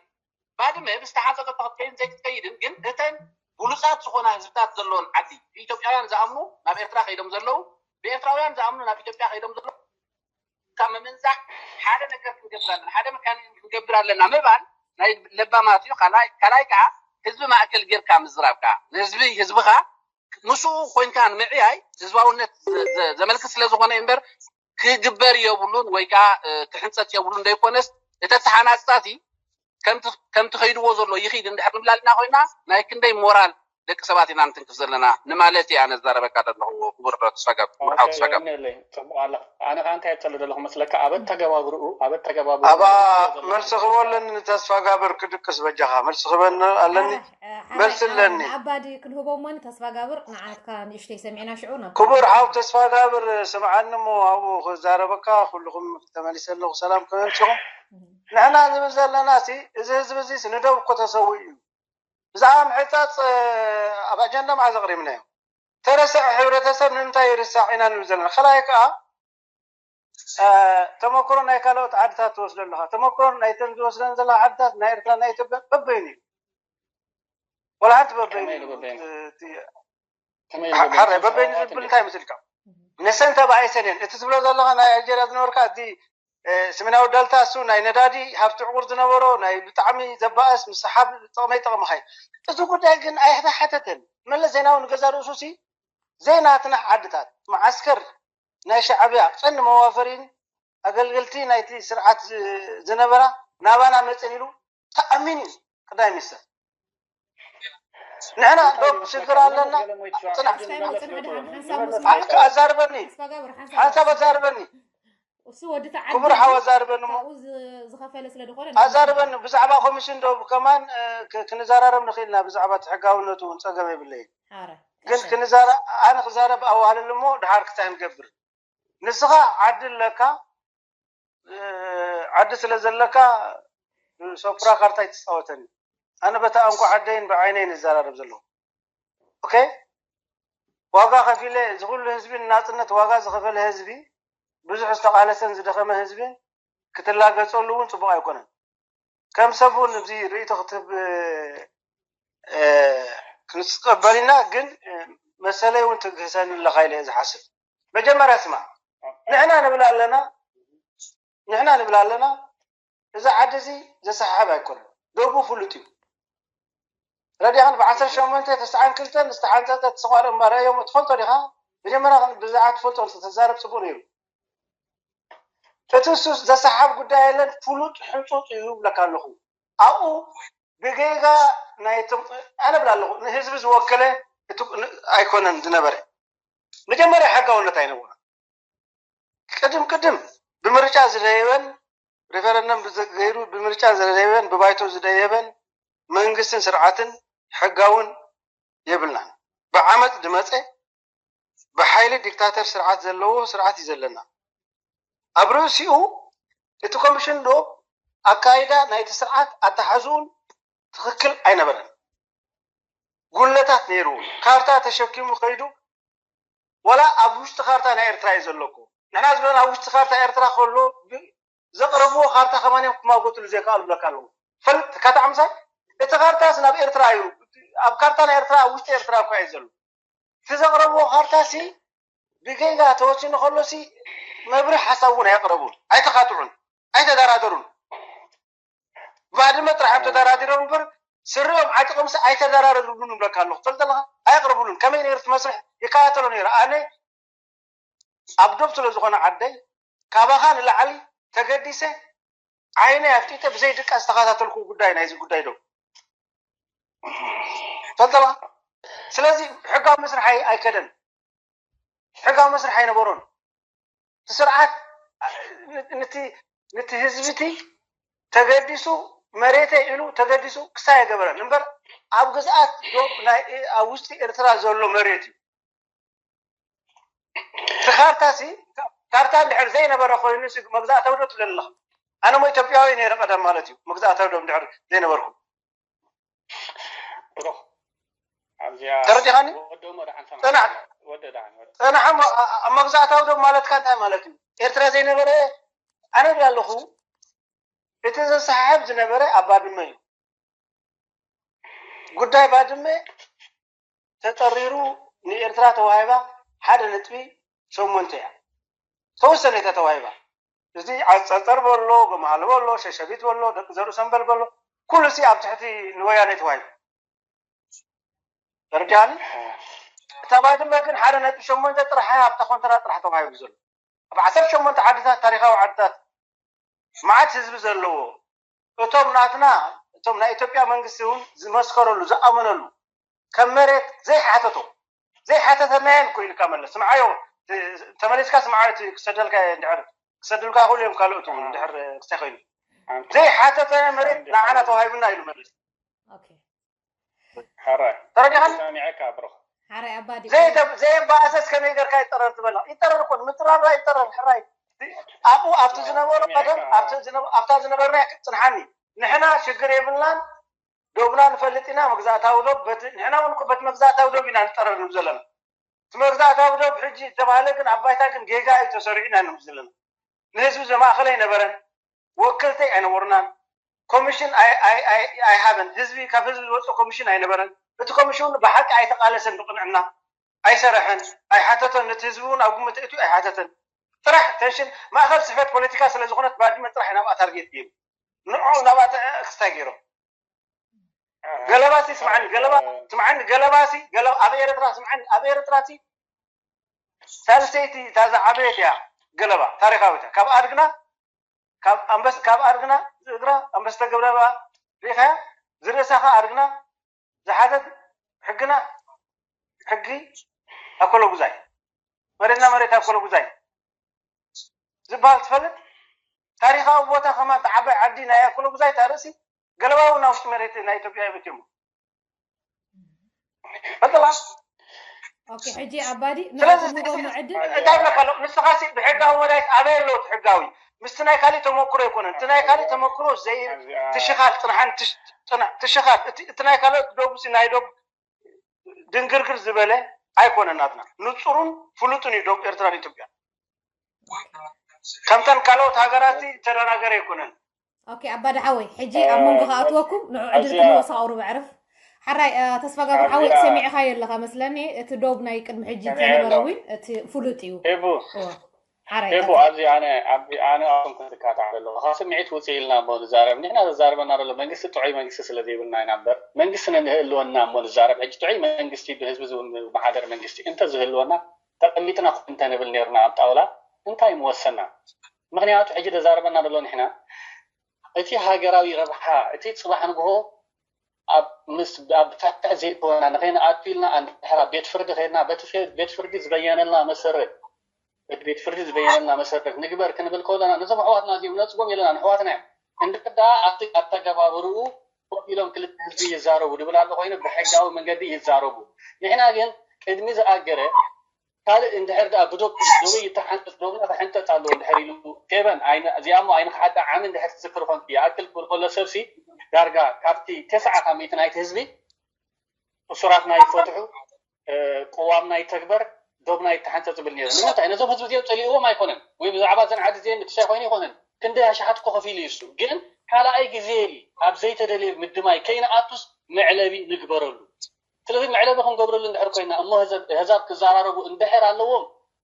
ባድመ ብዝተሓፀፀ ክትከይድን ዘይክትከይድን ግን እተን ብሉፃት ዝኾና ህዝብታት ዘለወን ዓዲ ብኢትዮጵያውያን ዝኣምኑ ናብ ኤርትራ ከይዶም ዘለዉ ብኤርትራውያን ዝኣምኑ ናብ ኢትዮጵያ ከይዶም ዘለዉ ካብ ምምንዛዕ ሓደ ነገር ክንገብር ኣለና ሓደ መካኒዝም ክንገብር ኣለና ምባል ናይ ለባማት እዩ ካልኣይ ካልኣይ ከዓ ህዝቢ ማእከል ጌርካ ምዝራብ ከዓ ንህዝቢ ህዝብኻ ምስኡ ኮይንካ ንምዕያይ ህዝባውነት ዘመልክት ስለ ዝኾነ እምበር ክግበር የብሉን ወይ ከዓ ክሕንፀት የብሉን ዘይኮነስ እተተሓናፅፃቲ ከም ትኸይድዎ ዘሎ ይኺድ እንድሕር ንብላልና ኮይና ናይ ክንደይ ሞራል ደቂ ሰባት ኢና ንትንክፍ ዘለና ንማለት እየ ኣነ ዝዛረበካ ዘለኹ ክቡር ተስፋጋብር ክቡር ሓው ተስፋጋብር ጽቡቅ ኣለ ኣነ ከዓ እንታይ እብለሉ ዘለኹ መስለካ ኣበት ተገባብርኡ ኣበት ተገባብርኡ ኣባ መልሲ ክቦ ኣለኒ ንተስፋጋብር ክድቅስ በጃኻ መልሲ ክበኒ ኣለኒ መልሲ ኣለኒ ኣባዲ ክንህቦ እሞ ንተስፋጋብር ንዓትካ ንእሽተይ ሰሚዕና ሽዑ ናብ ክቡር ሓው ተስፋጋብር ስምዓኒ እሞ ኣብኡ ክዛረበካ ኩልኹም ተመሊሰ ኣለኹ ሰላም ከመምስኹም ንሕና ዝብል ዘለና ሲ እዚ ህዝቢ እዚ ንደው እኮ ተሰዊኡ እዩ ብዛዕባ ምሕፃፅ ኣብ ኣጀንዳ መዓዝ ኣቕሪብናዮ ተረስዐ ሕብረተሰብ ንምንታይ ይርሳዕ ኢና ንብል ዘለና ከላይ ከዓ ተመክሮ ናይ ካልኦት ዓድታት ትወስዶ ኣለካ ተመክሮ ናይተን ዝወስደን ዘለካ ዓድታት ናይ ኤርትራ ናይ ኢትዮጵያ በበይኑ እዩ ወላ ሓንቲ በበይኑ እዩ ሓረ በበይኑ ዝብል እንታይ ምስልካ ነሰን ተባኢሰን እየን እቲ ትብሎ ዘለካ ናይ ኣልጀርያ ዝነበርካ እቲ ሰሜናዊ ደልታ እሱ ናይ ነዳዲ ሃብቲ ዕቁር ዝነበሮ ናይ ብጣዕሚ ዘባእስ ምስ ሓብ ጥቕመይ ጥቕምኻይ እዚ ጉዳይ ግን ኣይተሓተተን መለስ ዜናዊ ንገዛ ርእሱ ሲ ዘይናትና ዓድታት መዓስከር ናይ ሻዕብያ ቀንዲ መዋፈሪን ኣገልገልቲ ናይቲ ስርዓት ዝነበራ ናባና መፅን ኢሉ ተኣሚን እዩ ቀዳማይ ሚኒስተር ንሕና ዶ ሽግር ኣለና ኣዛርበኒ ሓንሳብ ኣዛርበኒ ክቡር ሓው ኣዛርበኒ እሞ ኣዛርበኒ ብዛዕባ ኮሚሽን ዶ ከማን ክንዘራረብ ንኽእልና ብዛዕባ እቲ ሕጋውነቱ እውን ፀገም የብለይን ግን ክንዘራ ኣነ ክዛረብ ኣዋልል እሞ ድሓር ክታይ ንገብር ንስኻ ዓዲ ኣለካ ዓዲ ስለ ዘለካ ሶፕራ ካርታ ይትፃወተኒ ኣነ በታ እንኳ ዓደይን ብዓይነይ ንዘራረብ ዘለኹ ኦኬ ዋጋ ከፊለ እዚ ኩሉ ህዝቢ ንናፅነት ዋጋ ዝኸፈለ ህዝቢ ብዙሕ ዝተቃለሰን ዝደኸመ ህዝቢ ክትላገፀሉ እውን ፅቡቅ ኣይኮነን ከም ሰብ እውን እዚ ርእይቶ ክትህብ ክንስቀበል ኢና ግን መሰለይ እውን ትግህሰኒ ኣለካ ኢለ ዝሓስብ መጀመርያ ስማ ንሕና ንብል ኣለና ንሕና ንብል ኣለና እዚ ዓዲ እዚ ዘሰሓብ ኣይኮነን ደቡ ፍሉጥ እዩ ረዲኻን ብዓሰርተ ሸሞንተ ተስዓን ክልተን ዝተሓንፀፀ ተሰቋር እምባርዮም ትፈልጦ ዲኻ መጀመርያ ብዛዕባ ትፈልጦ ተዛረብ ፅቡቅ ነይሩ እቲ እሱ ዘሰሓብ ጉዳይ የለን ፍሉጥ ሕንፁፅ እዩ ይብለካ ኣለኹ ኣብኡ ብጌጋ ናይቶም ኣነ ብላ ኣለኹ ንህዝቢ ዝወከለ ኣይኮነን ዝነበረ መጀመርያ ሕጋውነት ኣይነበረ ቅድም ቅድም ብምርጫ ዝደየበን ሪፈረንደም ገይሩ ብምርጫ ዝደየበን ብባይቶ ዝደየበን መንግስትን ስርዓትን ሕጋውን የብልናን። ብዓመፅ ዝመፀ ብሓይሊ ዲክታተር ስርዓት ዘለዎ ስርዓት እዩ ዘለና። ኣብ ርእሲኡ እቲ ኮሚሽን ዶ ኣካይዳ ናይቲ ስርዓት ኣተሓዝኡን ትኽክል ኣይነበረን። ጉለታት ነይሩ። ካርታ ተሸኪሙ ከይዱ ወላ ኣብ ውሽጢ ካርታ ናይ ኤርትራ እዩ ዘለኩ። ንሕና ዝበለና ኣብ ውሽጢ ካርታ ኤርትራ ከሎ ብ- ዘቕረብዎ ካርታ ከማን እዮም ክማጎትሉ ዘይከኣሉ ብለካ ኣለዉ። ፈልጥ ካታ ምሳይ እቲ ካርታስ ናብ ኤርትራ እዩ። ኣብ ካርታ ናይ ኤርትራ ኣብ ውሽጢ ኤርትራ እኳ እዩ ዘሎ። እቲ ዘቕረብዎ ካርታ ሲ ብጌጋ ተወሲኑ ከሎ ሲ መብርህ ሓሳብ እውን ኣየቕረቡን፣ ኣይተኻትዑን፣ ኣይተደራደሩን። ባድመ ጥራሕ እዮም ተደራዲሮም እምበር ስሪኦም ዓጢቖምሲ ኣይተደራረድሉን እብለካ ኣለኹ። ትፈልጥ ኣለኻ? ኣየቕርብሉን። ከመይ ነይሩ እቲ መስርሕ ይከታተሎ ነይረ። ኣነ ኣብ ዶብ ስለ ዝኾነ ዓደይ ካባኻ ንላዕሊ ተገዲሰ ዓይነይ ኣፍጢጠ ብዘይ ድቃስ ዝተኸታተልኩ ጉዳይ ናይዚ ጉዳይ ዶ ፈልጠላ። ስለዚ ሕጋዊ መስርሕ ኣይ- ኣይከደን፣ ሕጋዊ መስርሕ ኣይነበሮን። እቲ ስርዓት ንቲ ንቲ ህዝብቲ ተገዲሱ መሬተ ኢሉ ተገዲሱ ክሳይ ኣይገበረን እምበር ኣብ ግዝኣት ዶብ ናይ ኣብ ውሽጢ ኤርትራ ዘሎ መሬት እዩ። እቲ ካርታ ሲ ካርታ እንድሕር ዘይነበረ ኮይኑ ሲ መግዛእታዊ ዶ ትብል ኣለኻ? ኣነ ሞ ኢትዮጵያዊ ነይረ ቀደም ማለት እዩ። መግዛእታዊ ዶ እንድሕር ዘይነበርኩ ብሩኽ ኣብዚኣ ተረዲኻኒ? ወደሞ ደሓን ሰማዕ ጽናሕ። ወደ ደሓን ወደ ጽናሕ እሞ ኣ- ኣብ መግዛእታዊ ዶ ማለትካ እንታይ ማለት እዩ? ኤርትራ ዘይነበረ ኣነ ዶ ኣለኹ? እቲ ዘሰሓሕብ ዝነበረ ኣብ ባድመ እዩ። ጉዳይ ባድመ ተጠሪሩ ንኤርትራ ተዋሂባ ሓደ ነጥቢ ሸሞንተ እያ። ተወሰነ እያ ተዋሂባ። እዚ ዓጸጸር በሎ፣ ገማህሎ በሎ፣ ሸሸቢት በሎ፣ ደቂ ዘርኡ ሰንበል በሎ፣ ኩሉ ሲ ኣብ ትሕቲ ንወያነ ተዋሂቡ። ተረዲኣኒ? እታ ባድመ ግን ሓደ ነጥቢ ሸሞንተ ጥራሕ ኣብታ ኮንትራ ጥራሕ ተዋሂቡ ዘሎ። ኣብ ዓሰርተ ሸሞንተ ዓድታት ታሪኻዊ ዓድታት መዓት ህዝቢ ዘለዎ እቶም ናትና እቶም ናይ ኢትዮጵያ መንግስቲ እውን ዝመስከረሉ ዝኣመነሉ ከም መሬት ዘይሓተቶ ዘይሓተተናየን እኮ ኢልካ መለስ ስምዓዮ ተመሊስካ ስምዓዮ ክሰደልካ እንድሕር ክሰድልካ ይኽእሉ እዮም ካልኦት እውን እንድሕር ክሳይ ኮይኑ ዘይሓተተ መሬት ንዓና ተዋሂቡና ኢሉ መለስ ኦኬ ሕራይ ተረዲኻኒ ሰሚዐካ ብሩኽ ሓራይ ኣባዲ ዘይተ- ዘየባእሰስ ከመይ ገርካ ይጠረር ትበላ ይጠረር እኮ ምጥራራ ይጠረር ሕራይ ኣብኡ ኣብቲ ዝነበሮ ቀደም ኣብቲ ዝነበ- ኣብታ ዝነበርና ክትፅንሓኒ ንሕና ሽግር የብልናን ዶብና ንፈልጥ ኢና መግዛእታዊ ዶብ በቲ ንሕና እውን እኮ በቲ መግዛእታዊ ዶብ ኢና ንጠረር ንብ ዘለና እቲ መግዛእታዊ ዶብ ሕጂ ዝተባህለ ግን ኣብ ባይታ ግን ጌጋ እዩ ተሰሪዑ ኢና ንብ ዘለና ንህዝቢ ዘማእኸለ ኣይነበረን ወከልተይ ኣይነበሩናን ኮሚሽን ኣይ- ኣይ- ኣይ- ኣይሃበን ህዝቢ ካብ ህዝቢ ዝወፀ ኮሚሽን ኣይነበረን እቲ ኮሚሽን እውን ብሓቂ ኣይተቃለሰን ብቅንዕና ኣይሰረሐን ኣይሓተተን ነቲ ህዝቢ እውን ኣብ ግምት እትዩ ኣይሓተተን ጥራሕ ተንሽን ማእኸል ስሕበት ፖለቲካ ስለ ዝኾነት ባድመ ጥራሕ ናብኣ ታርጌት ገይሩ ንዑ ናብኣ ክስታይ ገይሮም ገለባሲ ስምዓኒ ገለባ ስምዓኒ ገለባሲ ገለባ ኣብ ኤርትራ ስምዓኒ ኣብ ኤርትራሲ ሳልሰይቲ እታ ዝዓበየት እያ ገለባ ታሪኻዊት እያ ካብ ኣድግና ካብ ኣንበስ ካብ ኣድግና ዝእግራ ኣንበስተ ገብረባ ሪኢኻያ ዝርእሳ ኸ ኣድግና ዝሓዘት ሕግና ሕጊ ኣኮለጉዛይ መሬትና መሬት ኣኮለጉዛይ ዝበሃል ትፈልጥ ታሪኻዊ ቦታ ከማን ተዓባይ ዓዲ ናይ ኣኮለጉዛይ እታ ርእሲ ገለባዊ ናብ ውሽጢ መሬት ናይ ኢትዮጵያ ይበትሞ ፈልጥላ ኦኬ ሕጂ ኣባዲ ስለዚ ንዕኹም ንጎኑ ዕድል እንታይ ብለካ ኣሎ ንስኻሲ ብሕጋዊ መዳይት ኣበይ ኣለዎ እቲ ሕጋዊ ምስቲ ናይ ካሊእ ተመክሮ ኣይኮነን እቲ ናይ ካሊእ ተመክሮ ዘይ ትሽኻል ፅንሓን ትሽ- ፅና- ትሽኻል እቲ እቲ ናይ ካልኦት ዶብ ሲ ናይ ዶብ ድንግርግር ዝበለ ኣይኮነን ናትና ንፁሩን ፍሉጥን እዩ ዶብ ኤርትራን ኢትዮጵያ ከምተን ካልኦት ሃገራት ዝተደናገረ ኣይኮነን ኦኬ ኣባዲ ሓወይ ሕጂ ኣብ መንጎ ከኣትወኩም ንዑ ዕድል ክህልዎ ሳቕሩ በዕርፍ ሓራይ ተስፋ ጋብር ሓወይ ሰሚዕኻዮ ኣለኻ መስለኒ እቲ ዶብ ናይ ቅድሚ ሕጂ ዝነበረ እውን እቲ ፍሉጥ እዩ ሄቡ እወ። ሓራይ ሄቡ ቀጽል። ኣብዚ ኣነ ኣብ ኣነ ኣኹም ክትካታዕ ኣለኹ ካብ ስምዒት ውፅእ ኢልና እሞ ንዛረብ ንሕና ዘዛርበና ዘሎ መንግስቲ ጥዑይ መንግስቲ ስለ ዘይብልና ኢና እምበር መንግስቲ ንህልወና እሞ ንዛረብ ሕጂ ጥዑይ መንግስቲ ብህዝቢ ዝመሓደር መንግስቲ እንተዝህልወና ተቐሚጥና ኮን እንተንብል ነርና ኣብ ጣውላ እንታይ ምወሰና ምኽንያቱ ሕጂ ዘዛርበና ዘሎ ንሕና እቲ ሃገራዊ ረብሓ እቲ ፅባሕ ንግሆ ኣብ ምስ ኣብ ፍትሕ ዘይኮና ንኸይንኣቱ ኢልና እንድሕር ኣብ ቤት ፍርዲ ከይድና በቲ ፌ- ቤት ፍርዲ ዝበየነልና መሰረት በቲ ቤት ፍርዲ ዝበየነልና መሰረት ንግበር ክንብል ከለና ነዞም ኣሕዋትና እዚኦም ነፅጎም የለና ንኣሕዋትና እዮም እንድሕር ደኣ ኣብቲ ኣተገባብርኡ ኮፍ ኢሎም ክልተ ህዝቢ ይዛረቡ ድብል ኣሎ ኮይኑ ብሕጋዊ መንገዲ ይዛረቡ። ንሕና ግን ቅድሚ ዝኣገረ ካልእ እንድሕር ደኣ ብዶብ ዶበይ ይተሓንጠጥ ዶብና ክሕንጠጥ ኣለዎ እንድሕር ኢሉ ፌበን እዚኣሞ ኣይንክሓዳ ዓሚ እንድሕር ትዝክር ኮንኪ ይኣክል ክብል ከሎ ሰብሲ ዳርጋ ካብቲ ተስዓ ካብ ሚእቲ ናይቲ ህዝቢ እሱራትና ይፈትሑ፣ ቅዋምና ይተግበር፣ ዶብና ይተሓንፀ ዝብል ነይሩ። ንምንታይ ነዞም ህዝቢ እዚኦም ፀሊእዎም ኣይኮነን ወይ ብዛዕባ ዘን ዓዲ እዚአን ንክሳይ ኮይኑ ኣይኮነን። ክንደይ ኣሽሓት እኮ ከፊሉ እዩ እሱ። ግን ካልኣይ ግዜ ኣብ ዘይተደልየ ምድማይ ከይንኣቱስ መዕለቢ ንግበረሉ። ስለዚ መዕለቢ ክንገብረሉ እንድሕር ኮይና እሞ ህዛብ ክዘራረቡ እንድሕር ኣለዎም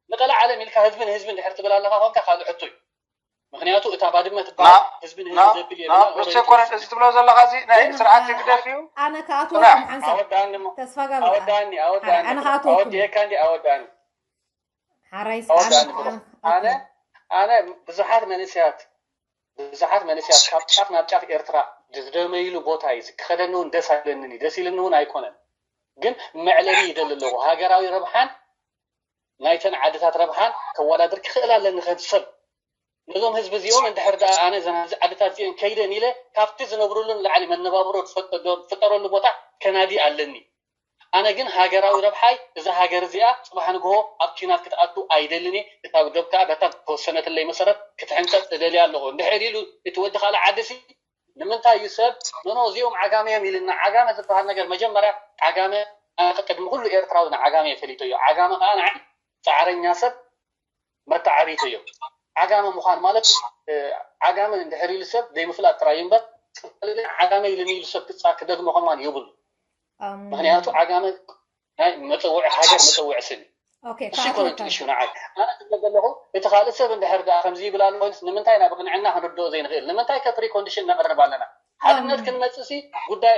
ንቀለ ዓለም ኢልካ ህዝቢ ንህዝቢ እንድሕር ትብል ኣለካ ኮንካ ካልእ ሕቶ እዩ። ምክንያቱ እታ ባድመ ትበሃል ህዝቢ ንህዝቢ ዘብል የብላ። ብቸኮረን እዚ ትብሎ ዘለካ እዚ ናይ ስርዓት ህግደፍ እዩ። ኣነ ክኣትወኩም ሓንሳብ ኣወዳኒ እሞ ተስፋ ጋብር ኣወዳኒ ኣወዳኒ ኣነ ክኣትወኩም ኣወዲኤካ እንዲ ኣወዳኒ ሓራይ ኣወዳኒ ብሎ ኣነ ኣነ ብዙሓት መንእሰያት ብዙሓት መንእሰያት ካብ ጫፍ ናብ ጫፍ ኤርትራ ዝደመይሉ ቦታ እዩ። ክኸደኒ እውን ደስ ኣይብለንን እዩ። ደስ ኢልኒ እውን ኣይኮነን። ግን መዕለቢ ይደሊ ኣለኹ። ሃገራዊ ረብሓን ናይተን ዓድታት ረብሓን ከወዳድር ክኽእል ኣለኒ ከም ሰብ። ነዞም ህዝቢ እዚኦም እንድሕር ደኣ ኣነ እዘን ኣብዚ ዓድታት እዚአን ከይደን ኢለ ካብቲ ዝነብሩሉ ንላዕሊ መነባብሮ ዝፈጠረሉ ቦታ ከናዲ ኣለኒ። ኣነ ግን ሃገራዊ ረብሓይ እዛ ሃገር እዚኣ ጽባሕ ንግሆ ኣብ ኪናት ክትኣቱ ኣይደልን እየ። እታ ዶብ ከኣ በታ ተወሰነትለይ መሰረት ክትሕንጸጽ እደልያ ኣለኹ። እንድሕር ኢሉ እቲ ወዲ ካልእ ዓዲ ሲ ንምንታይ እዩ ሰብ ኖኖ እዚኦም ዓጋመ እዮም ኢልና? ዓጋመ ዝበሃል ነገር መጀመርያ ዓጋመ ኣነ ቅድሚ ኩሉ ኤርትራዊ ንዓጋመ እየ ፈሊጠዮ። ዓጋመ ከኣ ንዓይ ጻዕረኛ ሰብ መተዓብይተዮ። ዓጋመ ምዃን ማለት ዓጋመ እንድሕር ኢሉ ሰብ ዘይምፍላጥ ጥራይ እዩ እምበር ዓጋመ ኢሉኒ ኢሉ ሰብ ክጻ ክደግሞ ከማን የብሉ። ምክንያቱ ዓጋመ ናይ መፀውዒ ሃገር መፀውዒ ስም እዩ። እሱ ይኮነ ጥቅሹ ንዓይ ኣነ ዝብለ ዘለኹ እቲ ካልእ ሰብ እንድሕር ደኣ ከምዚ ይብል ኣሎ ኮይንስ ንምንታይ ናብ ቅንዕና ክንርድኦ ዘይንኽእል? ንምንታይ ከ ፕሪኮንዲሽን ነቕርብ ኣለና? ሓድነት ክንመፅእ ሲ ጉዳይ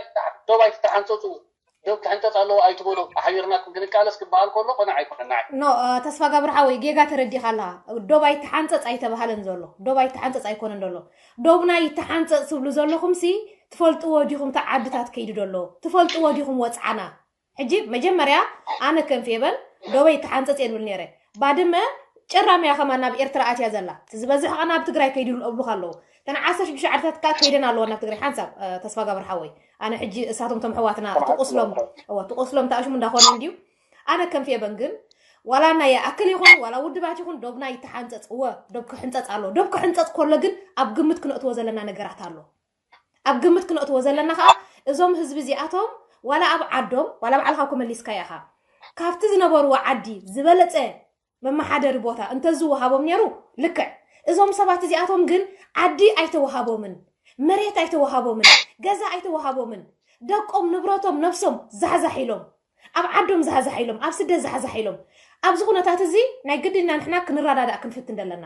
ዶብ ኣይትተሓንፀፁ ዶብ ክሕንፀፅ ኣለዎ ኣይትበሉ ኣሕቢርናኩም ክንቃለስ ክበሃል ከሎ ቅኑዕ ኣይኮነን ንዓይ። ኖ ተስፋ ጋብር ሓወይ ጌጋ ተረዲእካ ኣለኻ። ዶብ ኣይትሓንፀፅ ኣይተባህለን ዘሎ ዶብ ኣይትሓንፀፅ ኣይኮነን ዘሎ ዶብና ይተሓንፀፅ ትብሉ ዘለኹም ሲ ትፈልጥዎ ዲኹም እቲ ዓድታት ከይዱ ዘሎ ትፈልጥዎ ዲኹም ወፅዓና ሕጂ መጀመርያ ኣነ ከም ፌበን ዶበይ ተሓንፀፅ እየ ዝብል ነይረ። ባድመ ጭራም እያ ከማን ናብ ኤርትራ ኣትያ ዘላ። እቲ ዝበዝሕ ከኣ ናብ ትግራይ ከይዱ ይብሉኻ ኣለዉ። እተን ዓሰርተ ሽዱሽተ ዓድታት ከኣ ከይደን ኣለዋ ናብ ትግራይ ሓንሳብ ተስፋ ጋብር ሓወይ። ኣነ ሕጂ እሳቶም ቶም ኣሕዋትና እቲ ቁስሎም እወ እቲ ቁስሎም ተኣሽሙ እንዳኾነ እንድዩ። ኣነ ከም ፌበን ግን ዋላ ናይ ይኣክል ይኹን ዋላ ውድባት ይኹን ዶብና ይተሓንፀፅ እወ ዶብ ክሕንፀፅ ኣሎ። ዶብ ክሕንፀፅ ከሎ ግን ኣብ ግምት ክነእትዎ ዘለና ነገራት ኣሎ። ኣብ ግምት ክነእትዎ ዘለና ከኣ እዞም ህዝቢ እዚኣቶም ዋላ ኣብ ዓዶም ዋላ ባዕልኻ እኮ መሊስካዮ ኢኻ ካብቲ ዝነበርዎ ዓዲ ዝበለጸ መመሓደሪ ቦታ እንተዝወሃቦም ነይሩ ልክዕ እዞም ሰባት እዚኣቶም ግን ዓዲ ኣይተወሃቦምን መሬት ኣይተወሃቦምን ገዛ ኣይተወሃቦምን ደቆም ንብረቶም ነብሶም ዛሕዛሕ ኢሎም ኣብ ዓዶም ዛሕዛሕ ኢሎም ኣብ ስደት ዛሕዛሕ ኢሎም ኣብዚ ኩነታት እዚ ናይ ግድና ንሕና ክንረዳዳእ ክንፍትን ዘለና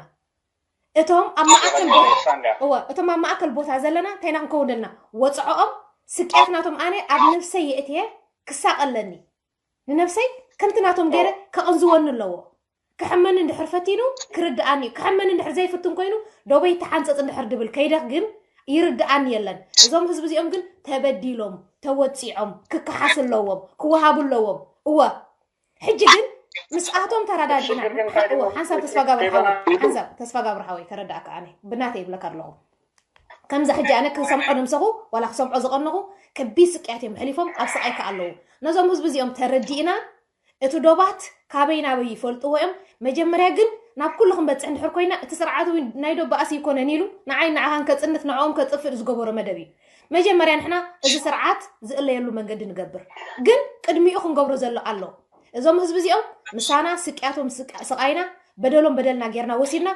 እቶም ኣብ ማእከል እወ እቶም ኣብ ማእከል ቦታ ዘለና እንታይ ኢና ክንከውን ዘለና ወፅዖኦም ስቅያት ናቶም ኣነ ኣብ ነብሰይ የእትየ ክሳቀለኒ ንነብሰይ ከምቲ ናቶም ገይረ ከቕንዝወኒ ኣለዎ ክሕመኒ እንድሕር ፈቲኑ ክርድኣኒ እዩ ክሕመኒ እንድሕር ዘይፍትን ኮይኑ ዶበይ ተሓንፀፅ እንድሕር ድብል ከይደ ግን ይርድኣኒ የለን እዞም ህዝቢ እዚኦም ግን ተበዲሎም ተወፂዖም ክከሓሱ ኣለዎም ክወሃቡ ኣለዎም እወ ሕጂ ግን ምስኣቶም ተረዳዲእና ሓንሳብ ተስፋ ጋብር ሓወይ ሓንሳብ ተስፋ ጋብር ሓወይ ተረዳእካ ኣነ ብናተ ይብለካ ኣለኹ ከምዛ ሕጂ ኣነ ክሰምዖ ነምሰኹ ዋላ ክሰምዖ ዝቐነኹ ከቢድ ስቅያት እዮም ሕሊፎም ኣብ ስቃይ ከኣለዉ ነዞም ህዝቢ እዚኦም ተረዲእና እቲ ዶባት ካበይ ናበይ ይፈልጥዎ እዮም መጀመርያ ግን ናብ ኩሉ ክንበፅሕ እንድሕር ኮይና እቲ ስርዓት እውን ናይ ዶ ባእሲ ይኮነን ኢሉ ንዓይ ንዓኻን ከፅንት ንዕኦም ከጥፍእ ዝገበሮ መደብ እዩ መጀመርያ ንሕና እዚ ስርዓት ዝእለየሉ መንገዲ ንገብር ግን ቅድሚኡ ክንገብሮ ዘሎ ኣሎ እዞም ህዝቢ እዚኦም ምሳና ስቅያቶም ስቃይና በደሎም በደልና ጌርና ወሲድና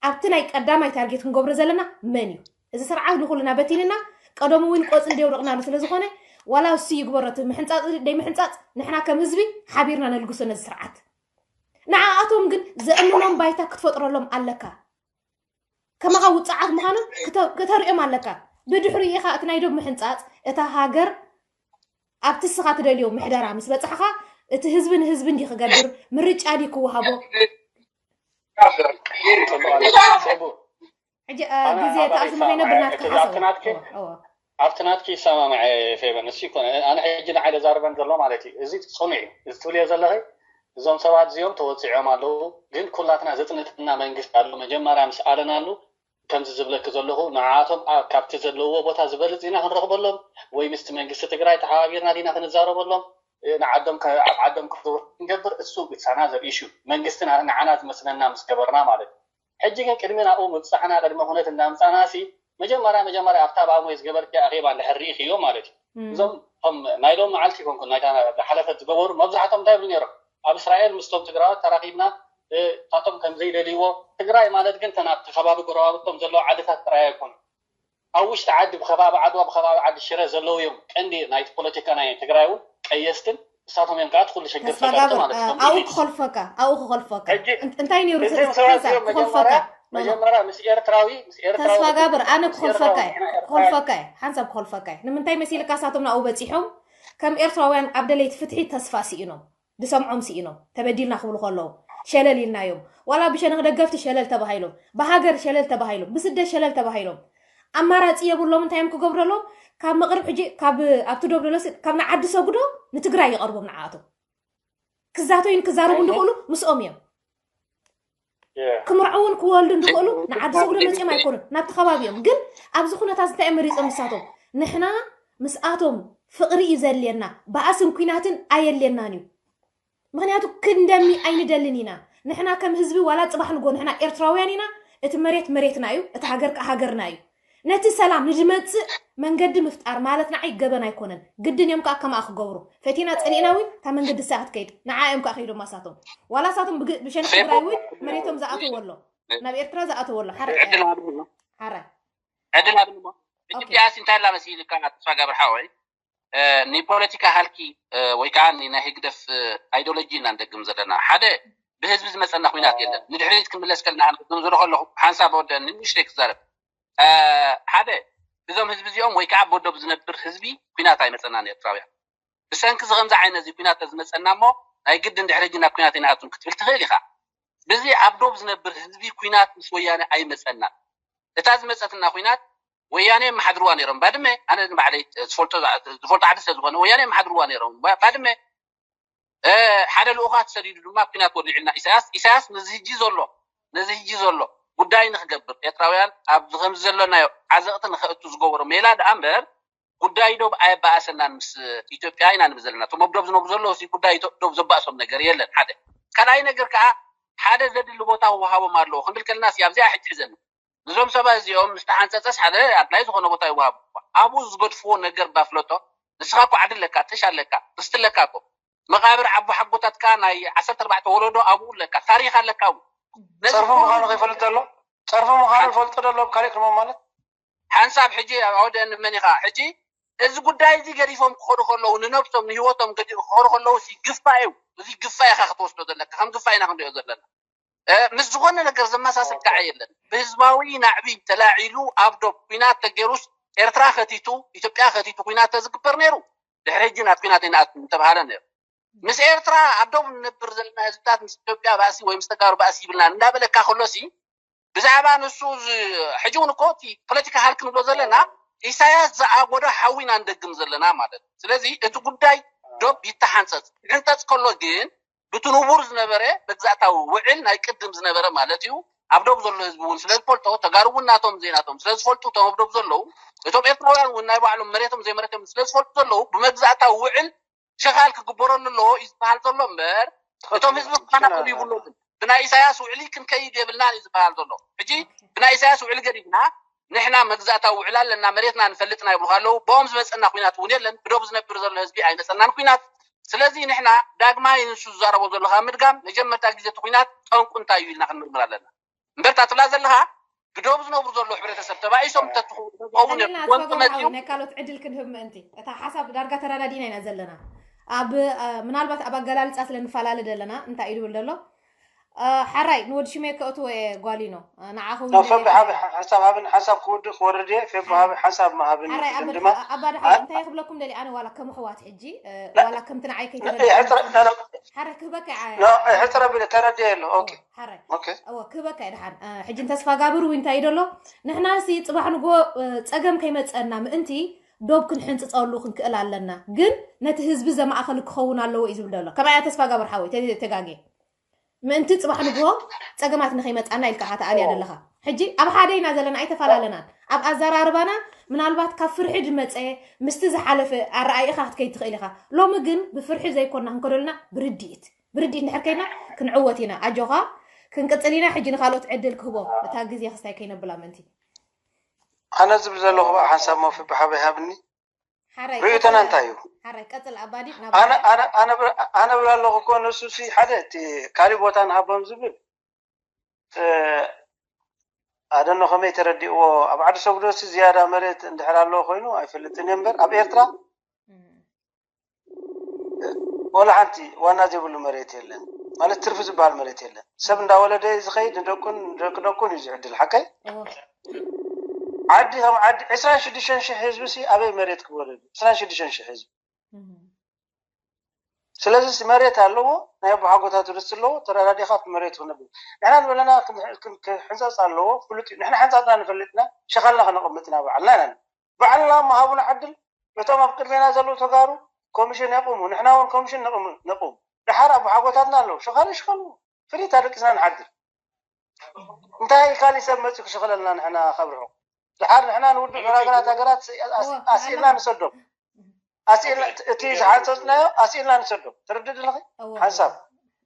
ኣብቲ ናይ ቀዳማይ ታርጌት ክንገብሮ ዘለና መን እዩ እዚ ስርዓት ንኩልና በቲንና ቀደሙ እውን ቆፅሊ ደውርቕናሉ ስለዝኾነ ዋላ እሱ ይግበሮ እቲ ምሕንፃፅ ደይምሕንፃፅ ንሕና ከም ህዝቢ ሓቢርና ነልግሶ ነዚ ስርዓት ንዓኣቶም ግን ዘእምኖም ባይታ ክትፈጥረሎም ኣለካ ከማኻ ውፅዓት ምዃኖም ክተ- ክተርእዮም ኣለካ ብድሕሪኡ ኢኻ እቲ ናይ ዶብ ምሕንፃፅ እታ ሃገር ኣብቲ እስኻ ትደልዮ ምሕደራ ምስ በፃሕኻ እቲ ህዝቢ ንህዝቢ እንዲ ክገብር ምርጫ ድዩ ክወሃቦ ሕጂ ግዜ ተኣዝሞ ከይነብር ናትካ ሓሳብ ኣብቲ ናትኪ ይሰማምዐ ፌበን እሱ ይኮነ ኣነ ሕጂ ንዓይ ዘዛርበን ዘሎ ማለት እዩ እዚ ፅኑዕ እዩ እዚ ትብልዮ ዘለኺ እዞም ሰባት እዚኦም ተወፂዖም ኣለዉ ግን ኩላትና ዘፅንተና መንግስቲ ኣሎ መጀመርያ ምስ ኣለናሉ ከምዚ ዝብለኪ ዘለኹ ንዓቶም ኣ- ካብቲ ዘለውዎ ቦታ ዝበልፅ ኢና ክንረኽበሎም ወይ ምስቲ መንግስቲ ትግራይ ተሓባቢርና ዲና ክንዛረበሎም እ፣ ንዓዶም ከ- ኣብ ዓዶም ክገብሩ ክንገብር እሱ it's another issue መንግስቲ ና- ንዓና ዝመስለና ምስ ገበርና ማለት እዩ። ሕጂ ግን ቅድሚ ናብኡ ምብፃሕና ቅድመ ኩነት እንዳምፃና ሲ መጀመርያ መጀመርያ ኣብታ ብኣሞይ ዝገበርኪ ኣኼባ እንድሕር ርኢኽዮ ማለት እዩ እዞም ከም ናይ ሎም መዓልቲ ይኮንኩን ናይታ ዝሓለፈት ዝገበሩ መብዛሕቶም እንታይ ይብሉ ነይሮም ኣብ እስራኤል ምስቶም ትግራዎት ተራኺብና እ፣ እታቶም ከም ዘይደልይዎ ትግራይ ማለት ግን ተን ኣብቲ ከባቢ ጎረባብቶም ዘለዉ ዓድታት ጥራይ ኣይኮኑ ኣብ ውሽጢ ዓዲ ብከባቢ ዓድዋ ብከባቢ ዓዲ ሽረ ዘለዉ እዮም ቀንዲ ናይቲ ፖለቲካ ናይ ትግራይ እውን ቀየስትን እሳቶም እዮም ከዓ እቲ ኩሉ ሽግር ተስፋ ፈጠርቲ ጋብር ማለት እ፣ እዮም ኣብኡ ክኸልፈካ ኣብኡ ክኸልፈካ ሕጂ እን- እንታይ ነይሩ እዚኦም ሰባት ሓንሳብ እዚኦም ክኸልፈካ መጀመርያ ኖ፣ ኖ። መጀመርያ ምስ ኤርትራዊ ምስ ኤርትራዊ ተስፋ ጋብር ኣነ ምስ ኤርትራዊ ክኸልፈካ እየ ንሕና ኤርትራዊ ክኸልፈካ እየ ሓንሳብ ክኸልፈካ እየ ንምንታይ መሲልካ እሳቶም ናብኡ በፂሖም ከም ኤርትራውያን ኣብ ደለይቲ ፍትሒ ተስፋ ስኢኖም ድሰምዖም ስኢኖም ተበዲልና ክብሉ ከለዉ ሸለል ኢልናዮም ዋላ ብሸነኽ ደገፍቲ ሸለል ተባሂሎም ብሃገር ሸለል ተባሂሎም ብስደት ሸለል ተባሂሎም ኣማራፂ የብሎም እንታይ እዮም ክገብሩ ኣለዎም ካብ መቕርብ ሕጂ ካብ ኣብቲ ዶብ ደሎሲ ካብ ንዓዲ ሰጉዶ ንትግራይ ይቐርቦም ንዓኣቶም ክዛተዩን ክዛረቡ እንድኽእሉ ምስኦም እዮም ክምርዐውን ክወልዱ እንድኽእሉ ንዓዲ ሰጉዶ መፂኦም ኣይኮኑን ናብቲ ከባቢ እዮም ግን ኣብዚ ኩነታት እንታይ እዮም መሪፆም ንሳቶም ንሕና ምስኣቶም ፍቕሪ እዩ ዘድልየና ባእስን ኩናትን ኣየድልየናን እዩ ምኽንያቱ ክንደሚ ኣይንደልን ኢና ንሕና ከም ህዝቢ ዋላ ፅባሕ ንጎ ንሕና ኤርትራውያን ኢና እቲ መሬት መሬትና እዩ እቲ ሃገር ከዓ ሃገርና እዩ ነቲ ሰላም ንዝመፅእ መንገዲ ምፍጣር ማለት ንዓይ ገበን ኣይኮነን ግድን እዮም ከዓ ከምኣ ክገብሩ ፈቲና ፀሊእና እውን እታ መንገዲ እሳ ክትከይድ ንዓ እዮም ከዓ ከይዶም ኣሳቶም ዋላ ሳቶም ብግ- ብሸነኽ ትግራይ እውን መሬቶም ዝኣተዎ ኣሎ ናብ ኤርትራ ዝኣተዎ ኣሎ ሓረ ዕድል ሃብኒ ሓረ ዕድል ሃብኒ እሞ ሕጂ ኦኬ። ቢኣስ እንታይ ላ መሲልካ ተስፋ ገብር ሓወይ እ፣ ንፖለቲካ ሃልኪ እ፣ ወይ ከዓ ን- ናይ ህግደፍ እ፣ ኣይዲዮሎጂ ኢና ንደግም ዘለና ሓደ ብህዝቢ ዝመፀና ኩናት የለን ንድሕሪት ክምለስ ከልና ኣነ ክግምዝሮ ከለኹ ሓንሳብ ወደ ንንሽተይ ክዛረብ እ፣ ሓደ እዞም ህዝቢ እዚኦም ወይ ከዓ በዶብ ዝነብር ህዝቢ ኩናት ኣይመፀናን ኤርትራውያን ብሰንኪ እዚ ከምዚ ዓይነት እዚ ኩናት ተዝመፀና እሞ ናይ ግድን ድሕሪ ሕጂ ናብ ኩናት ኣይንኣቱን ክትብል ትኽእል ኢኻ ብዚ ኣብ ዶብ ዝነብር ህዝቢ ኩናት ምስ ወያነ ኣይመፀናን እታ ዝመፀትና ኩናት ወያነ የመሓድርዋ ነይሮም ባድመ ኣነ ንባዕለይ ዝፈልጦ ዝፈልጦ ዓዲ ስለ ዝኾነ ወያነ የመሓድርዋ ነይሮም ባድመ ሓደ ልኡኻ ተሰዲዱ ድማ ኩናት ወሊዑልና ኢሳያስ ኢሳያስ ነዚ ህጂ ዘሎ ነዚ ህጂ ዘሎ ጉዳይ ንክገብር ኤርትራውያን ኣብዚ ከምዚ ዘለናዮ ዓዘቕቲ ንኸእቱ ዝገበሮ ሜላ ደኣ እምበር ጉዳይ ዶብ ኣየባኣሰናን ምስ ኢትዮጵያ ኢና ንብል ዘለና እቶም ኣብ ዶብ ዝነብሩ ዘለዉ ጉዳይ ዶብ ዘባእሶም ነገር የለን ሓደ ካልኣይ ነገር ከዓ ሓደ ዘድሊ ቦታ ክወሃቦም ኣለዎ ክንብል ከለና ኣብዚኣ ሕጂ ሕዘኒ እዞም ሰባት እዚኦም ምስ ተሓንፀፀስ ሓደ ኣድላይ ዝኾነ ቦታ ይወሃብ ኣብኡ ዝገድፍዎ ነገር ባፍለጦ ንስኻ እኮ ዓዲ ኣለካ ጥሽ ኣለካ ርስቲ ኣለካ እኮ መቃብር ዓቦ ሓጎታትካ ናይ ዓሰርተ ኣርባዕተ ወለዶ ኣብኡ ኣለካ ታሪክ ኣለካ ኣብኡ ነዚ ጸርፊ ምዃኑ ከይፈልጥ ዘሎ ጸርፊ ምዃኑ ይፈልጦ ዘሎ ኣብ ካልእ ክርሞ ማለት ሓንሳብ ሕጂ ኣብ ኣወደአን መን ኢኻ ሕጂ እዚ ጉዳይ እዚ ገዲፎም ክኸዱ ከለዉ ንነብሶም ንህይወቶም ገዲፎም ክኸዱ ከለዉ ሲ ግፋ እዩ እዚ ግፋ ኢኻ ክትወስዶ ዘለካ ከም ግፋ ኢና ክንሪኦ ዘለና ምስ ዝኾነ ነገር ዘመሳሰል ከዓ የለን ብህዝባዊ ናዕቢ ተላዒሉ ኣብ ዶብ ኩናት ተገይሩስ ኤርትራ ከቲቱ ኢትዮጵያ ከቲቱ ኩናት ተዝግበር ነይሩ ድሕሪ ሕጂ ናብ ኩናት ኣይንኣቱን ምተባሃለ ነይሩ ምስ ኤርትራ ኣብ ዶብ ንነብር ዘለና ህዝብታት ምስ ኢትዮጵያ ባእሲ ወይ ምስ ተጋሩ ባእሲ ይብልና እንዳበለካ ከሎሲ ብዛዕባ ንሱ ሕጂ እውን እኮ እቲ ፖለቲካ ሃልክ ንብሎ ዘለና ኢሳያስ ዝኣጎዶ ሓዊ ኢና ንደግም ዘለና ማለት እዩ ስለዚ እቲ ጉዳይ ዶብ ይተሓንፀፅ ይሕንፀፅ ከሎ ግን ብቲ ንቡር ዝነበረ መግዛእታዊ ውዕል ናይ ቅድም ዝነበረ ማለት እዩ ኣብ ዶብ ዘሎ ህዝቢ እውን ስለ ዝፈልጦ ተጋሩ እውን ናቶም ዘይናቶም ስለ ዝፈልጡ እቶም ኣብ ዶብ ዘለዉ እቶም ኤርትራውያን እውን ናይ ባዕሎም መሬቶም ዘይመሬቶም ስለ ዝፈልጡ ዘለዉ ብመግዛእታዊ ውዕል ሸኻል ክግበረሉ ኣለዎ እዩ ዝበሃል ዘሎ እምበር እቶም ህዝቢ ክከናኸሉ ይብሎምን ብናይ ኢሳያስ ውዕሊ ክንከይድ የብልናን እዩ ዝበሃል ዘሎ ሕጂ ብናይ ኢሳያስ ውዕሊ ገዲፍና ንሕና መግዛእታዊ ውዕል ኣለና መሬትና ንፈልጥና ይብሉካ ኣለዉ ብኦም ዝመፀና ኩናት እውን የለን ብዶብ ዝነብር ዘሎ ህዝቢ ኣይመፀናን ኩናት ስለዚ ንሕና ዳግማይ ንሱ ዝዛረቦ ዘሎ ካብ ምድጋም መጀመርታ ግዜ እቲ ኩናት ጠንቁ እንታይ እዩ ኢልና ክንምርምር ኣለና እምበር እታ ትብላ ዘለኻ ብዶብ ዝነብሩ ዘሎ ሕብረተሰብ ተባኢሶም ተትኸውን ወንጢ መፅኡ ናይ ካልኦት ዕድል ክንህብ ምእንቲ እታ ሓሳብ ዳርጋ ተረዳዲና ኢና ዘለና ኣብ ምናልባት ኣብ ኣገላልፃ ስለ ንፈላለ ዘለና እንታይ እዩ ዝብል ዘሎ ሓራይ ንወዲ ሽሜ ከእትዎ እየ ጓሊኖ ንዓኹም ሓሳብ ሃብን ሓሳብ ክወድእ ክወርድ እየ ፌቦ ሃብ ሓሳብ ምሃብን ድማ ኣባ ድሓ እንታይ ክብለኩም ደሊ ኣነ ዋላ ከም ኣሕዋት ሕጂ ዋላ ከምቲ ንዓይ ከይተረድእ ሓረ ክህበካ ሕፅረ ቢለ ተረድየ ኣሎ ሓረ ክህበካ እየ ድሓን ሕጂ ተስፋ ጋብር ዊ እንታይ እዩ ደሎ ንሕና ሲ ፅባሕ ንጎ ፀገም ከይመፀና ምእንቲ ዶብ ክንሕንፅፀሉ ክንክእል ኣለና ግን ነቲ ህዝቢ ዘማእኸል ክኸውን ኣለዎ እዩ ዝብል ደሎ ከማያ ተስፋ ጋብር ሓወይ ተጋጌ ምእንቲ ፅባሕ ንግሆ ፀገማት ንኸይመፃና ኢልካ ኢኻ ተኣልያ ዘለኻ ሕጂ ኣብ ሓደ ኢና ዘለና ኣይተፈላለናን። ኣብ ኣዘራርባና ምናልባት ካብ ፍርሒ ዝመፀ ምስቲ ዝሓለፈ ኣረኣኢኻ ክትከይድ ትኽእል ኢኻ። ሎሚ ግን ብፍርሒ ዘይኮና ክንከደልና ብርድኢት ብርድኢት እንድሕር ከይና ክንዕወት ኢና። ኣጆኻ ክንቅፅል ኢና። ሕጂ ንካልኦት ዕድል ክህቦም እታ ግዜ ክስታይ ከይነብላ ምእንቲ። ኣነ ዝብል ዘለኹ ሓንሳብ ሞፊ ብሓበይ ሃብኒ። ሓራይ ርእዩቶና እንታይ እዩ? ሓራይ ቀፅል ኣባዲ ናብ ኣነ ኣነ ኣነ ብላ ኣለኹ እኮ ንሱ ሲ ሓደ እቲ ካሊእ ቦታ ንሃቦም ዝብል ኣደኖ ከመይ ተረዲእዎ? ኣብ ዓዲ ሰጉዶ ሲ ዝያዳ መሬት እንድሕር ኣለዎ ኮይኑ ኣይፈልጥን እየ እምበር ኣብ ኤርትራ ወላ ሓንቲ ዋና ዘይብሉ መሬት የለን። ማለት ትርፊ ዝበሃል መሬት የለን። ሰብ እንዳወለደ እዩ ዝኸይድ፣ ንደቁን ንደቂ ደቁን እዩ ዝዕድል። ሓቀይ እወ። ዓዲ ከም ዓዲ ዕስራን ሽዱሽተን ሽሕ ህዝቢ ሲ ኣበይ መሬት ክወለድ እዩ? ዕስራን ሽዱሽተን ሽሕ ህዝቢ። እህ። ስለዚ ሲ መሬት ኣለዎ፣ ናይ ኣቦሓጎታቱ ርስቲ ኣለዎ፣ ተረዳዲኻ ኣብቲ መሬት ክነብር። ንሕና ንበለና ክን- ክን- ክሕንፀፅ ኣለዎ፣ ፍሉጥ እዩ። ንሕና ሓንፃፅና ንፈልጥና፣ ሸኻልና ክነቕምጥና ባዕልና ኢና። ባዕልና መሃቡና ዕድል፣ እቶም ኣብ ቅድሜና ዘለዉ ተጋሩ ኮሚሽን የቑሙ፣ ንሕና እውን ኮሚሽን ነቕሙ- ነቑም። ድሓር ኣቦሓጎታትና ኣለዉ፣ ሸኻሊ ይሽኸሉ። ፍሪት ኣደቂስና ንሓድር። እንታይ ካሊእ ሰብ መፂኡ ክሽኽለልና ንሕና ካብ ርሑቕ? ድሓር ንሕና ንውድብ ሕራገራት ሃገራት ኣስ- ኣስ- እወ፣ ኣስኢልና ንሕና- ንሰዶም። ኣስኢልና እቲ ዝሓንፀፅናዮ ኣስኢልና ንሰዶም። ትርድእ ድለኺ? እወ። ሓንሳብ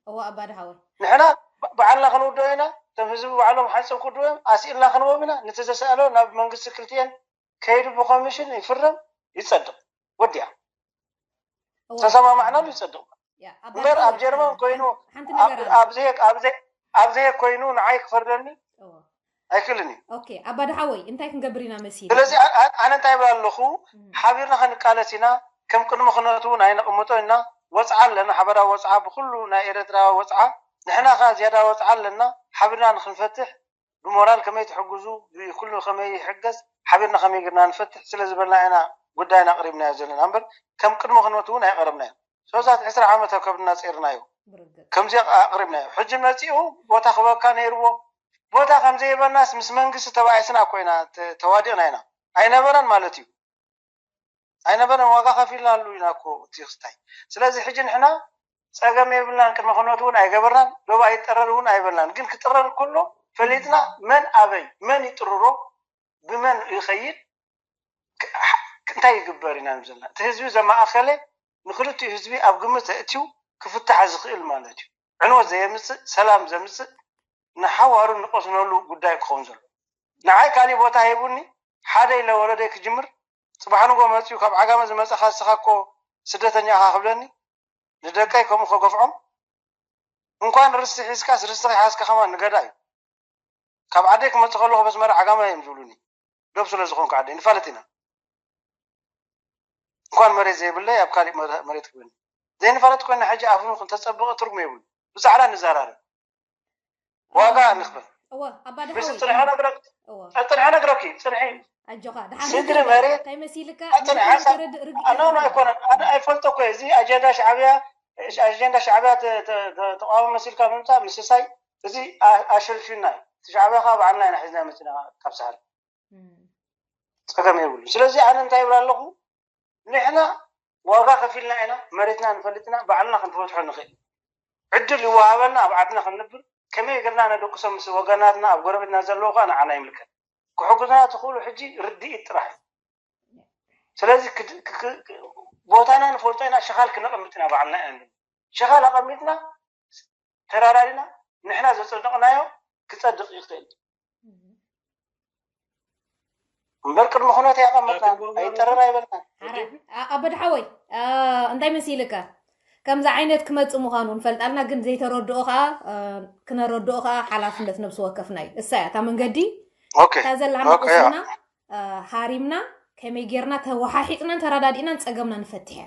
እወ ኣባዲ ሓወይ። ንሕና ባ- ባዕልና ክንውድኦ ኢና። እቶም ህዝቢ ባዕሎም ሓንፅም ክውድኦም ኣስኢልና ክንዎም ኢና። ነቲ ዘሰኣሎ ናብ መንግስቲ ክልቲኤን ከይዱ ብኮሚሽን ይፍረም ይፀድቕ። ወዲያ እወ። ተሰማማዕናሉ ይፀድቕ። ያ፣ ኣባዲ እምበር ኣብ ሓወይ፣ ጀርመን ሓንቲ- ኮይኑ ሓንቲ ነገር ኣላ። ኣብ ዘይክ ኣብ ዘይ ኣብ ዘይክ ኮይኑ ንዓይ ክፈርደኒ እወ። ኣይክእልን እዩ። ኦኬ ኣባዲ ሓወይ እንታይ ክንገብር ኢና መሲሉ? ስለዚ ኣነ ኣነ እንታይ ይብል ኣለኹ? ሓቢርና ክንቃለስ ኢና። ከም ቅድሚ ኩነቱ እውን ኣይነቕምጦ ኢና። ወፅዓ ኣለና፣ ሓበራዊ ወፅዓ ብኩሉ ናይ ኤረትራ ወፅዓ። ንሕና ከ ዝያዳ ወፅዓ ኣለና። ሓቢርና ንክንፈትሕ ብሞራል ከመይ ትሕግዙ፣ ብኩሉ ከመይ ይሕገዝ፣ ሓቢርና ከመይ ጌርና ንፈትሕ ስለ ዝበልና ኢና ጉዳይና ኣቕሪብናዮ ዘለና እምበር ከም ቅድሚ ኩነቱ እውን ኣይቐረብናዮ። ሶዛት ዕስራ ዓመት ኣብ ከብድና ጸይርናዮ። ከምዚ ኣቕሪብናዮ። ሕጂ መጺኡ ቦታ ክበካ ነይርዎ። ቦታ ከም ዘይበናስ ምስ መንግስቲ ተባኢስና እኮ ኢና ተ- ተዋዲቕና ኢና። ኣይነበረን ማለት እዩ። ኣይነበረን፣ ዋጋ ከፊልናሉ ኢና እኮ እቲ ክስታይ። ስለዚ ሕጂ ንሕና ጸገም የብልናን፣ ቅድመ ኩነቱ እውን ኣይገበርናን፣ ዶብ ኣይጠረር እውን ኣይበልናን። ግን ክጥረር ከሎ ፈሊጥና መን ኣበይ መን ይጥርሮ ብመን ይኸይድ እንታይ ይግበር ኢና ንብል ዘለና። እቲ ህዝቢ ዘማእኸለ ንክልቲኡ ህዝቢ ኣብ ግምት ኣእትዩ ክፍታሕ ዝኽእል ማለት እዩ። ዕንወት ዘየምፅእ፣ ሰላም ዘምፅእ፣ ንሓዋሩ ንቐስነሉ ጉዳይ ክኸውን ዘሎ። ንዓይ ካሊእ ቦታ ሂቡኒ ሓደ ኢለ ወለደይ ክጅምር፣ ፅባሕ ንጎ መፅኡ ካብ ዓጋመ ዝመፀኻ ንስኻ እኮ ስደተኛ ኢኻ ክብለኒ፣ ንደቀይ ከምኡ ከገፍዖም። እንኳን ርስቲ ሒዝካስ ርስቲ ከይሓዝካ ከማን ንገዳ እዩ። ካብ ዓደይ ክመፅእ ከለኹ በስመራ ዓጋመ እዮም ዝብሉኒ። ዶብ ስለ ዝኾንኩ ዓደይ ንፋለጥ ኢና። እንኳን መሬት ዘይብለይ ኣብ ካሊእ መረ- መሬት ክበኒ ዘይንፋለጥ ኮይና ሕጂ ኣፍኑ ክንተፀብቕ ትርጉም የብሉ። ብፃዕዳ ንዘራረብ ዋጋ ንኽፈል። እወ ኣባ ምስ ድሓወይ ፅንሐ ነግረክ እወ ፅንሐ ነግረኪ ፅንሒ ኣጆኻ ድሓን ስድሪ መሲልካ መሬት እንታይ መሲልካ ኣጥንሐ ንሕና ሰብ ንረድ- ርግ- ኣኖ ኣይኮነን ኣነ ኣይፈልጦ እኮ እዚ ኣጀንዳ ሻዕብያ ኣጀንዳ ሻዕብያ ተ- ተ- ተ- ተቃዋሚ መሲልካ ምምፃእ ምስሳይ እዚ ኣ- ኣሸልሽልና እዩ። እቲ ሻዕብያ ከዓ ባዕልና ኢና ሒዝና መፅና ካብ ሳሕል እም፣ ፀገም የብሉ። ስለዚ ኣነ እንታይ ይብል ኣለኹ ንሕና ዋጋ ከፊልና ኢና መሬትና ንፈልጥና ባዕልና ክንፈትሖ ንኽእል ዕድል ይወሃበና ኣብ ዓድና ክንነብር ከመይ ገርና ነደቅሶም ምስ ወገናትና ኣብ ጎረቤትና ዘለዉ ከዓ ንዓና ይምልከት ክሕግዙና ትኽእሉ ሕጂ ርድኢት ጥራሕ እዩ። ስለዚ ክድ- ክ- ክ- ክ- ቦታና ንፈልጦ ኢና ሸኻል ክነቐምጥ ኢና ባዕልና ኢና ንብል። ሸኻል ኣቐሚጥና ተራዳዲና ንሕና ዘፀደቕናዮ ክፀድቕ ይኽእል እምበር ቅድሚ ኩነት ኣየቐመጥና ኣይጠረር ኣይበልና። ኣበድ ሓወይ እንታይ መሲልካ ከምዚ ዓይነት ክመፅእ ምዃኑ ንፈልጣልና ግን ዘይተረድኦ ከዓ ክነረድኦ ከዓ ሓላፍነት ነብሲ ወከፍና እዩ። እሳ እያ እታ መንገዲ እታ ዘላ ንቁስና ሃሪምና ከመይ ጌርና ተወሓሒጥናን ተረዳዲእናን ፀገምና ንፈትሕ እያ።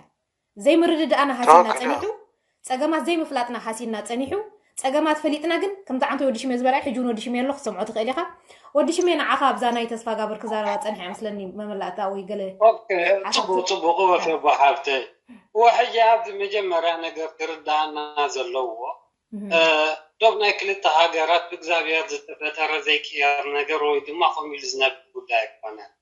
ዘይምርድዳእና ሃሲና ፀኒሑ ፀገማት ዘይምፍላጥና ሃሲና ፀኒሑ ፀገማት ፈሊጥና ግን ከምቲ ዓንተ ወዲ ሽሜ ዝበላ ሕጂ እውን ወዲ ሽሜ ኣሎ ክትሰምዖ ትኽእል ኢኻ። ወዲ ሽሜ ንዓኻ ኣብዛ ናይ ተስፋ ጋብር ክዛረባ ፀኒሐ መስለኒ መመላእታ ወይ ገለ ፅቡቅ ፅቡቅ ወፈ ሓፍተ ወሕጂ ኣብዚ መጀመርያ ነገር ክርዳእና ዘለዎ ዶብ ናይ ክልተ ሃገራት ብእግዚኣብሔር ዝተፈጠረ ዘይቅየር ነገር ወይ ድማ ከምኡ ኢሉ ዝነብር ጉዳይ ኣይኮነን።